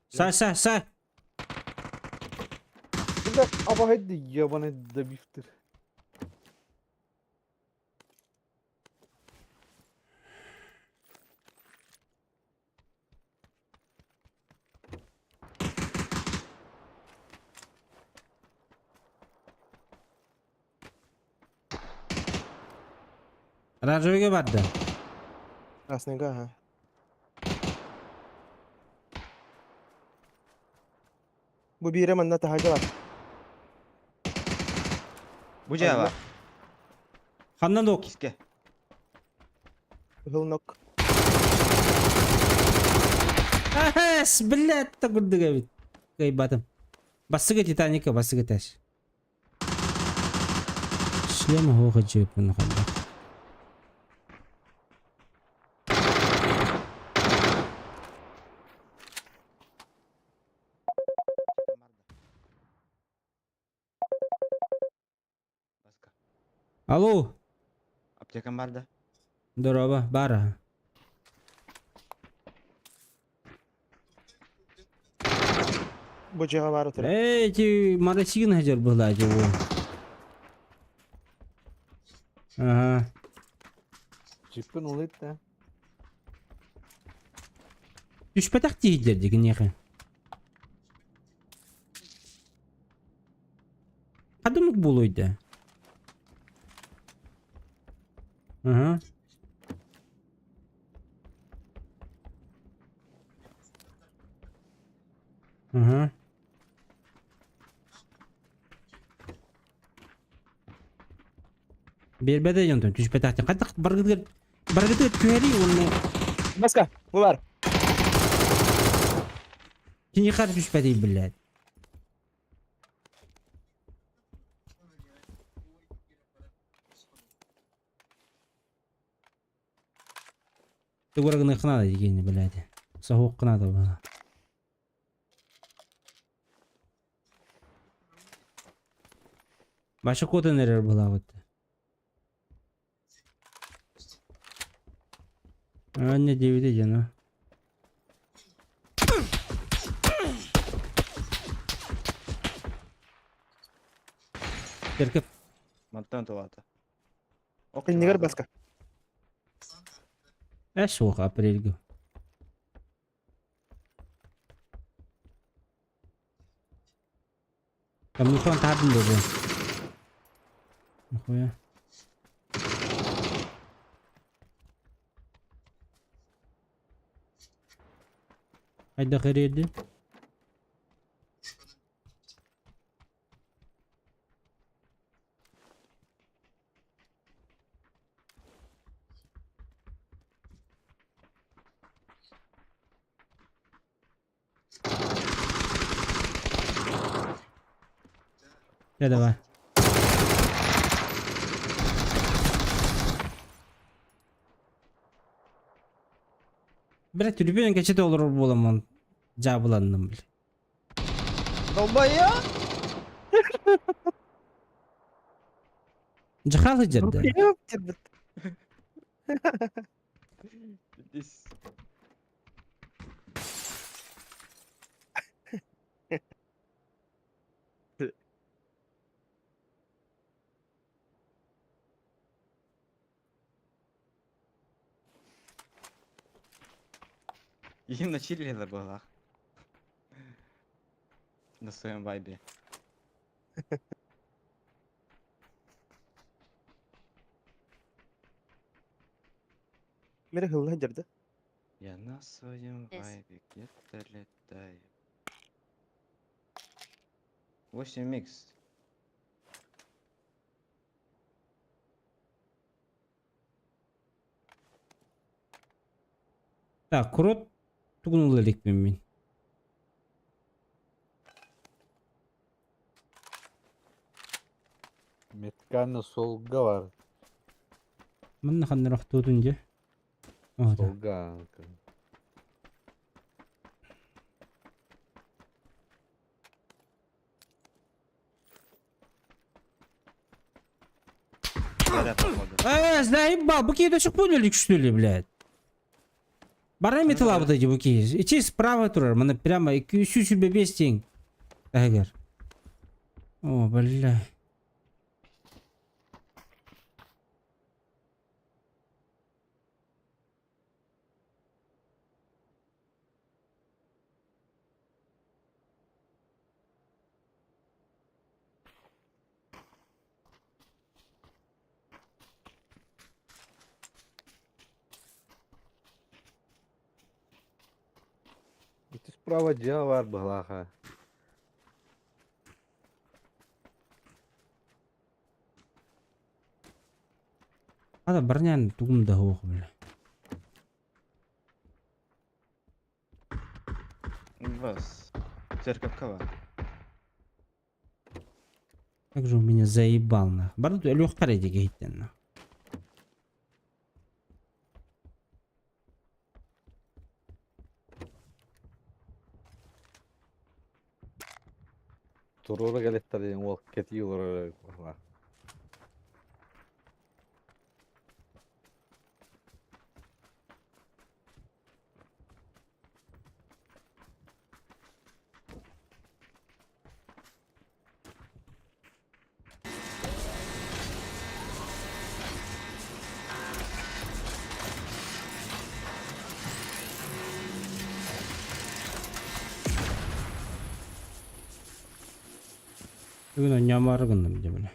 Са, са, са! Бля, абаһайды, ебаный добивтыр. Оранжевыйга барда. Красныйга, ага. Бу биирэ манна таһырдьа бар. Бу дьиэҕэ. Ханна нок? Киске. Кыһыл нок. Эс, блядь, та курдук эбит. Кыайбатым. Бассыга Титаника, бассыга тэш. Шлем оһуоха дьиэппин ханна. Баска. Алло, Аптекам бар да? Дороба, бара. Бу дьиэҕэ баар отура. Эй, эти марасигин хадьар была его. Ага. Чиппин улыт да. Түспэтэх тиийдэр дигинеха. Хадымык буолуйда. Ага. Ага. Биэрбэтэ дьонтон түспэтэхтэн хайдах баргытыгар баргытыгар түһэрий уонна Баска, бу бар. кинихар түспэтий блядь. Тугура гыныахха наада дигиэни блядь. Соһуохха наада буолла. Баша куотан эрэр буолаабыт. Аня диэбитэ дьоно. Теркеп. Мантан тулата. Иннигэр баска. Э суох апрельга. Камнухан таһардын да бу. Нахуя. Хайдах эрийдин? Дьэ давай. Бля, түрбүөн кэчэтэ олорор буоламмын дьаабыланным, бля. Долбоёб! Дьахал сылдьар да? This. Им на чилле была. На своем вайбе. Мире хылла дьэрдэ. Я на своем С. вайбе где-то летаю. 8 микс. Так, курот тугун ыла иликпин мин. Метканы солга бар. Манна ханна охтуутун дьэ. О, да. Солга. Бля, походу. Э, заебал, бу киһи до сих пор өлүксүлү, блядь. Баран металлабыта дии бу киһи. Ичи справа турар, маны прямо 225 тиҥ. Таһыгар. О, бля. Ити справа дьиэ баар быһалааха. Ада барнян тугум да суох бля. Бас. Церковка бар. Как же он меня заебал нах. Барды өлүөххэ эрэ диэки нах. Туруора кэлэттэр диэн уол кэтии олорор быһыылаах. Бүгүн онньоомоору гынным дьэ бile.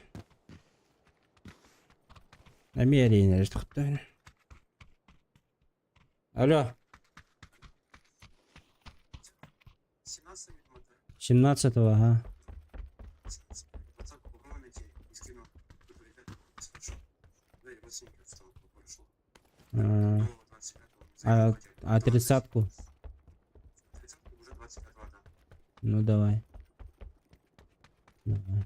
Эмиэ эриэнэ тохтоон. Алло. 17-го, ага. А, а 30-ку? Ну давай. Давай.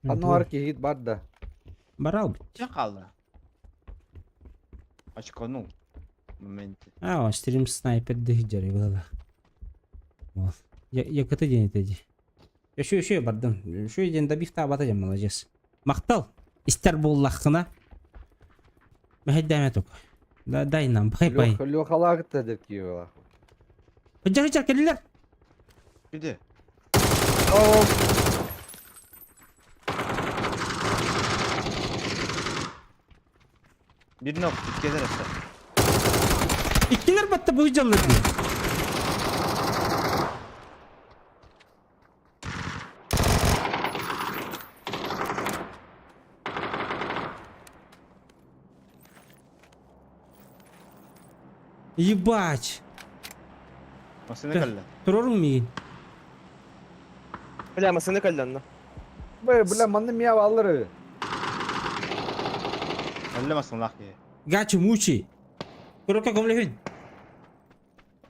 Ханна киһит бар да. Барал. Че қалды? Очконул. В моменте. А, он стрим снайпер дыхджери было. Вот. Я я кыты день это Еще еще бардым. Еще день добив та бата молодец. Махтал. Истер буллахына. Мэхэддәмэ тук. Да, дай нам, бай-бай. Лехалаах деп киһи Хыджар хыджар келилер. Где? Bir nok, иккилэр эссе. Иккилэр батта бу жаллар. Ебать. Масына калла. Турорун миин. Бля, масына калланна. Бля, бля, манны мия аллары. Алла масына ки. Гачи мучи. Курокка көмлөһүн.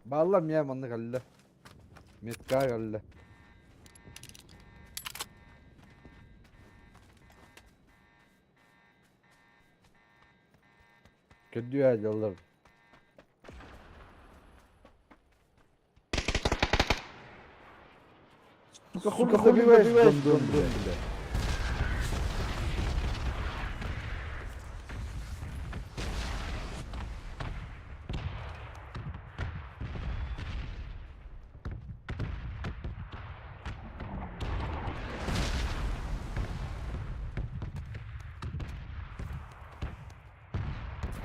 Баллар мия манны калла. Метка калла. Көдү жаллар. Сука, хули добиваешь, дом, дом, бля.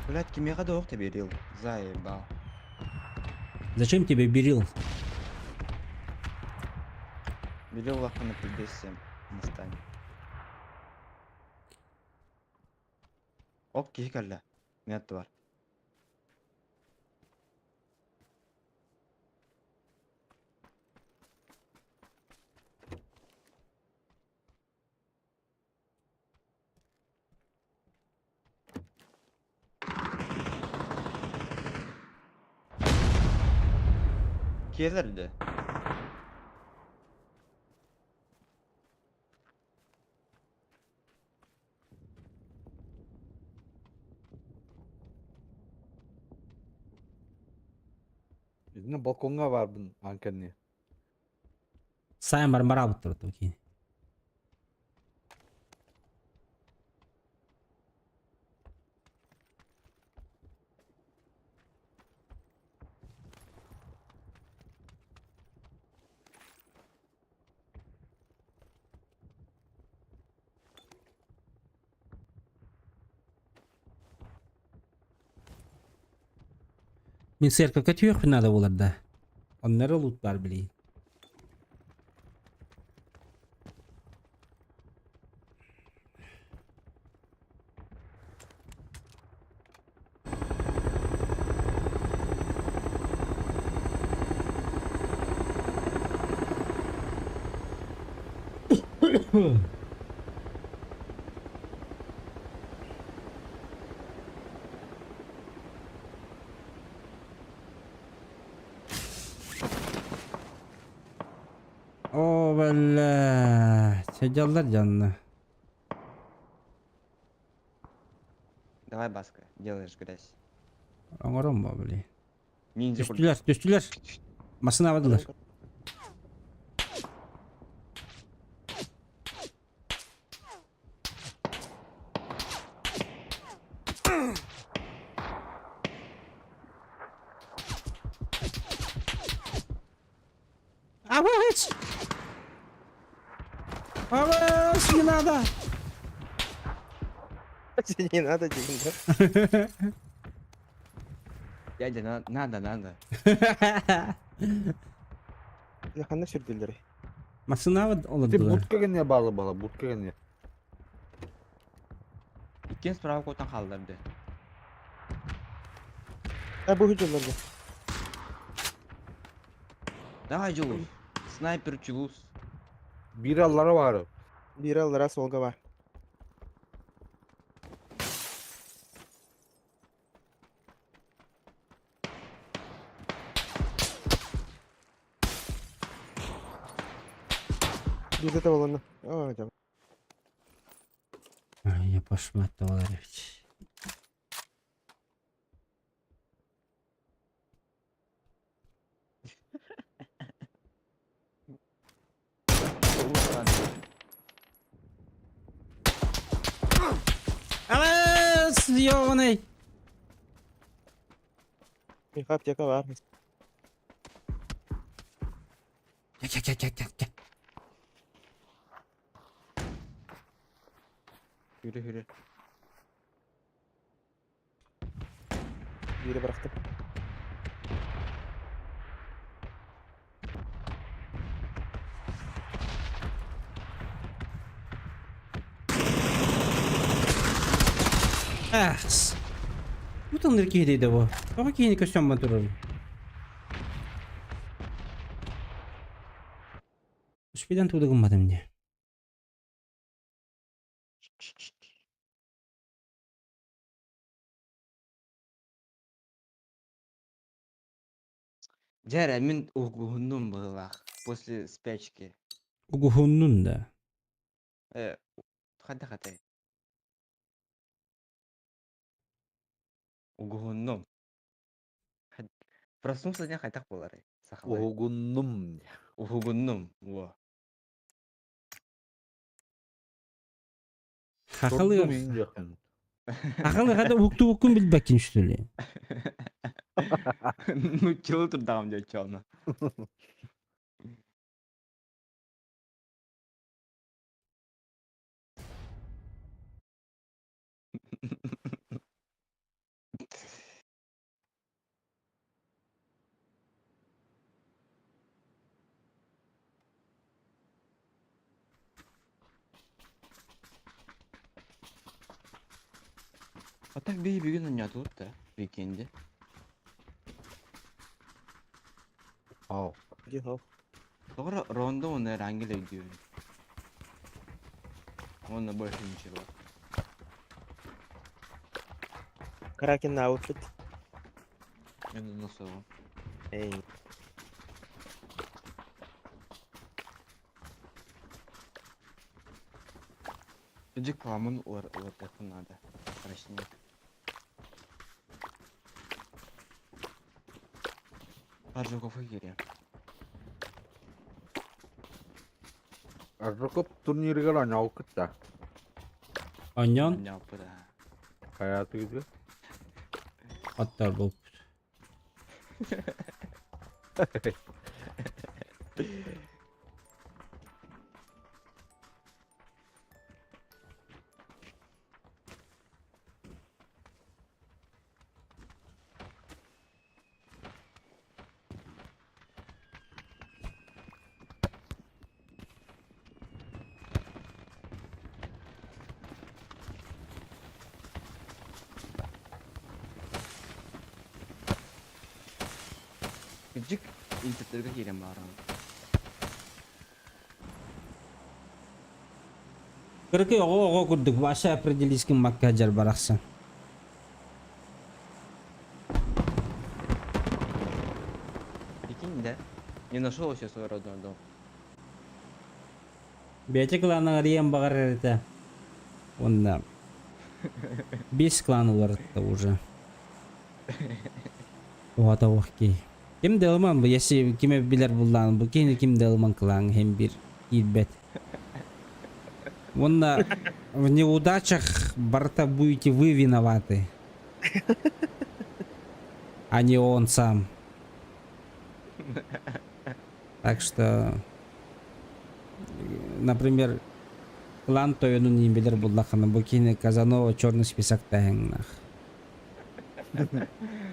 Блядь, кимеға да оқты берил. Заебал. Зачем тебе берил? Берил лақыны пілдесем. Не стань. Оп, кихи калла. Нет бар. Келерді. Итиннэ балкоҥҥа баарбын аан кэннигэ. Сайын бар барабыттар окей. Мин церковь түһүөхпүн надо буолар да. Оннары лут бар билии. О, бля, сидяллар дьонно. Давай, Баска, делаешь грязь. Оҥорон бо, били. Ниндзя курдук. Түстүлэр, түстүлэр. Массыына абадылар. Авась! Авась, не надо! Не надо, диэн да. Дядя, надо, надо. Ханна сүрдүллэрий? Массыына Ти олордулар. будка гэнэ баалы бала, будка гэнэ. Иккиэн справа куотан хаалларды. А бу дьоллорго. Давай, Дьулус. Снайпер Дьулус. Биир аллара баары. Биир аллара суолга бар. Биирдэ табылынна. Оо, дьэ. Ай, я пошмат Валерьевич. Алас, ёбаный! Миэхэ аптека баар. Кэ кэ кэ кэ кэ. Yürü yürü. Биири бырахтым. Ах, Бу тылныр киһи да бу. Тоҕо киһини көстөн турар? Успедан туда гымматым дии. Дьэ эрэ мин уһугуннум быһыылаах после спячки. Угуһуннун да. Э, хайдах этэй? Угуһуннум. Проснулся диэн хайдах буоларый сахалыы? Уһугуннум. Уһугуннум, во. Хахалы Сордум иин диэххин. Хахалы хата уһуктубуккун билбэккин что ли? Ну, чего турдаҕым дьэ оччоҕуна. А так биһи бүгүн оонньоотубут да уикенди. Ау. Дии Тоҕо рондо уонна Эрангел өйдүүбүн. Уонна больше ничего. Кракен аутфит. Мен онно суоҕум. Эй. Иди кламын уларытыахпын наада. Рачник. Поджогов киириэм. Аржаков турнирыгар оонньообуккут да? Оонньоон Оонньооппут аа. Хайаатыгытыгар? Оттор буолбут. Кырдьык интернеттергэ киирэн баарым. Кыракый оҕо-оҕо курдук вообще определись гыммакка сылдьар барахсан. Прикинь, да? Не нашел еще свой родной дом. Бэйэтэ кланаҕар ийэм баҕарар этэ. Уонна биэс клан уларытта уже. Оҕото киһи. Ким да ылыман бу, если ким билэр буллаан бу киһини ким да ылыман клаҥ иһин биир киирбэт. Уонна в неудачах барыта будете вы виноваты, а не он сам. Так что, например, клан тойонун иин билэр буллаххына бу киһини Казанова черный список таһыҥнах.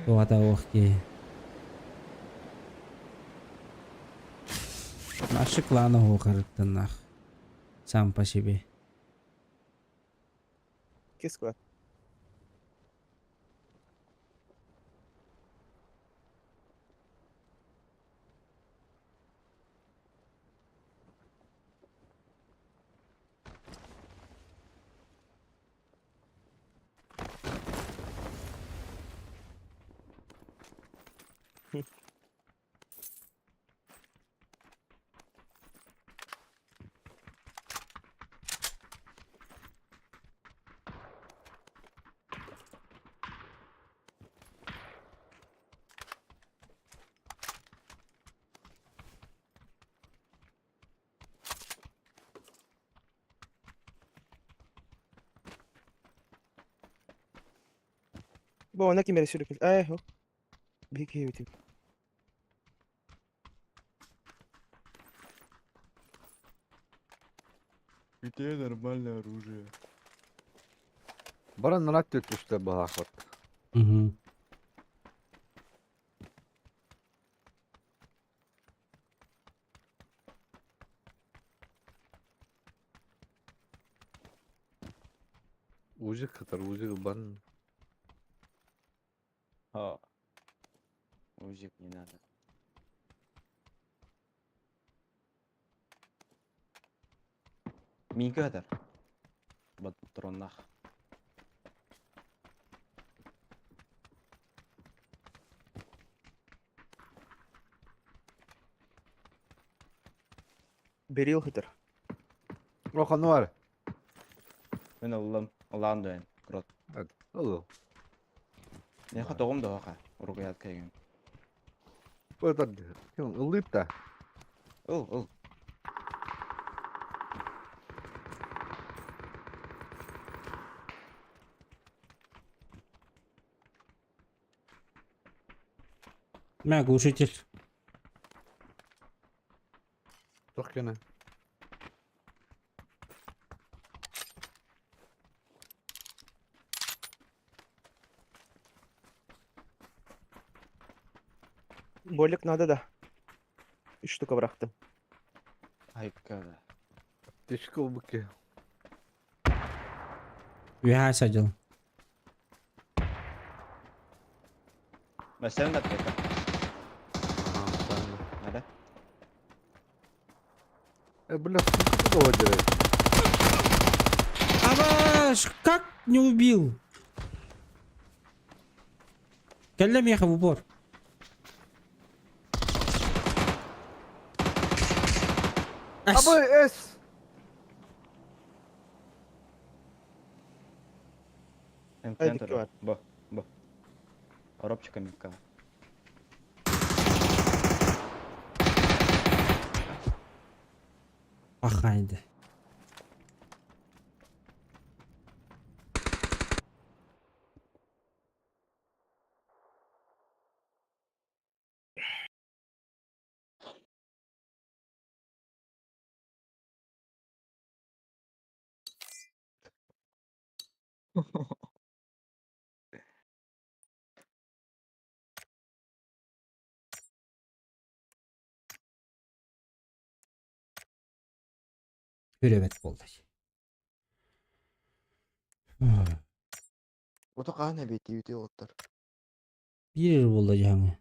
Туохата ох киһи. Наши кланы оһуохарыттаннах. Сам по себе. Кис клан. Бу она ким эрэ сүрүкүл. Ээ, биһи киһибитин. Где нормальное оружие? Баран нарат түстэ баһаахпат. Мгм. Узик кытар, узик бан. А. Узик не надо. Минка хатар. Патроннах. Берил хытар. Охан бар. Мен ыллым. Ылаан дуэн. Крот. Ылы. Неха тоҕум да хоха. Уругуят кайгын. Ылып да. Ыл, ыл. Мә, глушитель. Туох кene. Болик надо да. Үч штука бырахтым. Айка да. Тишки убыки. Үһэ садил. Мәсәлән да аптека. Надо? Э, бля, сколько дерет? Абаш, как не убил? Кэллэ миэхэ в упор. Ас. Абы эс! МК дикки бар. Бо, бо. Коробчика МК. Пахайды. Үрөбөт буолла. Ото хаан эбит үтү оттар. Биир буолла дьаҥы.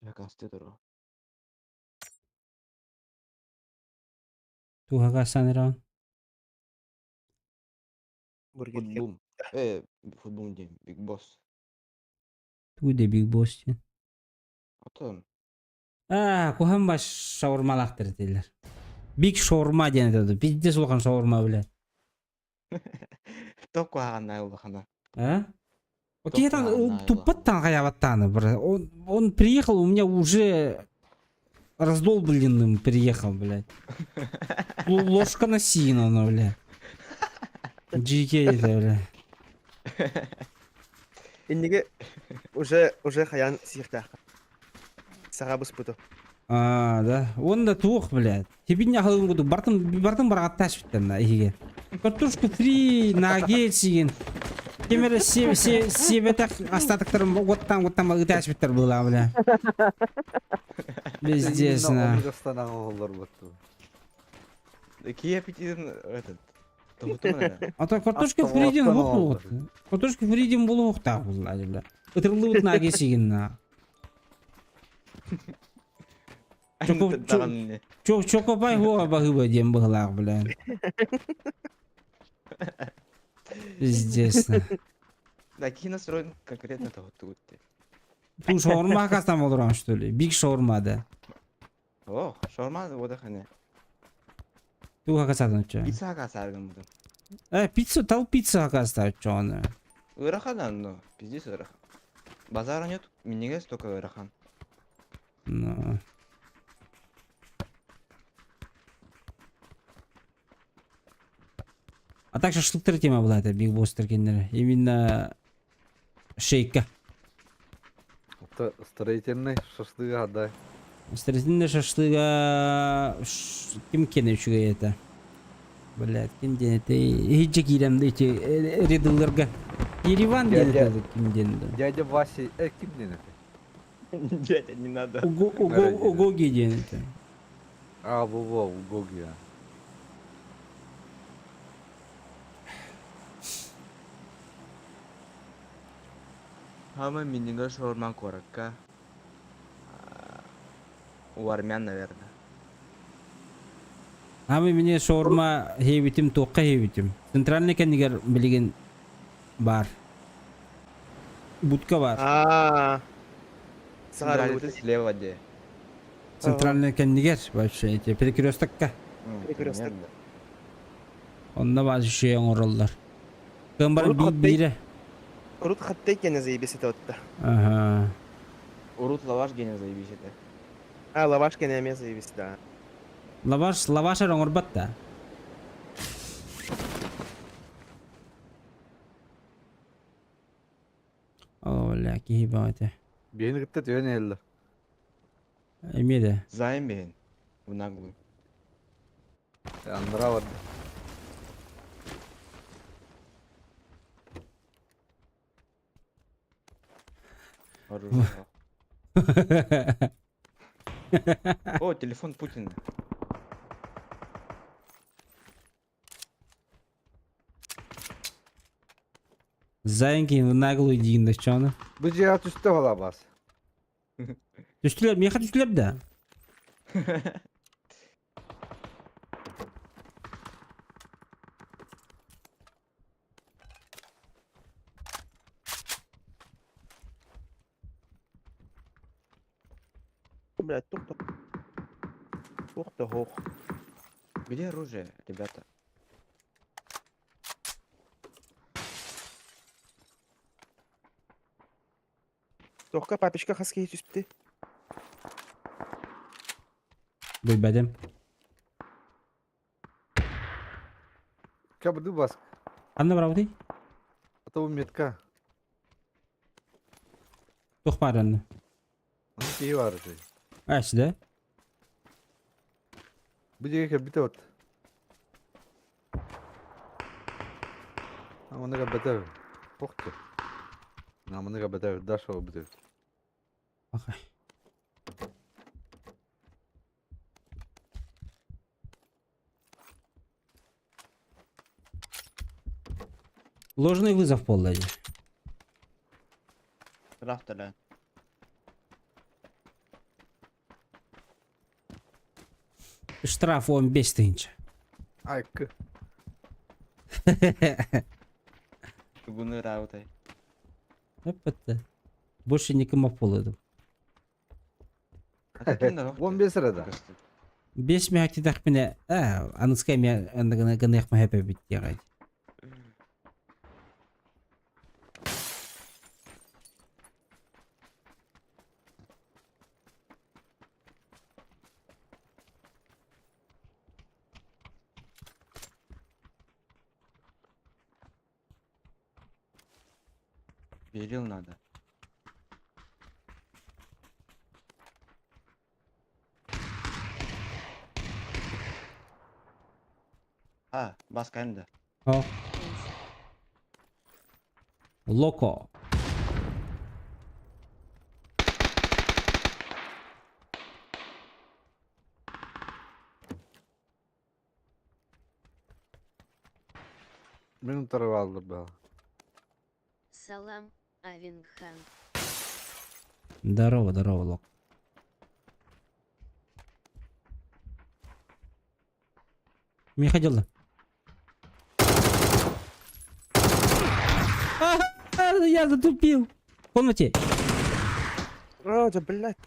Жакасты туру. Туһаҕа саныраҕын? Бургер Футбум. Футбум диэн Big Boss. Тугу да Big Boss диэн? Отон. Аа, куһан баш шаурмалаахтар этилэр. Big шаурма диэн этэ Пиздец улахан шаурма, блядь. Тоқ куһаҕаннаа улахана. А? Окей, это туппаттан хайабаттааны. Он приехал, у меня уже раздолбленным приехал, блядь. Ложка на сина, ну, бля. GK это, бля. Инниги уже уже хаян сиэхтээх. Саҕа быспыты. А, да. Он да туох, блядь. Тибин ахылын куду бартын бартын барааттааш биттен на иһиге. Картошка фри, наггетсигин. Ким эрэ сиэбэтэх остатоктарын уоттаан уоттаан ытааш биттер была, бля. Пиздец, на. олорбутту. Киев аппетитин этот тоһутуман А то картошка фри диэн Астан уох буолуох. Картошка фри диэн буолуохтаах буолла, бля. Ытырыллыбыт наггетсигин на. Чокопай хуа баһыба диэн быһылаах, бля. Пиздец. Да, киһи настроен конкретно тоһуттугут ти. Ту шаурма хакастан болуран, что ли? Биг шаурма, да. Ох, шаурма вода хане. Ту хакасатын чо. Пицца хакасаргын буду. Пиццу, тал пицца хакаста чоны. Ыарахан но, пиздец ыарахан. Базара нет, минньигэс только ыарахан. Ну. А так шашлыктар тема была это, Big Boss кинилэр. Именно шейка. Это строительный шашлыга, да. Строительный шашлыга ким киэнэ үчүгэй это? Блядь, ким диэн это? Иһирдьэ киирэн эти рядыларга. Ереван диэн Дядя. это ким диэн да? Дядя Вася, ким диэн это? Дядя, не надо. Уго, Уго, Угоги диэн это. А, во-во, Угоги. Саамай минньигэс шаурма куоракка. У армян, наверное. Ами мне шаурма хейбитим туохха хейбитим. Центральный кэннигэр билигин баар. Будка баар. Аа. Центральный слева де. Центральный кэннигэр вообще эти перекрестокка. Перекресток. Онно баар үчүгэй оҥороллор. Кыан баран Урут хоттой- биирэ. Урут хаттай кэнэ заебись это вот. Ага. Урут лаваш гене заебись это. А, лаваш кэнэ эмиэ заебись, да. Лаваш, лаваш эрэ оҥорбот да. О, бля, киһи бөҕөтө. Биһини кытта түһэн иһэллэр. Эмиэ да. Займ бэйэн. В наглую. Аннара барда. Оружие. О, телефон Путина. Зайын в наглую диин да чоны. Бу дьиэҕэ түстэ балабас. Түстүлэр, миэхэ түстүлэр да. Блядь, тух Тух да hoch. Где оружие, ребята? Туохка папичка хас киһи түспүтүй? Билбэтим. Кабды бас. Ханна барабытый? А то метка. Туох баар онно? Ону киһи баар этэ. Ась, да? Бу дьиэгэ кэлбитэ вот. Аманы кэлбэтэ. Ох ты. Аманы кэлбэтэ. Даша бутэ. Окей. Ложный вызов буолла дии. Рафталя. Штраф 15 тыһыынча. Айкы. Тугуну ыраабытай. Эппетте. Больше никому буолуодум. Он бес эрэ да. Бес мөһөктүдэхпинэ, аа, аныска эмиэ андыгына гыныах мөһөпөбүт диэҕэй. Берил надо. А, баскайым да. О. Локо. Мин утары бааллар баа. Салам, Авингхан. Здорово, здорово, Лок. Миха дьолло. А, я затупил. В комнате. А, да, блядь.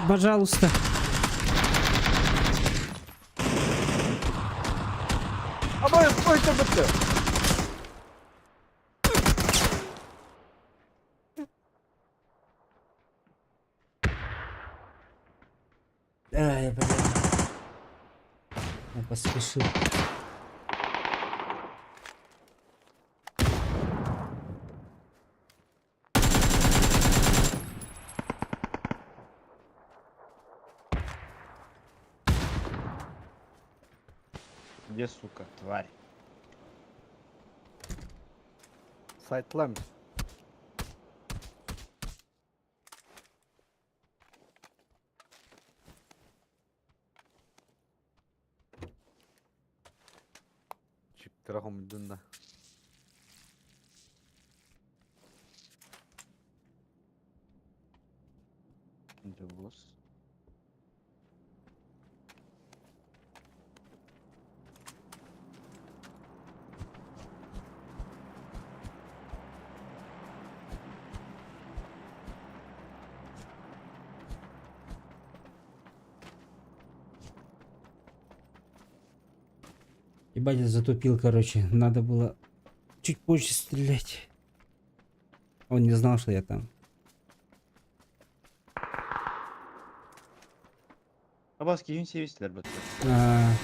Пожалуйста. Абай, ой, төбөттө. Ай, блин. Я поспешил. Где, сука, тварь? Сайтлам. Чиптера хомуйдун да. Бос. Ебать, я затупил, короче. Надо было чуть позже стрелять. Он не знал, что я там. Абас кийин себистилер бөттө. А,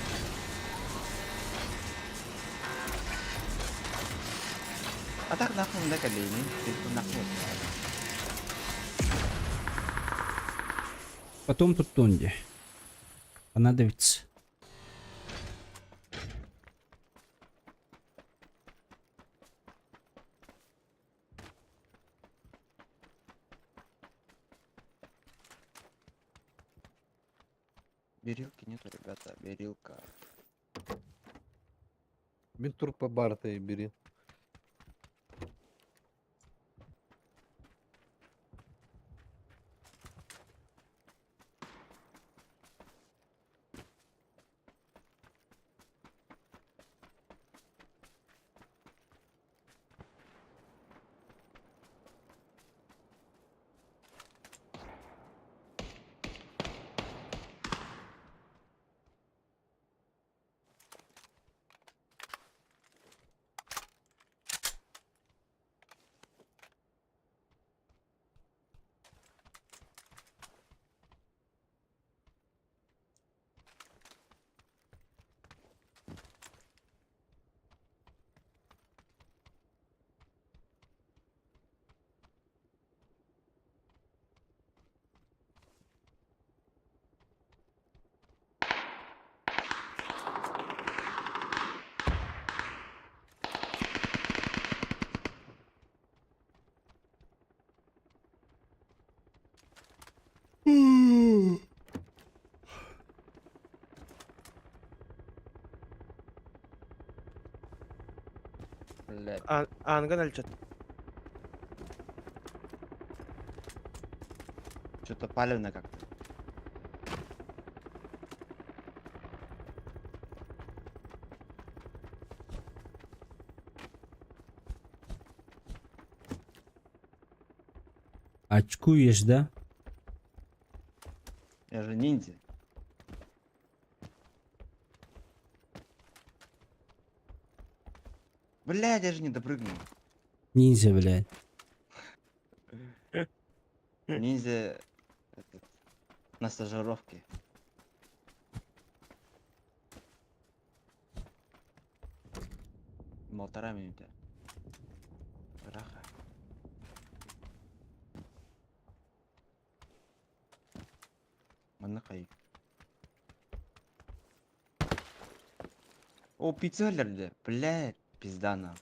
А так нахуй да калейни. Нахуй. Потом тут Тонди. Понадобится. Берилки нету, ребята, берилка. Мин турпа барта бери. Блядь. А, анган альчат. Что-то палевно как-то. Очкуешь, да? Я же ниндзя. Блядь, я же не допрыгнул. Ниндзя, блядь. Ниндзя этот, на стажировке. Полтора минуты. Раха. Манна хайы. О, пиццелерде, блядь, пизда нам.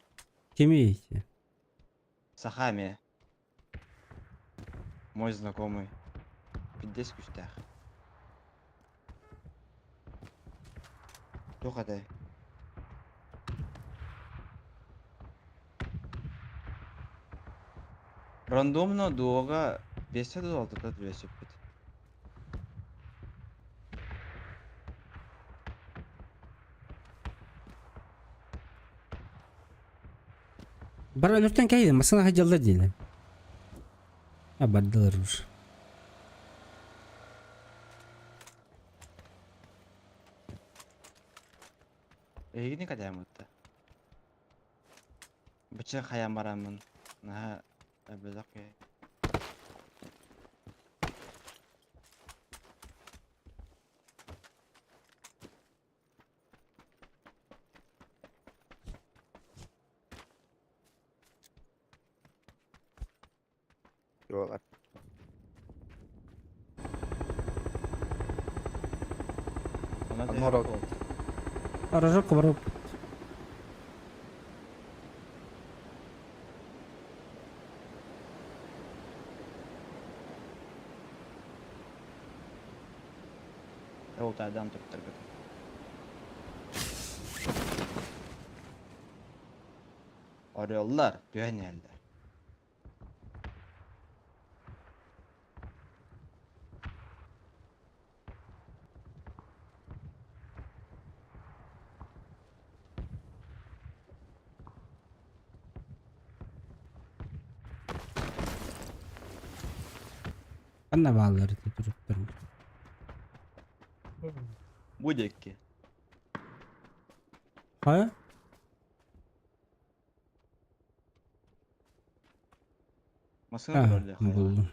Кимиете? Сахами. Мой знакомый. Пиздец кустях. Туох этэй? Рандомно дуоҕа биэстэ да алтата түбэспиппит. Бар өлөртөн кэйдим, массыына сылдьаллар дииллэр. А бардылар уже. Эһигини кэтээммитэ. Бачча хайаан бараммын наһаа элбэх киһи. Diyorlar. Она Анора. Рожок барып. Ол тайдан туттарбыт. Ореллар түһэн иһэллэр. Ханна бааллар ити туруктар. Бу диэки. Хайа? Массыына А, турар диэх хайа. булдум.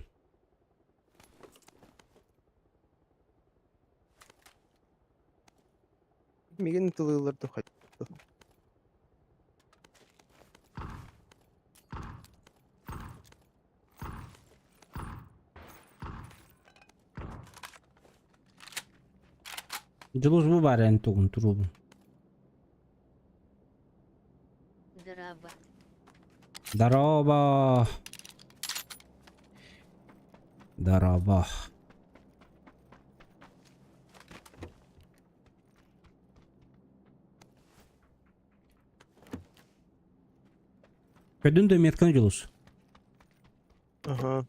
Мигин тылыылар да Дьулус бу баар эн тугун туруубун. Драба. Дорообо. Дорообо. Көрдүн да метканы Дьулус. Ага.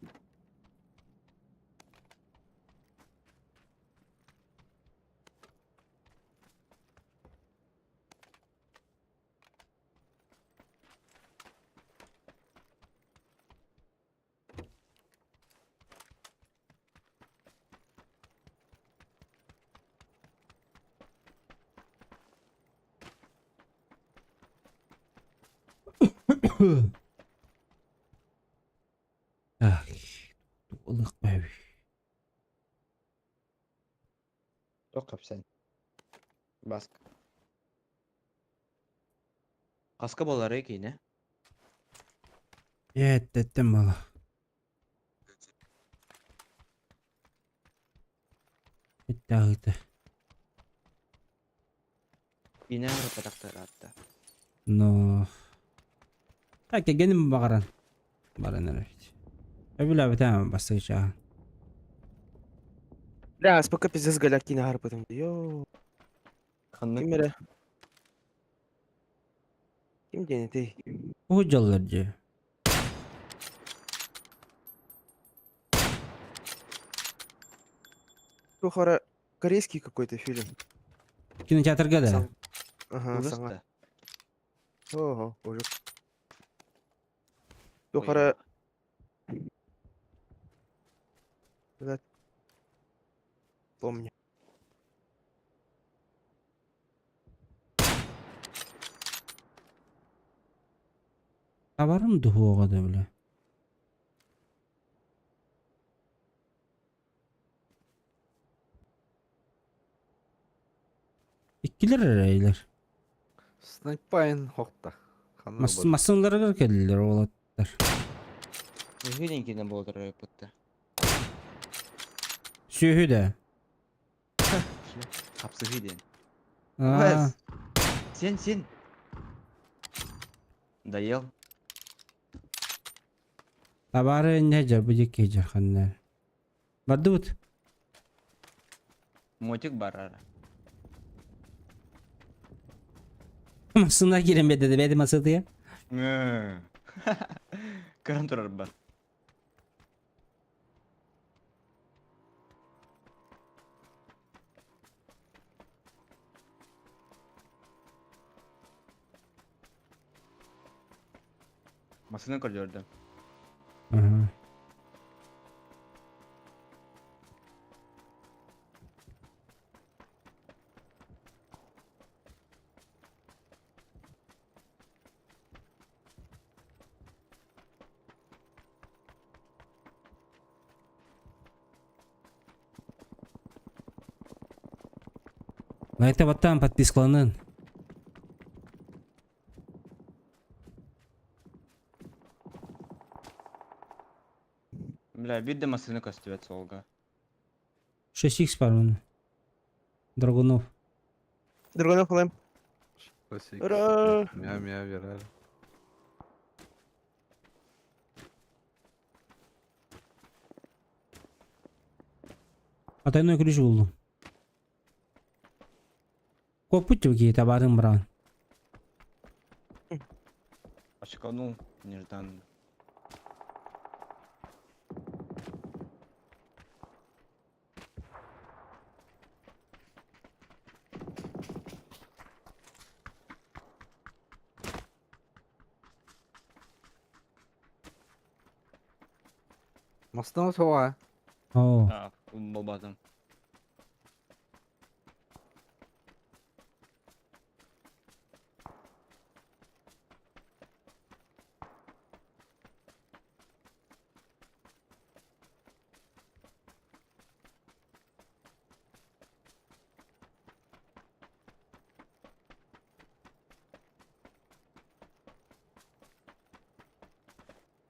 Ах, ылык бэби. Туох кэпсээн? Баск. Хаска буоларый киинэ? Эттеттем буола. Эттээҕитэ. Киинэ оҥорбатахтар аатта. Но. Так, кэргэним баҕаран. Баран эрэбит. Өбүлээбитэ бастакы чааһын. Бля, СПК пиздец голяк киинэ харпытым. Йоо. Ханнык? Ким эрэ? Ким диэн этэй? Уһуйдьаллар дии. Туох эрэ корейский какой-то фильм. Кинотеатрга да? Саҥ- Ага, Ужас саҥа. да? Ого, ужас. Туох Ой, эрэ... Блядь. Помню. Табарым дуһуоҕа да бля. Иккилэр эрэйлэр. Снайпайн хохта. Ханна Мас бар. массыналарыгар кэллилэр уолаттар. Үһүн инкинэ буолар эппитте. Сүөһү да. Хапсыһыы диэн. Аа, Сен сен. Доел. табаары иннэ дьарбы диэки дьарханнар. Бардыбыт. Мотик барара. Массыына киирэн биэрдэ да бэйэтэ массыытыйа. Көрөн турар бар. Массыына көрдөрдө. Аха. Лайкта баттаан подпискаланын. Бля, биир да массыына көстүбэт суолга. 6x бар мune. Драгунов. Драгунов ылым. Спасибо. Ура! Мя мя верар. Атайной ключ булдум. Коппут киһи табаарын быраҕан. Очканул нежданно. Мастан соға. Оо. А, болбатым.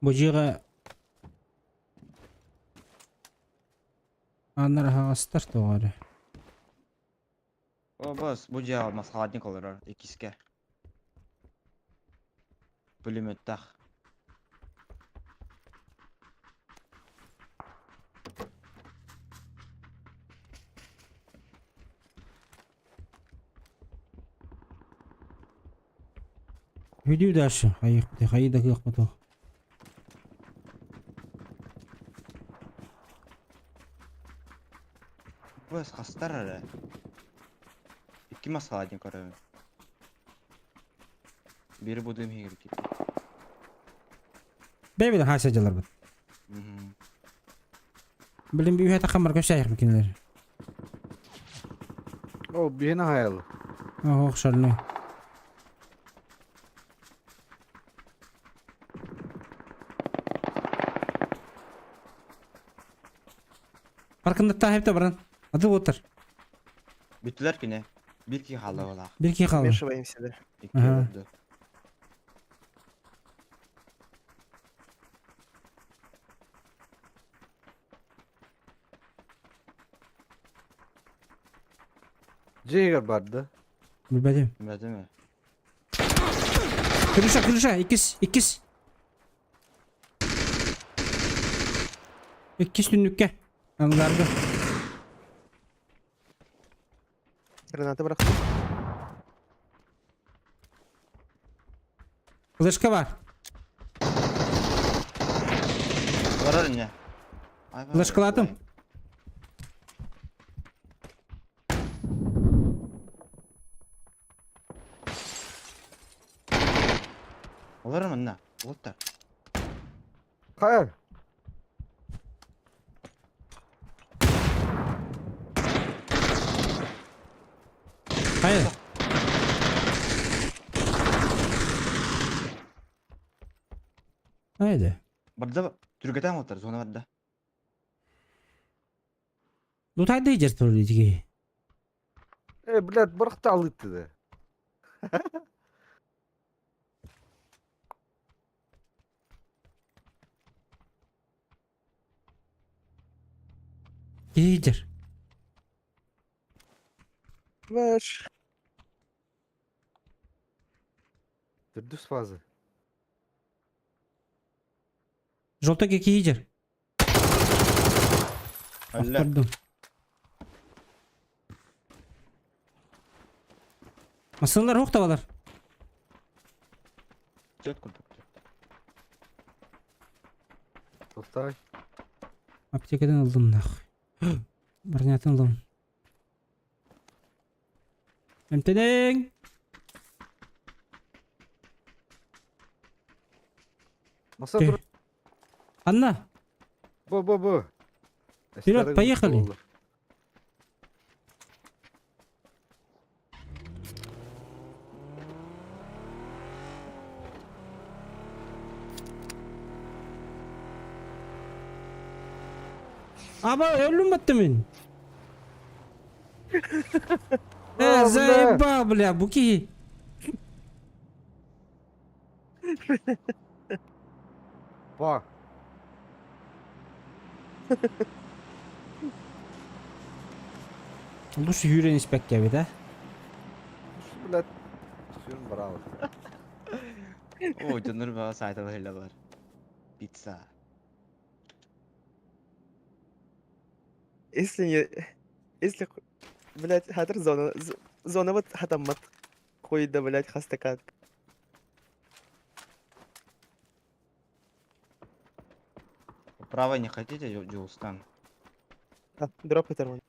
Бу дьиэҕэ ааннар аһаҕастар тоҕо эрэ. О, босс, бу дьиэҕэ маскаладник олорор, иккискэ. Пулеметтаах. Иди дальше. Хайыахпытый, хайыы да кыахпыт ол. Босс, хастар эрэ. Икки маскаладник көрөбүн. Бири бу дым иһигэр киирдэ. Бэйбин хааса дьаларбыт. Мгм. Билин бүүһэ тахамар көсәйэх кинилер. О, биһине хайалы. Ох, шальной. Паркында хепте баран. Аты отыр. Бүттүлэр күнэ. Биир киһи хаалла буолаах. Бир киһи хаалла. Вмешиваемся, да. Икки Ага. өлөрдө. Джейгер барды. Билбэтим. Билбэтим ээ. Крыша, крыша, иккис, иккис. Иккис түннүккэ. Ангарга. Граната бырахтым. Флешка бар. Барар инне. Ай, бар, Флешкалатым. Олар манна. Уоттар. Хайа. Хайа. Haydi. Барда түргэтэн отар, зона барда. Лутайды жер туру дии. Э, блядь, бырахта алытты да. Киһи Ваш. Төрдүс фаза. Жолтоке киһи жер. Алла. Охтордум. Масыналар хук табалар. Чөт курдук. Тохтай. Аптекадан алдым нахуй. Бронятын алдым. Эмтенең. Маса Ты. тур. Анна, Бу, бу, бу. Вперед, поехали. Аба өлүм баттым мин. Э, А, бля. заебал, бля, буки. Ба. Лучше юрен испекке бит, а? Şu, блядь. Сүйін браво. О, дьоннор баҕа саайтал бар. Пицца. Если не... Если... Блядь, хатыр зона... Зона вот хатаммат. Хуй да, блядь, хастакат. Право не хотите, Джулстан? Дроп это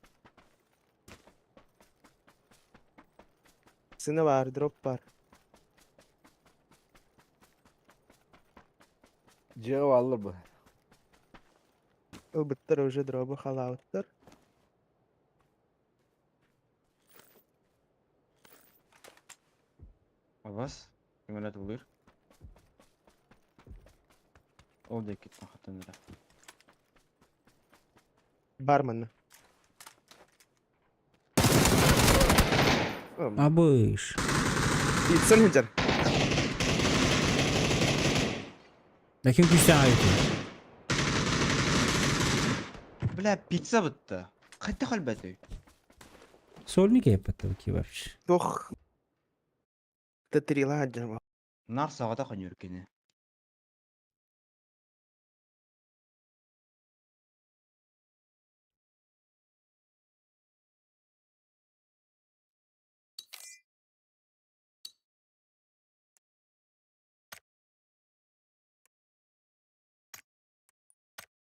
Сына бар, дроп бар. Жеу алыр бу. Ылбыттар уже дробы халауттар. Абас, кимелет булыр. Ол да кит хатыныра. Бармен. Абыш. Итсэн хинжар. Ләкин күчтә айты. Бля, пицца бытты. Кайта халбәте. Сольник япатты буки вообще. Тох. Татрила джама. Нар сагата ханюркене.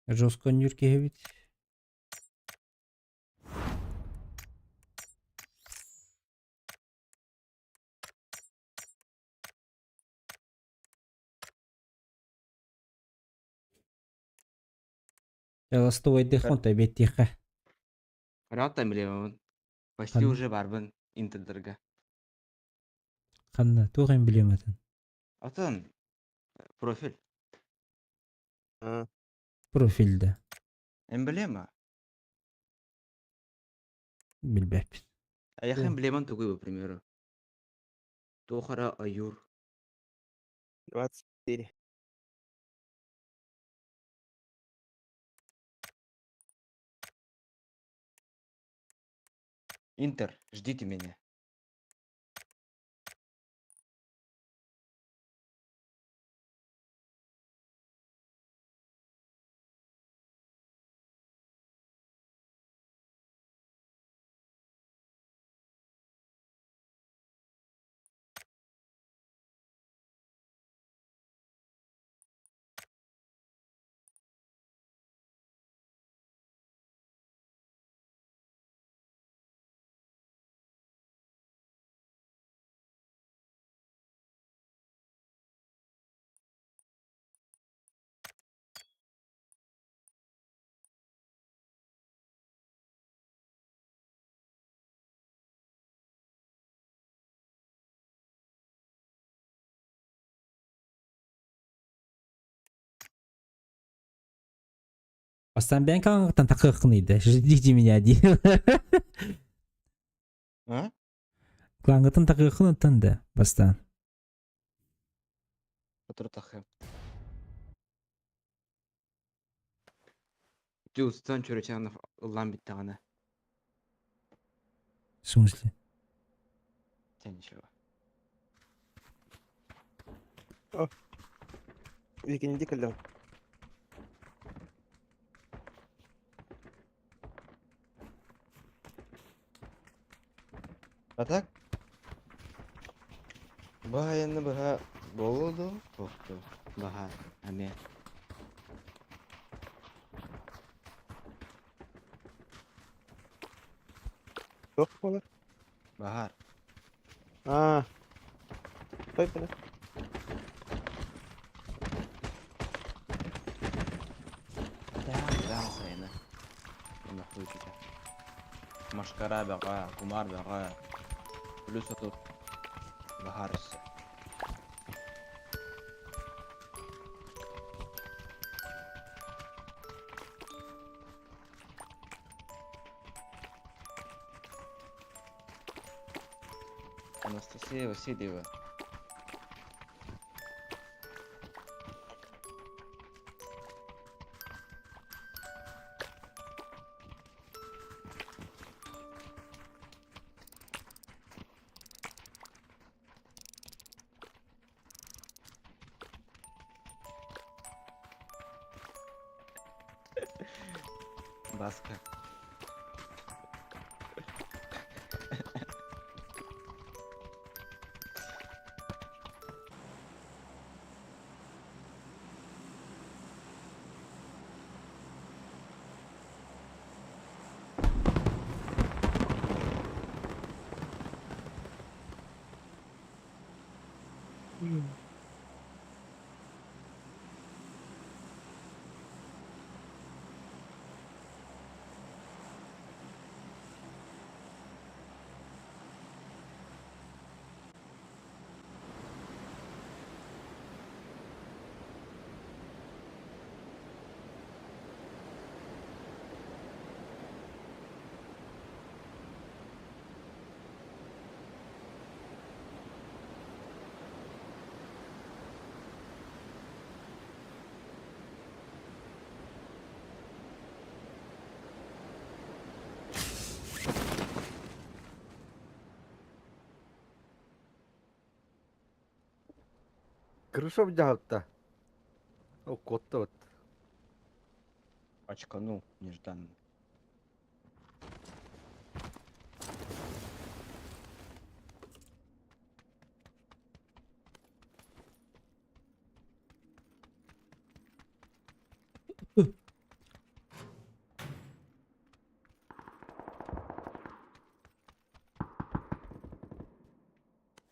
Жестко нюрки ведь. Эластовый дыхон тебе тихо. Рата эмблема. Почти Хан. уже барбын интердерге. Ханна, тух эмблематын. Атын профиль. Профильде. Эмблема. Билбәп. Аяқ эмблеман тугуй, к примеру. Тохара аюр. 24. Интер, ждите меня. Бастаан бэйэҥ хаҥаҕыттан тахыаххыный да, ждите меня диир. А? Клаҥҥытын тахыаххын оттон да, бастаан. Сотору тахыам. Дьулустан Чөрөчанов ыллаан бүттэҕинэ. В смысле? Чэ ничего. Викинди кэллэм. А так? Баһайаны быһа буолуо дуу, туох дуу? Баһа эмиэ. Туох буолар? Баһаар. Аа. Той бына. Да, да, сайыны. Онно хуйчута. Машкара бөҕө, кумаар бөҕө. Плюс отут. Баһаар өссө. Анастасия Васильева. Баска. Крыша дьаһалта. О, куотта вот. Очканул нежданно.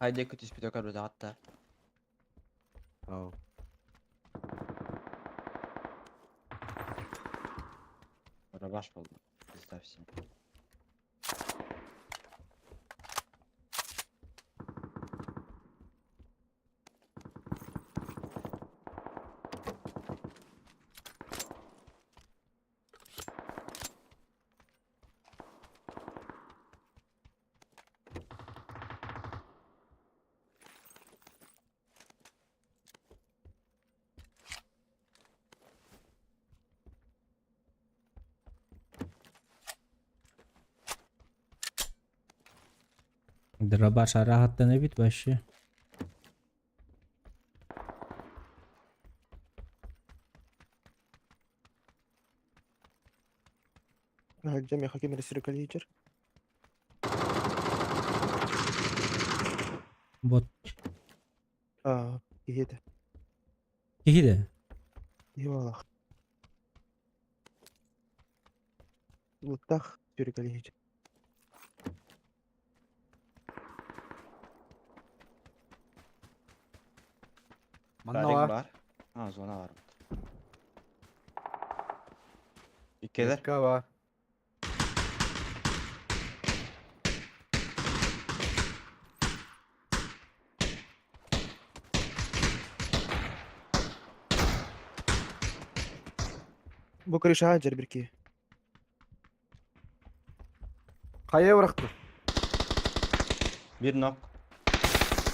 Haydi kütüs bir dokar hatta. Ау. Рабаш буолла. Представь себе. Дробаш араһаттан эбит вообще. Наһыдьа миэхэ ким эрэ сүрүкэлиир. Вот. Аа, киһи этэ. Киһи да? Киһи буоллах. Луттах сүрүкэлиир. Манна Шарик бар. бар. А, зона бар. Иккилэр. Икки бар. Бу крышаҕа дьэрбиркии. Хайа бырахты. Бир нок.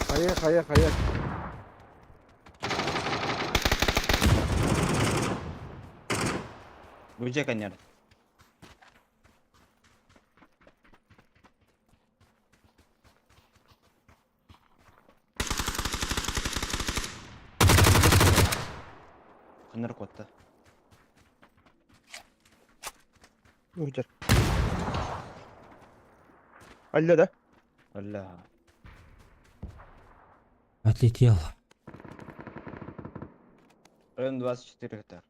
Хайа, хайа, хайа. Бу дьэ конер. Конер куотта. Уһдьар. Алла да? Алла. Отлетел. Район 24 гектар.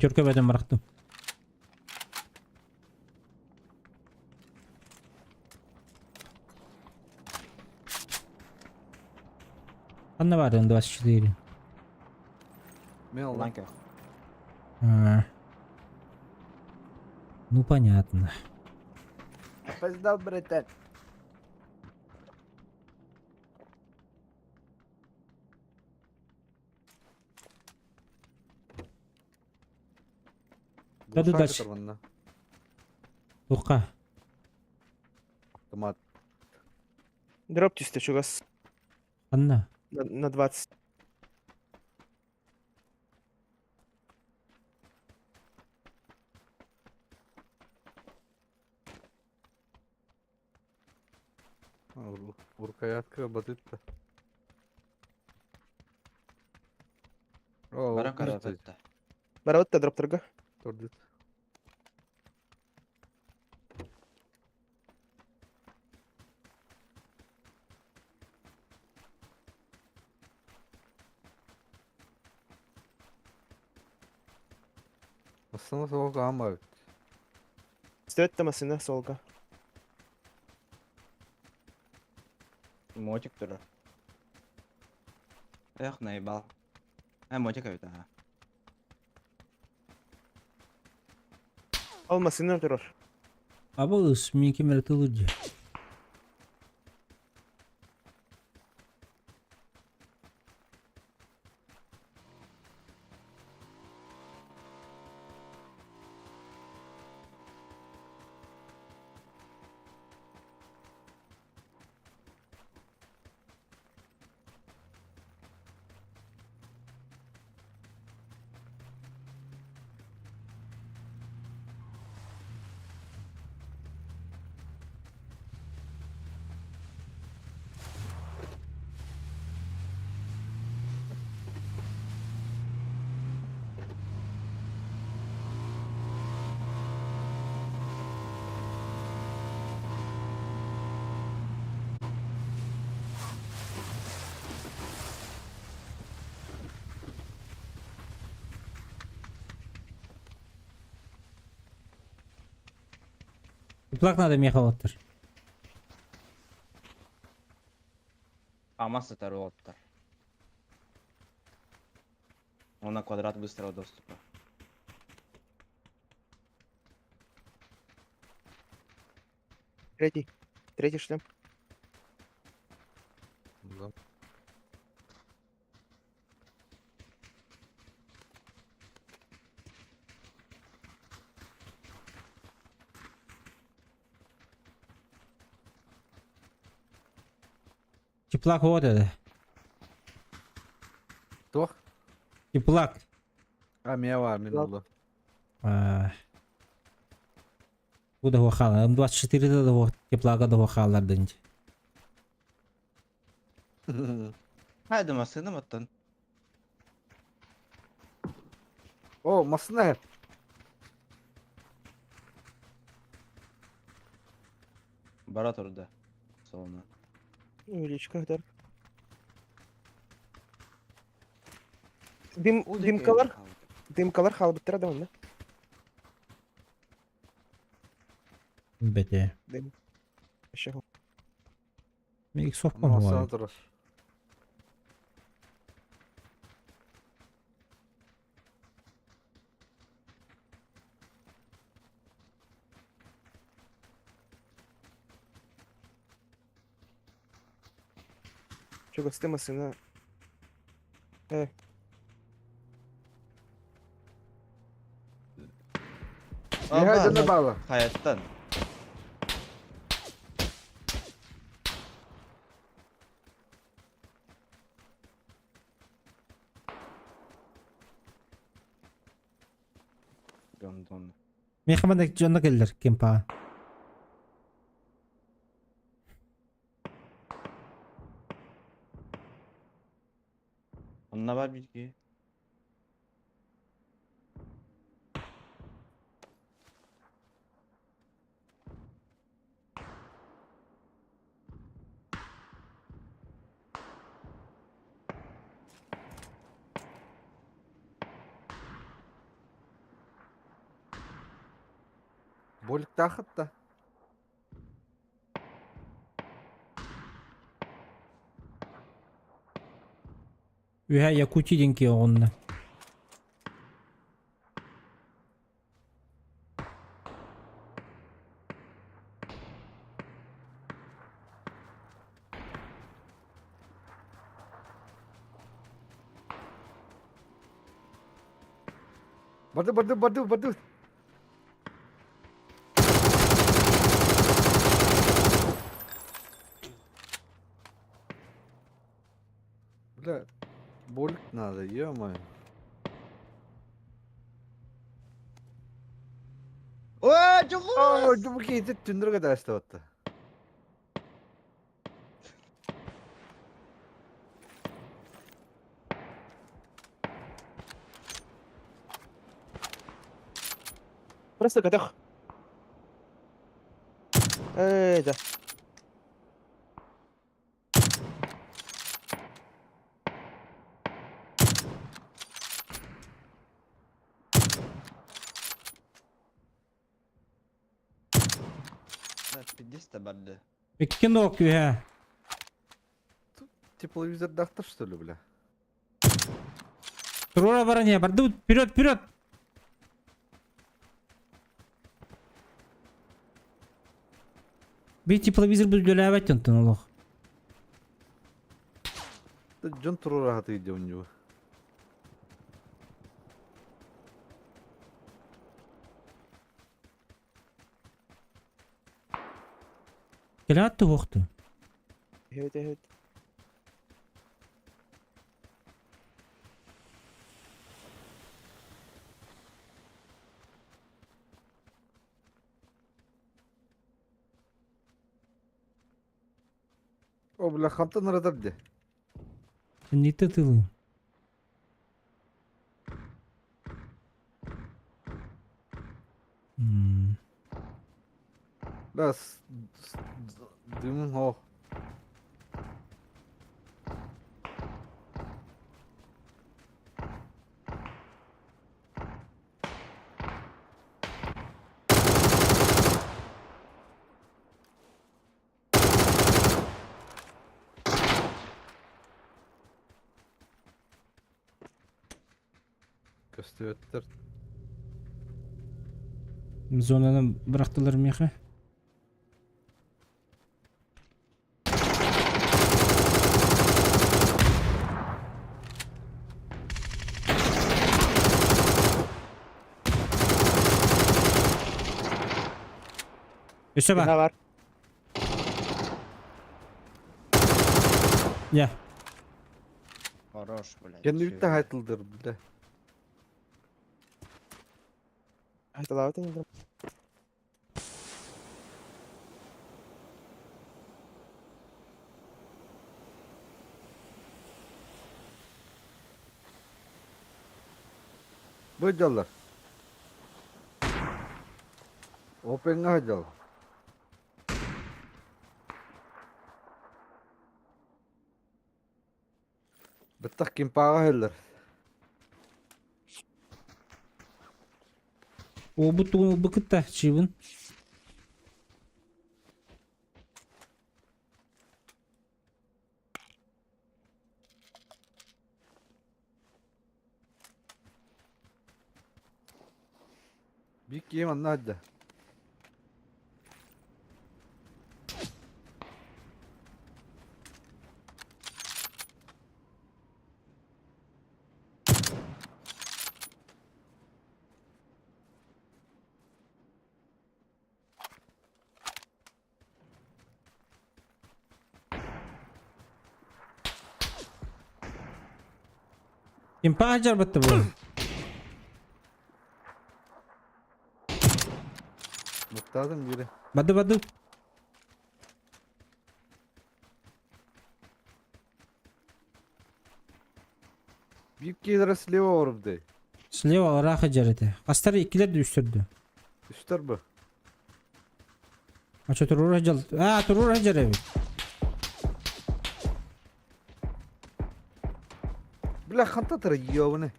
Пятерка в этом барахту. Анна Варен 24. Мен аллам. Ланка. А. Ну понятно. Опоздал, братан. Да, да, дальше. Туха. Автомат. Дроп түстэ чугас. Анна. На 20. Рукоятка батытта. О, Бара карапетта. Барабытта дроптарга. Тордит. Аслана soğuk ama Стоит масына солга. Мотик турар. Эх, наебал. Э, мотик эбит, ага. Ол масына турар. Абылыс, мен кемер тылыджы. Плак надо мехалаттыр. Ама сытар уолаттар. Он на квадрат быстрого доступа. Третий. Третий шлем. Да. Теплак вот это. Туох? Теплак. А, мева, минулла. А. Куда хала? М24 да вот теплага да хала дынч. Хайда масына маттан. О, масына. Бара турда. Солона. Увеличка, да. Дым, дымкалар, дымкалар халбыттара да онна. Бете. Дым. Еще. Мен иксов Масына турар. Чугастыы массыына. Э. Иһэ дьоно баала. Хайаттан. Гондон. Миэхэ манна дьонно кэллэр кемпаҕа. Онно бар бииргэ. Боликтаахыт да. Үһэ Якутия диэн киһи оҕунна. Барды барды барды барды. Бля, болик надо, ё-моё. Оо, дьолу! Оо, бу киһи түндүргэ даастабатта. Просто көтөх. Эй, да. Пиздец барды. Икки ног үһэ. Тепловизордаахтар что ли, бля? Туруора баран иһэ. Бардыбыт. Вперед, вперед! Бии тепловизор үлэлээбэт онтон олох. Дьон туруора сатыыр дьон дьуо. Кэлээт туһуохтун. Evet evet. О, бля, хантан ыратар дии. Инниттэ тылы. М. Да, дымын оох. Көстүбэттэр. Зонаны бырахтылар миэхэ. Өссө Ne бар. var? Я. Хорош, блядь. Кэннибит да хайтылдыр, бля. Хайталаабытын Бу дьаллар. Опеҥҥа сылдьаллар. Быттах кимпааҕа иһэллэр. Уолбут тугун ылбыккыт да чыыбын. Биир киһи манна сылдьар. Ким паһдьарбытты бу? Муттаатым биири. Бады бады. Биир киһилэрэ слева олорбутай. Слева ыраах дьэр этэ. Хастар иккилэр да үстэр Үстэр бу. А что турура дьал? А, турура дьэр эбит. Бля, ханта тара ёбаны.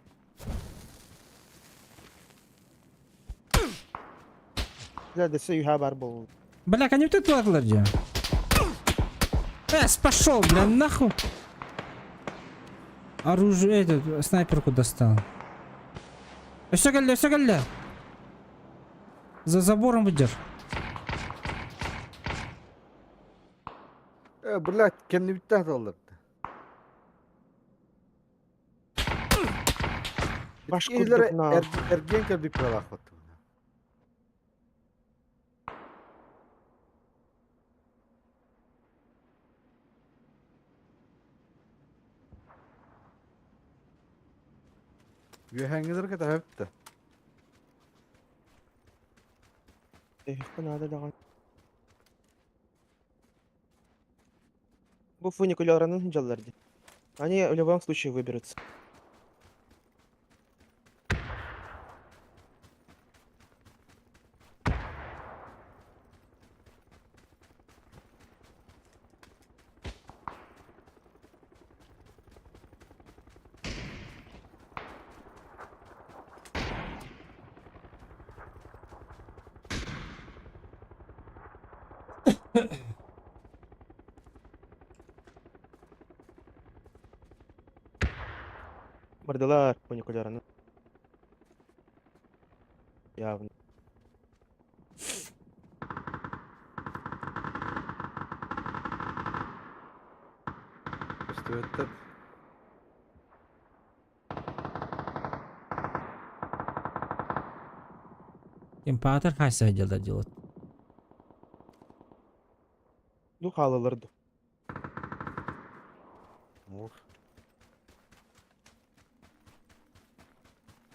Бля, дөссө үһэ бар буолла. Бля, они вот это ладно дьэ. Эс, пошел, бля, нахуй. Оружие, этот, снайперку достал. Өссө кэллэ, өссө кэллэ. За забором выдер. Э, блядь, кэннибиттэн салларда. Баш Киһилэрэ курдук на. эргиэн кэлбит кыалаахпыт. Үөһээҥҥилэр кэтэһэбит да. Эһиэххэ наада даҕаны. Бу фуникулёранан сылдьаллар дии. Они в любом случае выберутся. Бардылар фуникулёранан. Явно. Көстүбэттэр. Импатор хайса дела делать. Ну хаалалар ду. Ох.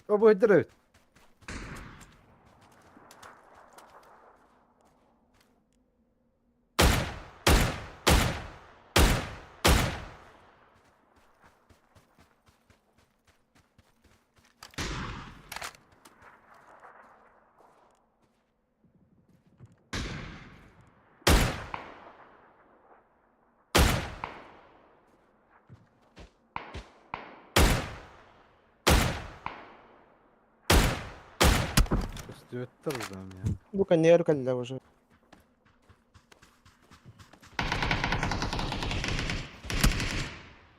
Обойдыр эбит. Көстүбэттэр быдан я. Бу коннейер кэллэ уже.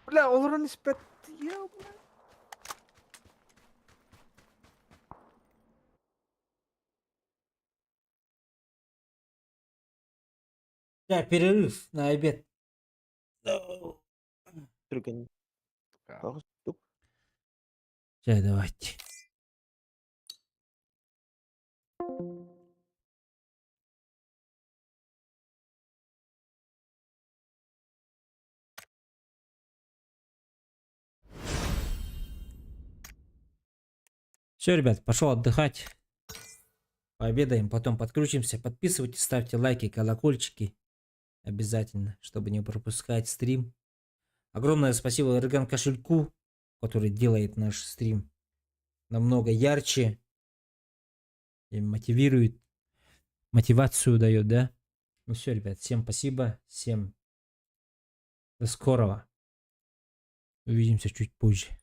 Бля, олорон испэт. Я, бля. Да, перерыв на обед. Түргэн. Тоҕус Чэ, давайте. Все, ребят, пошел отдыхать. Пообедаем, потом подключимся. Подписывайтесь, ставьте лайки, колокольчики. Обязательно, чтобы не пропускать стрим. Огромное спасибо Эрган кошельку, который делает наш стрим намного ярче и мотивирует, мотивацию дает, да? Ну все, ребят, всем спасибо, всем до скорого. Увидимся чуть позже.